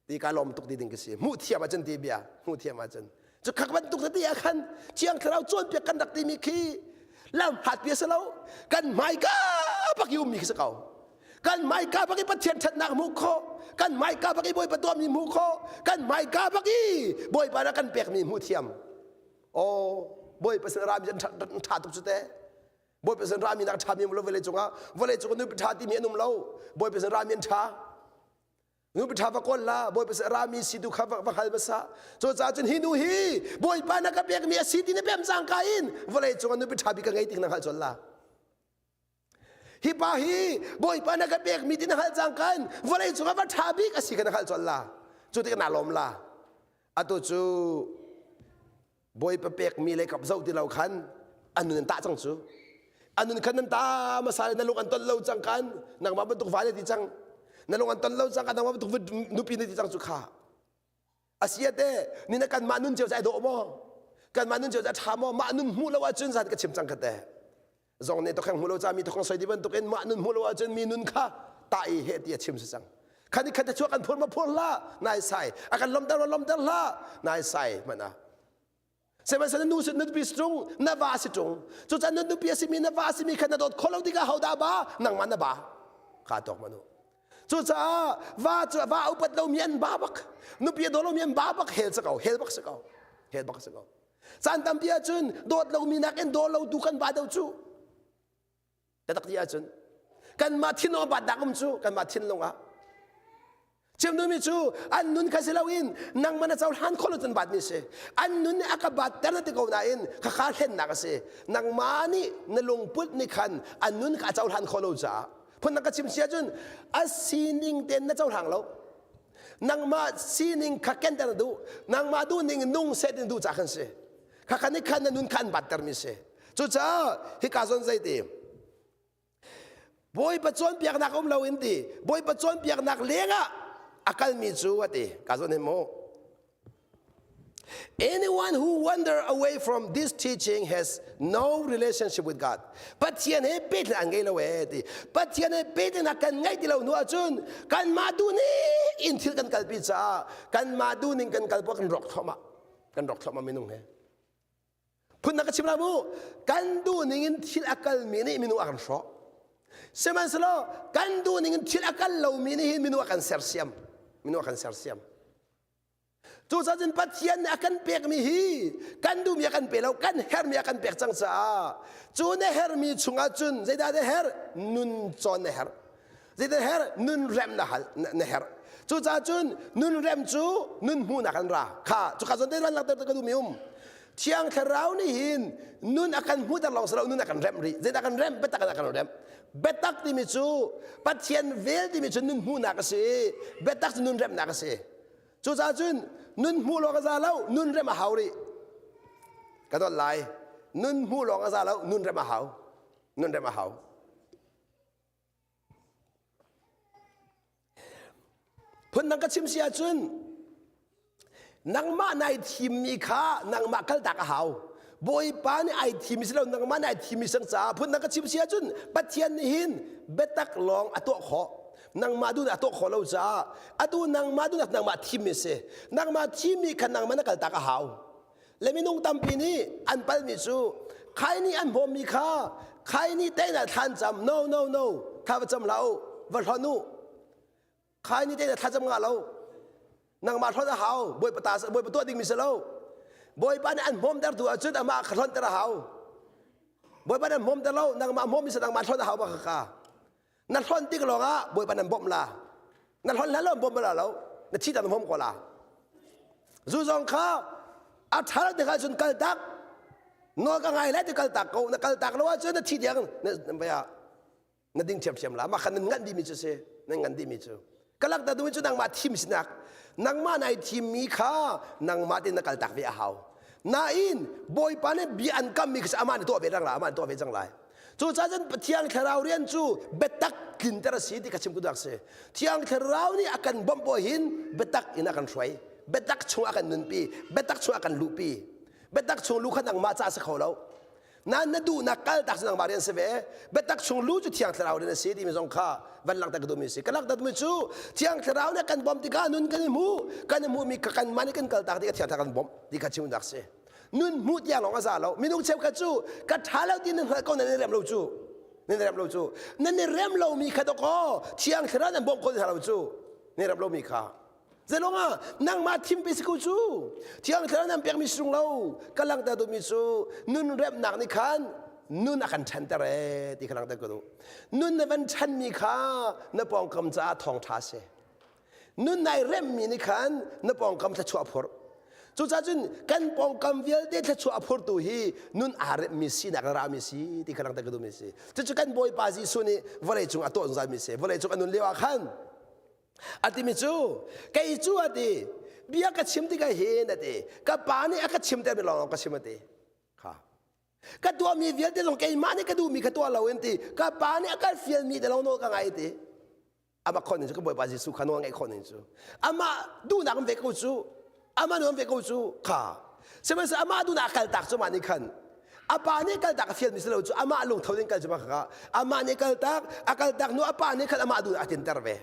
ti ka lawm tuk ti ding ka si hmuh thiam ahcun ti bia hmuh thiam ahcun cu khak bantuk tete ah khan thiang thlarau cawnpiak kan rak timi khi lam hlat pi a si lo kan hmaika bak i ummi khi si ko kan hmaika bak i Pathian ṭhatnak hmuh khawh kan hmaika bak i Bawipa tuahmi hmuh khawh kan hmaika bak i Bawipa nih kan pekmi hmuh thiam aw Bawipa sin rami an ṭha tuk cu te Bawipa sin rami nak ṭhami um lo vawlei cungah vawlei cung nupi ṭha timi an um lo Bawipa sin rami an ṭha nupi ṭha va kawl la Bawipa sin rami si tu kha va hngal hmasa cucaah cun hi nu hi Bawipa na ka pekmi a si ti na pem cangka in vawlei cungah nupi ṭha bik ka ngei ti na hngalh colh la Hi pa hi Bawipa na ka pekmi ti na hngalh cang kan vawlei cungah va ṭha bik a si kha na hngalh colh la. Cu tikah naa lawm la. Atu cu Bawipa pekmi le kap zoh ti lo khan an nun an tah cang cu. An nun khan nan ta hmasa le na lung an ton lo cang kan nangmah bantuk va na ti cang. Na lung an ton lo cang kan nangmah bantuk nupi na ti cang cu kha. Asiate ni na kanmah nun cio cu ai dawh maw? Kanmah nun cio cu a ṭha maw? Mah nun hmuh lo ahcun zan ka chim cang kha te. Zong nih tokheng hmuh lo ca mi tokheng soi ti bantukin mah nun hmuh lo ahcun mi nun kha ta i he ti a chim si cang. Khan i khat te chuak kan phur ma phur hlah nai sai a kan lomter ma lomter hlah nai sai hmanh ah Sihmanhsehlaw nu si nupi si ṭung, na va si ṭung. Cucaah na nupi a simi na va a simi kha na dawt khawh lo tikah hodah ba? Nangmah na ba. Kaa tawk manu. Cucaah va cu va a upat lomi an ba bak. Nupi a daw lomi an ba bak hel si ko, hel bak si ko. Hel bak si ko. Caan tampi ahcun dawt lomi nakin daw lo tu kan ba deuh cu. Tatak ti ahcun kanmah thinlung a batnak um cu kanmah thinlung ah chim duhmi cu an nun kha si loin nangmah na cohlan khawh lo cun batmi si an nun nih a ka batter na ti ko nain khakha hlennak a si nangmah nih na lungput nih khan an nun kha a cohlan khawh lo caah phundang ka chim si ahcun a sining tein na cohlang lo nangmah sining kha kenter na duh nangmah duh ning nung seh tin duh caah khan si khakha nih khan na nun kha an battermi si Cucaah hika zawn zei ti? Bawipa cawnpiaknak um lo in ti Bawipa cawnpiaknak lengah a kalmi cu a ti ka zawn hin mu Anyone who wander away from this teaching has no relationship with God. Pathian he pehtlaih an ngei lo ee ti. Pathian he pehtlaihnak kan ngeih ti lo hnu ahcun kanmah duhning in thil kan kalpi caah kanmah duhning kan kal kan rawk thluahmah. Kan rawk thluahmah minung he. Phundang ka chim la mu. Kan duhning in thil a kalmi nih minung a kan hrawh. Sihmanhsehlaw kan duhning in thil a kal lomi nih hin minung a kan sersiam. Minung a kan sersiam. Cucaah cun Pathian nih a kan pekmi hi kan duhmi a kan pe lo, kan herhmi a kan pek cang caah cu na herhmi chungah cun zeidah na herh? Nun cawn na herh. Zeidah na herh? Nun rem na hal na herh. Cucaah cun nun rem cu nun hmuhnak an ra. Kha cuka zawn te ran langhter ka duhmi um. Thiang Thlarau nih hin nun a kan hmuhter lawng si lo, nun a kan remh rih. Zeidah kan remh? Biatak in a kan remh. Biatak timi cu Pathian vel timi cu nun hmuhnak a si i biatak cu nun remhnak a si. Cucaah cun nun hmuh lawng a za lo, nun rem a hau rih. Ka dawt lai. Nun hmuh lawng a za lo, nun rem a hau. Nun rem a hau. Phundang ka chim si ahcun nangmah nai thimmi kha nangmah kaltak a hau. Bawipa nih ai thimmi si lo nangmah nai thimmi sang caah phundang ka chim si ahcun Pathian nih hin biatak lawng a tuah khawh. Nangmah duh a tuah khawh lo caah atu nangmah duhnak nangmah thimmi si. Nangmah thimmi kha nangmah na kaltak a hau. Le minung tampi nih an palmi cu khai nih an hmawmmi kha khai nih tein ah thlan cam no no no thla va cam hlah u va hlonh u khai nih tein ah thlacam ngah lo nangmah hlonh a hau bawipa ta bawipa tuah dingmi si lo bawipa nih an hmawmter tu ahcun amah kha hlonhter a hau bawipa nih an hmawmter lo nangmah hmawmmi si nangmah hlonh a hau bak kha na hlonh tik lawngah bawipa nan bawmh la na hlonh hlan lo bawmh la lo na thi ta na hmawm ko la zu zong kha a ṭha lo tikah cun kal tak nawl ka ngai lai ti kal tak ko na kal tak lo ahcun na thi tiang na na ding ṭhiamṭhiam la mah khan nan nganh dihmi cu si nan ngan dihmi cu ka langhter duhmi cu nangmah thim sinak nangmah nai thimmi kha nangmah tein na kaltak ve a hau nain bawipa nih bia an kammi kha amah nih tuah ve cang lai amah nih tuah ve cang lai cucaah cun Thiang Thlarau rian cu biatak tlinter a si ti ka chim ku dak si Thiang Thlarau nih a kan bawmh paw hin biatak in a kan hruai biatak chung a kan nunpi biatak chung a kan luhpi biatak chung lu kha nangmah ca si kho lo Nain na duhnak kaltak cu nangmah rian si ve. Biatak chung lu cu Thiang Thlarau rian a si timi zong kha van langhter ka duhmi a si. Ka langhter duhmi cu Thiang Thlarau nih kan bawmh tikah nun kan i hmu. Kan i hmuhmi kha kanmah nih kan kaltak tikah Thiang Thlarau kan bawmh ti kha chimnak a si. Nun hmuh tiang lawng a za lo. Minung cheukhat cu ka ṭha lo ti nan hngalh ko nan i rem lo cu. Nan i rem lo cu. Nan i rem lomi kha dawkaw Thiang Thlarau nan bawmh kho ti hna lo cu. Nan i rem lomi kha. Zelong ah nangmah thimpi si ko cu Thiang Thlarau nan pekmi sung lo ka langhter duhmi cu nun remnak nih khan nun a kan ṭhanter ee ti kha langhter ka duh nun na van ṭhanmi kha na pawngkam caah thawngṭha si nun nai remmi nih khan na pawngkam thluachuah a phurh cucaah cun kan pawngkam vialte thluachuah a phurtu hi nun aa remmi sinak a rami si ti kha langhter ka duhmi si cucu kan Bawipa Jesuh nih vawlei cung a tuah zungzalmi si vawlei cung a nun lio ah khan A timi cu kei cu a ti bia ka chim tikah hin a ti ka pa nih a ka chimtermi lawng ka chim a ti kha ka tuahmi vialte zong keimah nih ka duhmi ka tuah lo in ti ka pa nih a ka fialmi te lawng nawl ka ngai ti amah khon cu ka bawipa Jesuh kha nawl ngaih khon cu amah duhnak an ve ko cu amah nuam ve ko cu kha sihmanhsehlaw amah duhnak a kaltak cu mah nih khan a pa nih kaltak a fialmi si lo cu amah lungtho in kal cu mah kha amah nih kaltak a kaltak hnu a pa nih khan amah duhnak a tinter ve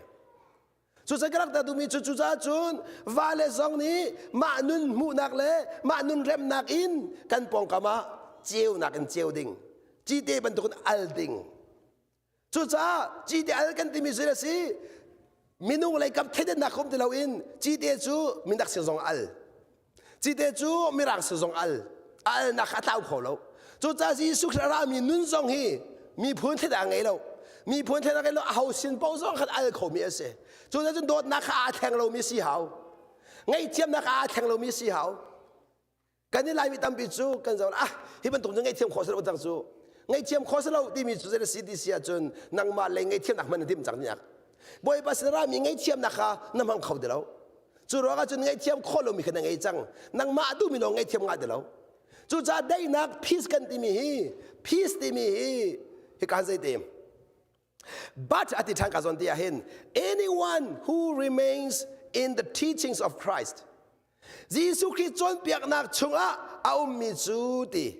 Cucaah ka rak ta duhmi cu cucaah cun vale zong nih mah nun hmuhnak le mah nun remnak in kan pawngkam ah ceunak in ceu ding cite bantukin al ding Cucaah cite al kan timi cu a si minung lei kap thleidannak um ti loin cite cu minak sin zong al cite cu mirang sin zong al a alnak a tlau kho lo cucaah Jesuh Khrist a rami nun zong hi miphun thleidan ngei lo miphun thleidan ngei lo aho sin paoh zong khan al khomi a si cucaah cun dawtnak kha aa thleng lomi si hau ngaihthiamnak aa thleng lomi si hau Kan i Laimi tampi cu kan zoh ah hi bantuk cu ngaihthiam khawh si lo cang cu ngaihthiam khawh si lo timi cu zei si ti si ahcun nangmah lei ngaihthiamnak hman na timh cang tinak Bawipa sin rami ngaihthiamnak kha na hmang kho ti lo cu ruangah cun ngaihthiam khawh lomi kha na ngei cang nangmah duhmi lawng ngaihthiam ngah ti lo cucaah daihnak peace kan timi hi peace timi hi hi kan zei te. But ati ṭhan ka zawn ti ahhin anyone who remains in the teachings of Christ Jesuh Khrih cawnpiaknak chungah a ummi cu ti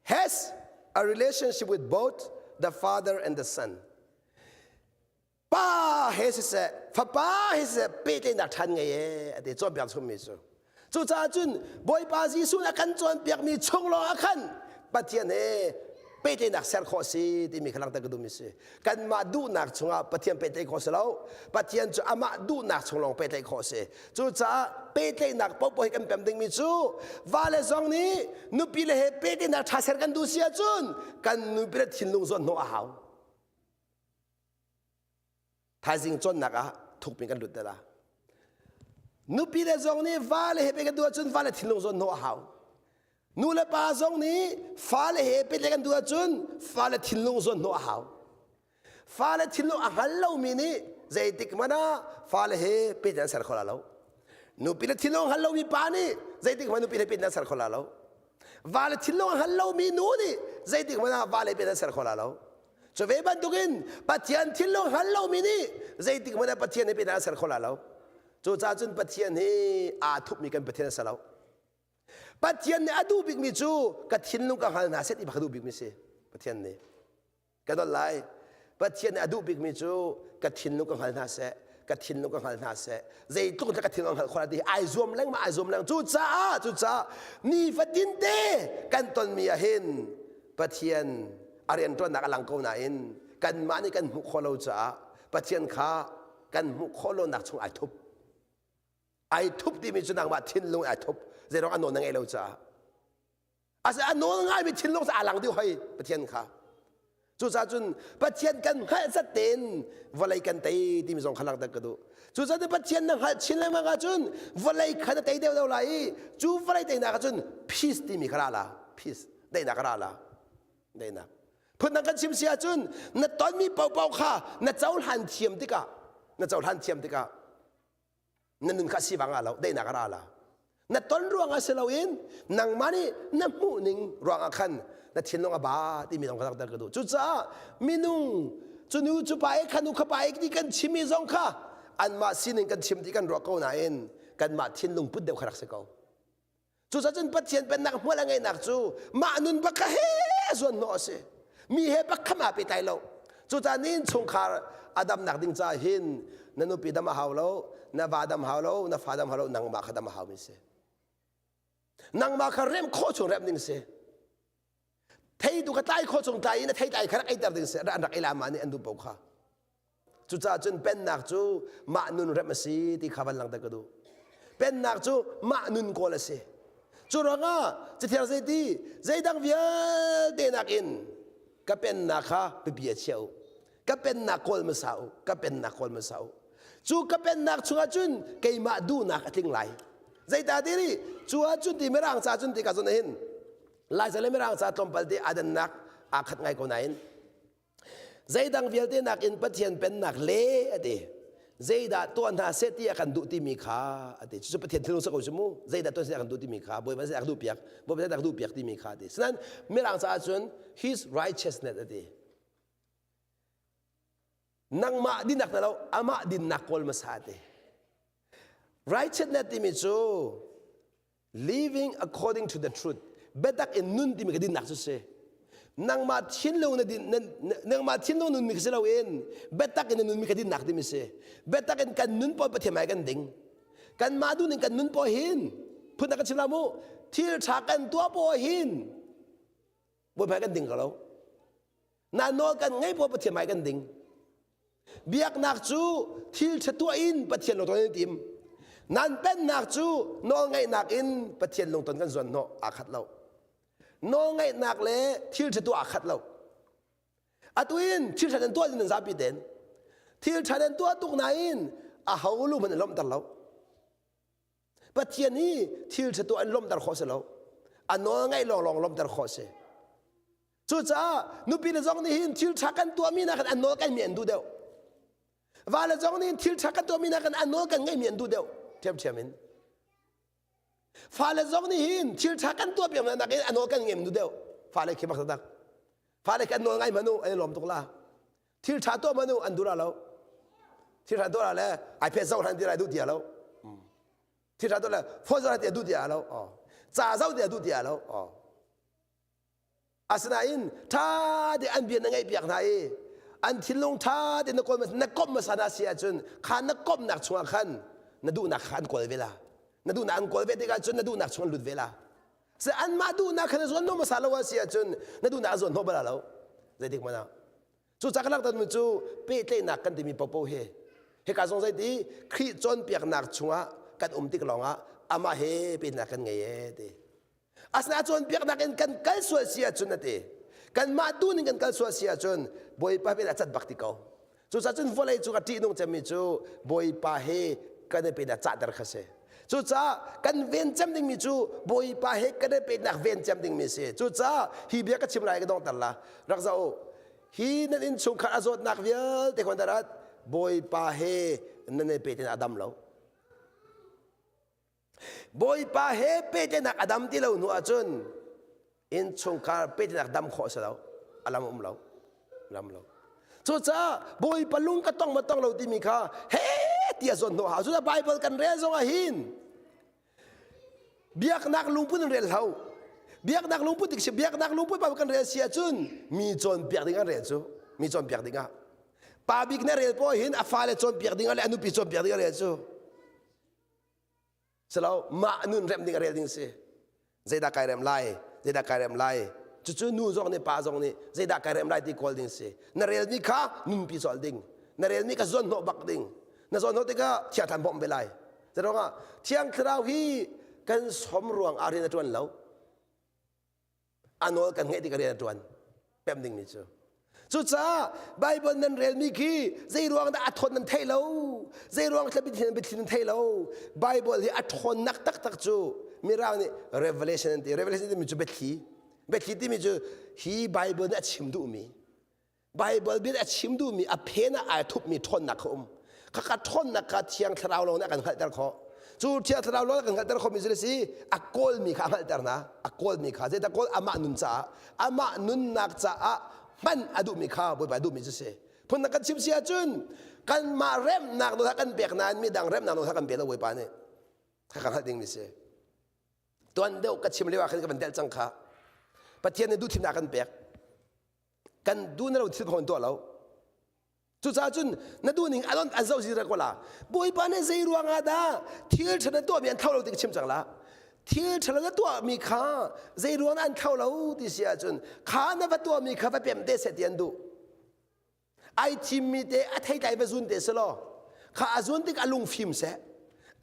has a relationship with both the Father and the Son. Pa he siseh, Fapa he siseh pehtlaihnak ṭhan ngei ee a ti cawnpiak chungmi cu. Cucaah cun Bawipa Jesuh nih a kan cawnpiakmi chung lawng ah khan Pathian he pehtlaihnak ser khawh a si timi kha langhter ka duhmi si. Kanmah duhnak chungah Pathian pehtlaih khawh a si lo. Pathian cu amah duhnak chung lawng pehtlaih khawh a si. Cucaah pehtlaihnak paohpaoh hi kan pem dingmi cu vale zong nih nupi le he pehtlaihnak ṭha ser kan duh si ahcun kan nupi le thinlung zawn hnawh a hau. Thaizing cawnnak ah thukpi kan lut te la. Nupi le zong nih vale he pe kan duh ahcun vale thinlung zawn hnawh a hau. Nu le pa zong nih fale he pehtlaih kan duh ahcun fale thinlung zawn hnawh a hau. Fale thinlung a hngal lomi nih zeitik hmanh ah fale he pehtlaih an ser kho la lo. Nupi le thinlung a hngal lomi pa nih zeitik hmanh nupi le pehtlaih an ser kho la lo. Vale thinlung a hngal lomi nu nih zeitik hmanh ah vale pehtlaih an ser kho la lo. Cu ve bantukin Pathian thinlung hngal lomi nih zeitik hmanh ah Pathian he pehtlaih an ser kho la lo. Cucaah cun Pathian hi aa thupmi kan Pathian a si lo. Pathian nih a duh bikmi cu ka thinlung ka hngal hna seh ti ka duh bikmi si. Pathian nih ka don lai. Pathian nih a duh bikmi cu ka thinlung ka hngal hna seh, ka thinlung ka hngal hna seh. Zeitluk ka thinlung hngalh khawh ti ai zuam lengmang ai zuam lengmang. Cucaah cucaah nifatin te kan tonmi ah hin Pathian a rianṭuannak a lang ko nain kanmah nih kan hmuh khawh lo caah Pathian kha kan hmuh khawh lonak chung ai thup. Ai thup timi cu nangmah thinlung ai thup. Zeiruang a nawl na ngeih lo caah. Asa a nawl ngaimi thinlung cu aa lang dih hoi Pathian kha. Cucaah cun Pathian kan hngalh zat tein vawlei kan tei timi zong kha langhter ka duh. Cucaah Pathian na hngalh chin lengmang ahcun vawlei kha na tei deuh deuh lai i cu vawlei teinak ahcun peace timi kha ra la. Peace. Daihnak a ra la. Daihnak. Phundang kan chim si ahcun na tonmi paohpaoh kha na cohlan thiam tikah na cohlan thiam tikah na nun kha sivang ah lo daihnak a ra la. Na ton ruangah si loin nangmah nih na hmuh ning ruangah khan na thinlung a ba timi zong kha langhter ka duh. Cucaah minung cu nu cu pa e kha nu kha pa e ti kan chimmi zong kha anmah sining kan chim ti kan ruah ko nain kanmah thinlung put deuh kha rak si ko. Cucaah cun Pathian pennak hmual a ngeihnak cu mah nun bak kha he zuan hnawh a si. Mi he bak kha ma pehtlai lo. Cucaah ni chungkhar a damnak ding caah hin na nupi dam a hau lo, na va dam hau lo, na fa dam hau lo, nangmah kha dam a haumi si. Nangmah kha remh khawh chung remh ding si. Theitu kha tlai khawh chung tlai in a thei tlai kha rak eiter ding si. An rak ei la mah nih an duh paoh kha. Cucaah cun pennak cu mah nun remh a si ti kha van langhter ka duh. Pennak cu mah nun kawl a si. Cu ruangah Cathiang zeiti zeidang vialte nakin ka pennak kha biapi a chia u. Ka pennak kawl hmasa u. Ka pennak kawl hmasa u. Cu ka pennak chungah cun keimah duhnak a tling lai. Zeitah ti ri cu ahcun ti mirang ca cun ti ka zon hin Laica le mirang ca tlawmpal te aa dannak aa khat ngai ko nain Zeidang vialte nakin Pathian pennak le a ti. Zeidah tuah hna seh ti a kan duh timi kha a ti. Cucu Pathian thinlung sa ko cu mu. Zeidah tuah seh a kan duh timi kha Bawipa seh a ka duh piak. Bawipa seh a ka duh piak timi kha a ti. Sinain Mirang caah cun his righteousness a ti. Nangmah dinnak na lo, amah dinnak kawl hmasa a ti. Righteousness timi cu living according to the truth biatak in nun timi ka dinnak cu si nangmah thinlung na din nangmah thinlung nun mi ka si loin biatak in na nun mi ka dinnak timi si biatak in kan nun pawl Pathian hmai kan ding kanmah duh ning kan nun pawl hin phun ka chim la mu thil tha kan tuah pawl hin Bawipa kan ding ko lo Na nawl kan ngei pawl Pathian hmai kan ding. Biaknak cu thil ṭha tuah in Pathian lungton in tim. Nan pennak cu nawlngaihnak in Pathian lungton kan zuan hnawh aa khat lo. Nawlngaihnak le thil ṭha tuah aa khat lo. Atu in thil ṭha nan tuah nan zapi ten. Thil ṭha nan tuah tuk nain a ho lu hmanh an lawmhter lo. Pathian hi thil ṭha tuah in lawmhter khawh si lo. A nawl ngaih lawnglawng lawmhter khawh si. Cucaah nupi le zong nih hin thil ṭha kan tuahmi nakin an nawl kan mi an duh deuh. Va le zong nih thil ṭha kan tuahmi nakin an nawl kan ngeihmi an duh deuh ṭhiamṭhiam in. Fale zong nih hin thil ṭha kan tuah piak nakin an nawl kan ngeih duh deuh. Fale khi bak taktak. Fale khi an nawl ngai hmanh u, an i lawm tuk la. Thil ṭha tuah man u an duh la lo. Thil ṭha tuah la le iPad zoh hlan ti lai duh ti lo. Thil ṭha tuah le phone zoh hlan ti duh ti lo. Ca zoh ti duh ti lo. Asinain ṭha te an bia na ngaihpiak hna i an thinlung ṭha te na kawl na komh hmasa hna si ahcun kha na komhnak chungah khan na duhnak kha an kawl ve la. Na duhnak an kawl ve tikah cun na duhnak chung an lut ve la. Se anmah duhnak kha na zuan hnawh hmasa lo a si ahcun na duhnak a zuan hnawh bal lo. Zeitik hmanh ah. Cu ca ka langhtermi cu pehtlaihnak kan timi popo hi hika zong zeiti Khrih cawnpiaknak chungah kan um tik lawngah amah he pehtlaihnak kan ngei ee ti. Asinain cawnpiaknak in kan kal sual si ahcun a ti. Kanmah duhning kan kal sual si ahcun Bawipa he a cat bak ti ko. Cucaah cun vawlei cung a ṭihnung cemmi cu Bawipa he kan i pehtlaihnak cahter kha si. Cucaah kan ven cem dingmi cu Bawipa he kan i pehtlaihnak ven cem dingmi si. Cucaah hi bia ka chim lai ka donghter la. Rak zoh u. Hi nan innchungkhar a zawtnak vialte khan darat Bawipa he nan i pehtlaihnak a dam lo. Bawipa he pehtlaihnak a dam ti lo hnu ahcun innchungkhar pehtlaihnak dam khawh a si lo. A lam um lo. Lam lo. Cucaah Bawipa lung ka tong ma tong lo timi kha he ti a zawn hnawh hau. Cucaah Bible kan rel zong ah hin biaknak lungput in rel hau. Biaknak lungput tik si biaknak lungput pa kan rel si ahcun mi cawnpiak ding an rel cu. Mi cawnpiak ding ah. Pa bik na rel poah hin a fale cawnpiak ding ah le a nupi cawnpiak ding a rel cu. Silo mah nun remh ding a rel ding si. Zeidah kai rem lai? Zeidah kai rem lai? Cucu nu zong nih pa zong nih zeidah kai rem lai ti kawl ding si. Na relmi kha nunpi colh ding. Na relmi kha zawn hnawh bak ding. Na zawn hnawh tikah thiang thlarau bawmh ve lai. Zeiruangah thiang thlarau hi kan som ruang ah rian a ṭuan lo. A nawl kan ngeih tik ah rian a ṭuan. Pem dingmi cu. Cucaah Bible nan relmi khi zei ruang dah a ṭhawn nan theih lo? Zei ruang thla biathli biathli nan theih lo? Bible hi a ṭhawnnak taktak cu Mirang nih Revelation an ti. Revelation timi cu biathli. Biathli timi cu hi Bible nih a chim duhmi Bible bia a chim duhmi a phen ah ai thupmi ṭhawnnak kha um. Khakha ṭhawnnak kha Thiang Thlarau lawng nih a kan hngalhter khawh. Cu Thiang Thlarau lawng a kan hngalhter khawhmi cu si a kawlmi kha a hngalhter hna. A kawlmi kha zeidah kawl amah nun caah amah nunnak caah hman a duhmi kha Bawipa duhmi cu si. Phundang kan chim si ahcun kanmah remnak nawl kha kan pek nain midang remnak nawl kha kan pe lo Bawipa nih. Kha kan hngalh dingmi si. Tuan deuh ka chim lio ah khan ka van delh cang kha. Pathian nih duhthimnak a kan pek. Kan duh na lo thil kong tuah lo. Cucaah cun na duhning a lon an zoh zira ko la. Bawipa nih zei ruang ah dah thil ṭha na tuahmi an thlo lo ti ka chim cang la. Thil ṭha lo na tuahmi kha zei ruang an thlo lo ti si ahcun kha na va tuahmi kha va pem te seh ti an duh. Ai thimmi te a theitlai va zun te si law kha a zun tik a lung fim seh.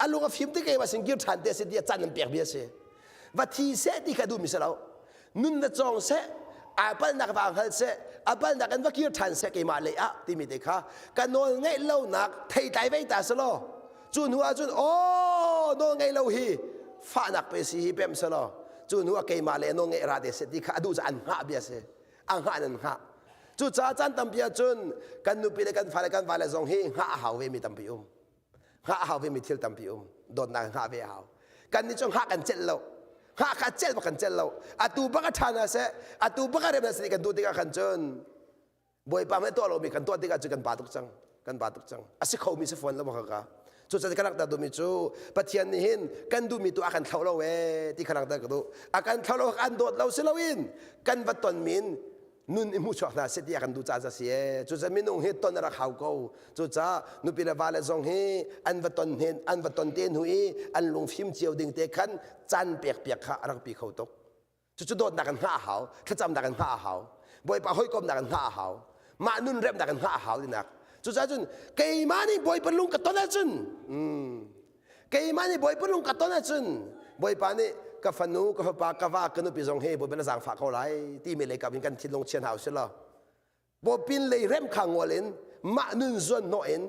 A lung a fim tik ei va sin kir ṭhan te si ti a can an pek bia si. Va thi seh ti kha duhmi si lo. Nun na cawng seh, ai palnak va hngal seh, a palnak in va kir ṭhan seh keimah lei ah timi te kha ka nawl ngeih lonak theitlai vei ta si law cu hnu ah cun aw nawl ngei lo hi fahnak pe si hi pem se law cu hnu ah keimah le nawl ngeih ra te seh ti kha a duh caah an hngah bia si a hngah in an hngah cucaah caan tampi ah cun kan nupi le kan fale kan vale zong hi hngah a hau ve mi tampi um hngah a hau vemi thil tampi um dawtnak hngah ve a hau kan nih cu hngah kan celh lo hngah kha celh bak kan celh lo atu bak a ṭha na seh atu bak a rem na seh kan duh tikah khan cun bawipa hmai tuah lomi kan tuah tikah cun kan pa tuk cang kan pa tuk cang a si khomi si fawn lo ma ka cucaah ka langhter duhmi cu Pathian nih hin kan duhmi tu a kan thlo lo ee ti kha langhter ka duh a kan thlo lo an dawt lo si loin kan va tonmi in nun i hmuhchuak hna seh ti a kan duh caah si ee cucaah minung hi ton a rak hau ko cucaah nupi le vale zong hi an va ton hen an va ton te hnu i an lungfim cio ding te khan caan pek piak kha a rak pi kho tuk cucu dawtnak in hngah a hau thlacamnak in hngah a hau bawipa hawikomnak in hngah a hau mah nun remnak in hngah a hau tinak cucaah cun keimah nih bawipa lung ka ton ahcun Keimah nih Bawipa lung ka ton ahcun Bawipa nih ka fanu, ka fapa, ka va, ka nupi zong hi Bawipa na zaangfah ko lai timi lei kap in kan thinlung chia hna usih law pawpin lei rem kha ngol in mah nun zuan hnawh in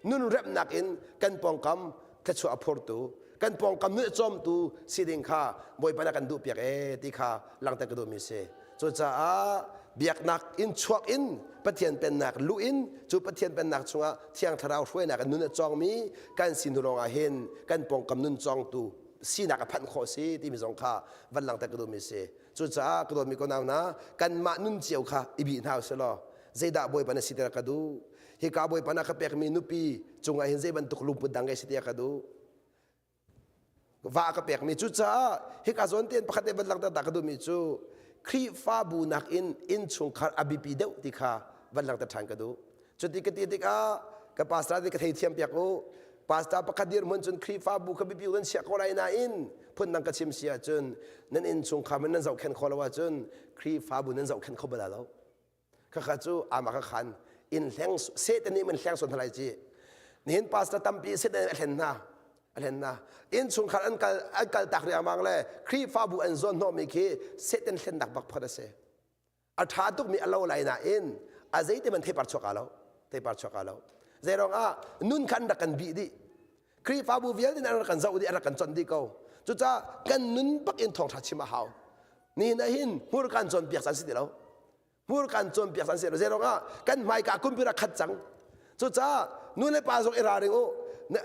nun remnak in kan pawngkam thluachuah a phurtu kan pawngkam nun a cawmtu si ding kha Bawipa na kan duh piak ee ti kha langhter ka duhmi si. Cucaah biaknak in chuak in Pathian pennak luh in cu Pathian pennak chungah Thiang Thlarau hruainak in nun a cawngmi kan si hnu lawngah hin kan pawngkam nun cawngtu sinak a phanh khawh si timi zong kha van langhter ka duhmi si. Cucaah ka dawtmi ko nau hna kanmah nun cio kha i bih hna usih law. Zeidah Bawipa na si tiah ka duh? Hika Bawipa na ka pekmi nupi cungah hin zei bantuk lungput dang ngei si tiah ka duh? Va ka pekmi cucaah hika zawn tein pakhat te van langhter ta ka duhmi cu Khrihfabu nakin innchungkhar a biapi deuh ti kha van langhter ṭhan ka duh. Cuti ka ti tikah ka pastor nih ka theithiam piak u. Pastor pakhat dirhmun cun Khrihfabu kha biapi nan chiah ko lai nain phundang ka chim si ahcun nan innchungkhar man nan zohkhenh khawh lo ahcun Khrihfabu nan zohkhenh kho bal lo. Khakha cu amah ka khan in hleng Satan nih man hleng suan hna lai ci. Nihin pastor tampi Satan nih a hlen hna. A hlen hna. Innchungkhar an kal an kal tak riangmang le Khrihfabu an zawn hnawhmi khi Satan hlennak bak phot a si. A ṭha tukmi a lo lai nain a zeiti man theipar chuak lo theipar chuak lo zei ah nun khan rak kan bih dih Khrihfabu vialte an rak kan zoh dih an rak kan chawnh dih ko cucaah kan nun bak in thawngṭha chim a hau nihin ah hin hmurkan cawnpiak caan si ti lo hmurkan cawnpiak caan si lo zei ah kan hmaika kumpir a khat cang cucaah nu le pa zong i ralring u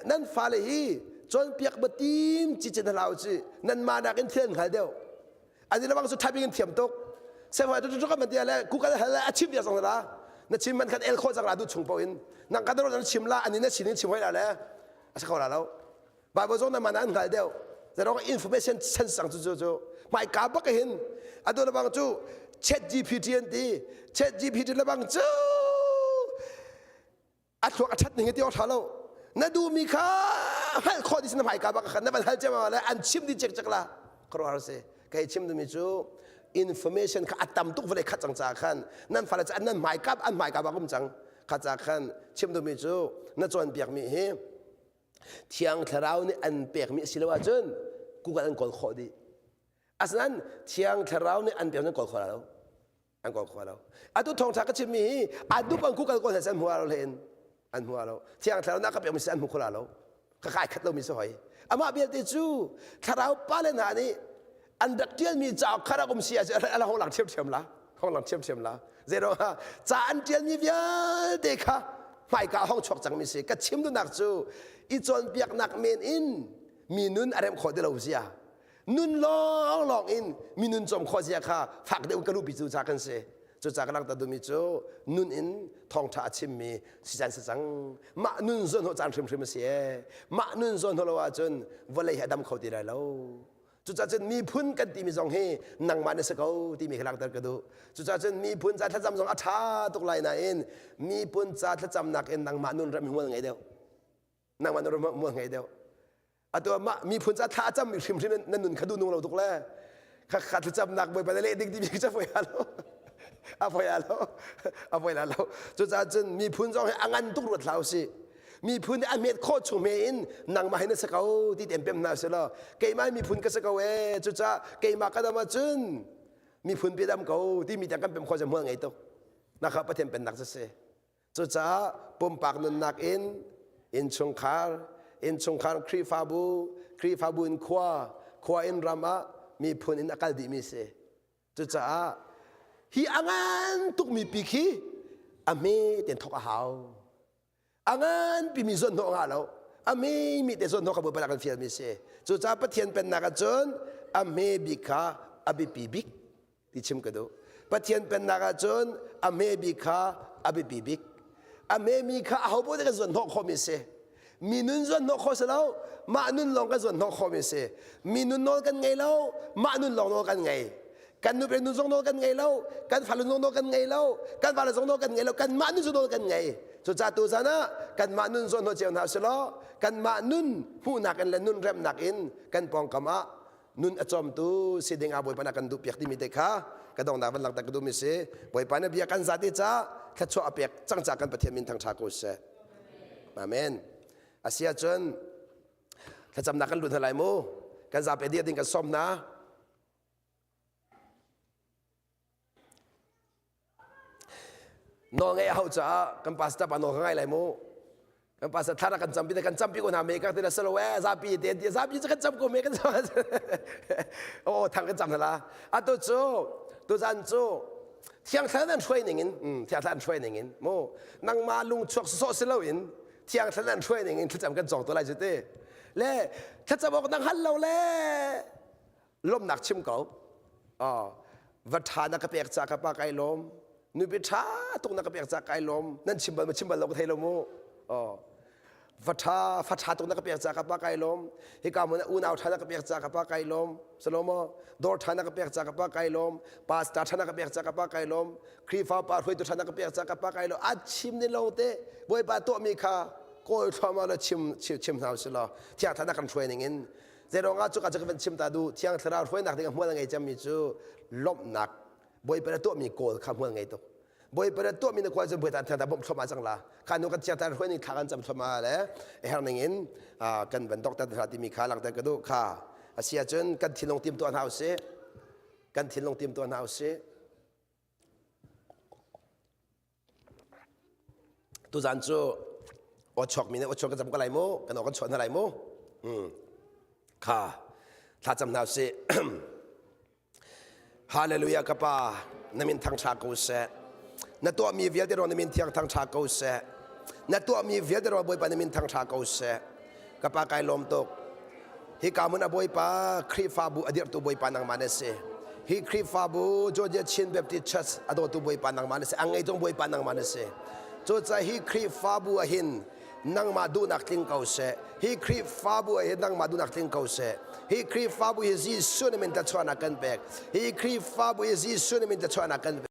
nan fale hi cawnpiak ba tim ci cin hlah u ci nan mah nakin thil an hngal deuh Ani lawang cu typing in thiam tuk. Sefa tu tu kan tia le Google hal a chim bia zong la. Na chim man khan el kho cang la du chung po in. Nang kan ro chim la ani na chin in chim hoi la le. A sa kho la lo. Bible zong na man an hngal deuh. Zarong information sen sang cu cu cu. Mai ka bak hin atu lawang cu chat GPT an ti. Chat GPT lawang cu a thluak a ṭhat ning hi ti awk ṭha lo na duhmi kha hngalh khawh dih na hmaika bak khan na van hal ciammam le an chim dih cekcek la khuaruahhar si kei chim duhmi cu information kha a tam tuk vawlei khat cang caah khan nan fale cu nan hmaika an hmaika bak um cang kha ca khan chim duhmi cu na cawnpiakmi hi thiang thlarau nih an pekmi a si lo ahcun Google an kawl khawh dih asinain thiang thlarau nih an pek an kawl khawh lo an kawl kho lo atu thawngtha ka chimmi hi adup an kukal kawl an hmu lo hlein an hmu lo thiang thlarau na ka pekmi si an hmu kho lo ka kai khat lomi si hoi amah belte cu thlarau pa le hna nih an rak ṭialmi cauk kha rak um si ahcun ala hong lang ṭhiamṭhiam la hong lang ṭhiamṭhiam la zeiruang ah ca an ṭialmi vialte kha hmaika hong chuak cangmi si ka chim duhnak cu i cawnpiaknak men in mi nun a remh khawh ti lo zia nun lawnglawng in minun cawm khawh zia kha fak deuh ka luhpi cu ca kan si cucaah ka langhter duhmi cu nun in thawngṭha a chimmi si caan si cang mah nun zawn hawh caan hrimhrim a si ee mah nun zawn hawh lo ahcun vawlei hi a dam kho ti lai lo cucaah cun miphun kan timi zong hi nangmah na si ko timi ka langhter ka duh cucaah cun miphun ca thlacam zong a ṭha tuk lai nain miphun ca thlacamnak in nangmah nun ram hi hmual ngei deuh nangmah na mual ngei deuh atu mah miphun ca thla a cammi hrimhrim na nun kha duh nung lo tuk le kha kha thlacamnak bawipa na leh ding timi cu a foi lo a foi lo a foi la lo cucaah cun miphun zong hi a ngan tuk ruat hlah usih miphun nih a hmet khawh chung hme in nangmah hi na si ko ti tem pem hna si law keimah miphun ka si ko ee cucaah keimah ka dam ahcun miphun pi dam ko timi tiang kan pem khawh cu hmual ngei tuk na kha Pathian pennak cu si Cucaah pumpak nunnak in innchungkhar, innchungkhar Khrihfabu, Khrihfabu in khua, khua in ram ah miphun in a kal dihmi si. Cucaah hi a ngan tukmi pi khi a hme ten thok a hau. A ngan pimi zawn hnawh ngah lo. A hme mi te zawn hnawh kha Bawipa kan fialmi si. Cucaah Pathian pennak ahcun a hme bik kha a biapi bik ti chim ka duh. Pathian pennak ahcun a hme bik kha a biapi bik. A hmemi kha ahopaoh nih kan zuan hnawh khawhmi a si. Mi nun zuan hnawh khawh si lo, mah nun lawng kan zuan hnawh khawhmi a si. Mi nun nawl kan ngei lo, mah nun lawng nawl kan ngei. Kan nupi nun zong nawl kan ngei lo, kan fale zong nawl kan ngei lo, kan vale zong nawl kan ngei lo, kanmah nun zong nawl kan ngei. Cucaah tuzan ah kanmah nun zuan hnawh cio hna usih law, kanmah nun hmuhnak in le nun remnak in kan pawngkam ah nun a cawmtu si ding ah Bawipa na kan duh piak timi te kha ka donghnak van langhter ka duhmi si Bawipa na bia kan zat i ca thluachuah a pek cang ca kan Pathian min thangṭha ko seh Amen a si ahcun thlacamnak kan lut hna lai mu kan zapi dir ding kan sawm hna Nawl ngeih a hauh caah kan pastor pa nawl ka ngai lai mu. Kan pastor thla kan campi kan campi ko hna me ka ti la salo eh zapi te ti zapi cu kan cam ko me kan cam. Oh thang kan cam hna la. Atu cu tuzan cu thiang thlarau an hruai ning in thiang thlarau an hruai ning in mu nangmah lung chuak sawsawh si lo in thiang thlarau an hruai ning in thlacam kan cawng to lai cu ti. Le thlacam awk nang hal lo le lawmhnak chim ko. Oh va ṭha na ka pek ca ka pa kai lawm. Nupi ṭha tuk na ka pek ca kai lawm. Nan chim bal ma chim bal lo ka thei lo mu. Oh. Va ṭha fa ṭha tuk na ka pek ca ka pa kai lawm. Hika mun unau ṭha na ka pek ca ka pa kai lawm. Salomo dawr ṭha na ka pek ca ka pa kai lawm. Pastor ṭha na ka pek ca ka pa kai lawm. Khrihfa pa hruaitu ṭha na ka pek ca ka pa kai lawm. A chim ni lo te Bawipa tuahmi kha kawl thluahmah lo chim chim hna usih law thiang thlarau na kan hruai ning in zeiruangah cu ka cu ka van chim ta du thiang thlarau hruainak ding hmual a ngei cemmi cu lawmhnak Bawipa na tuahmi kawl kha hmual ngei tuk. Bawipa na tuahmi na kawl cu Bawipa thiang bawmh thluahmah cang la. Kha nu kan thiang thlarau hruai ning thla kan cam thluahmah le herh ning in kan van dokter hna timi kha langhter ka duh kha. A si ahcun kan thinlung tim tuah hna usih. Kan thinlung tim tuah hna usih. Tuzaan cu aw chuakmi nih aw chuak kan cam ko lai mu kan aw kan chuah hna lai mu kha thla cam hna usih Hallelujah ka pa na min thangṭha ko seh na tuahmi vialte ruang na min thiang thangṭha ko seh na tuahmi vialte ruang Bawipa na min thangṭha ko seh Ka pa kai lawm tuk. Hika hmun a Bawipa Khrihfabu a dirhtu Bawipa nangmah na si. Hi Khrihfabu Georgia Chin Baptist Church a dawtu Bawipa nangmah na si. A ngei zong Bawipa nangmah na si. Cucaah hi Khrihfabu ah hin nangmah duhnak tling ko seh. Hi Khrihfabu ah hin nangmah duhnak tling ko seh. Hi Khrihfabu hi Jesuh na min tlachuahnak kan pek. Hi Khrihfabu hi Jesuh na min tlachuahnak kan pek.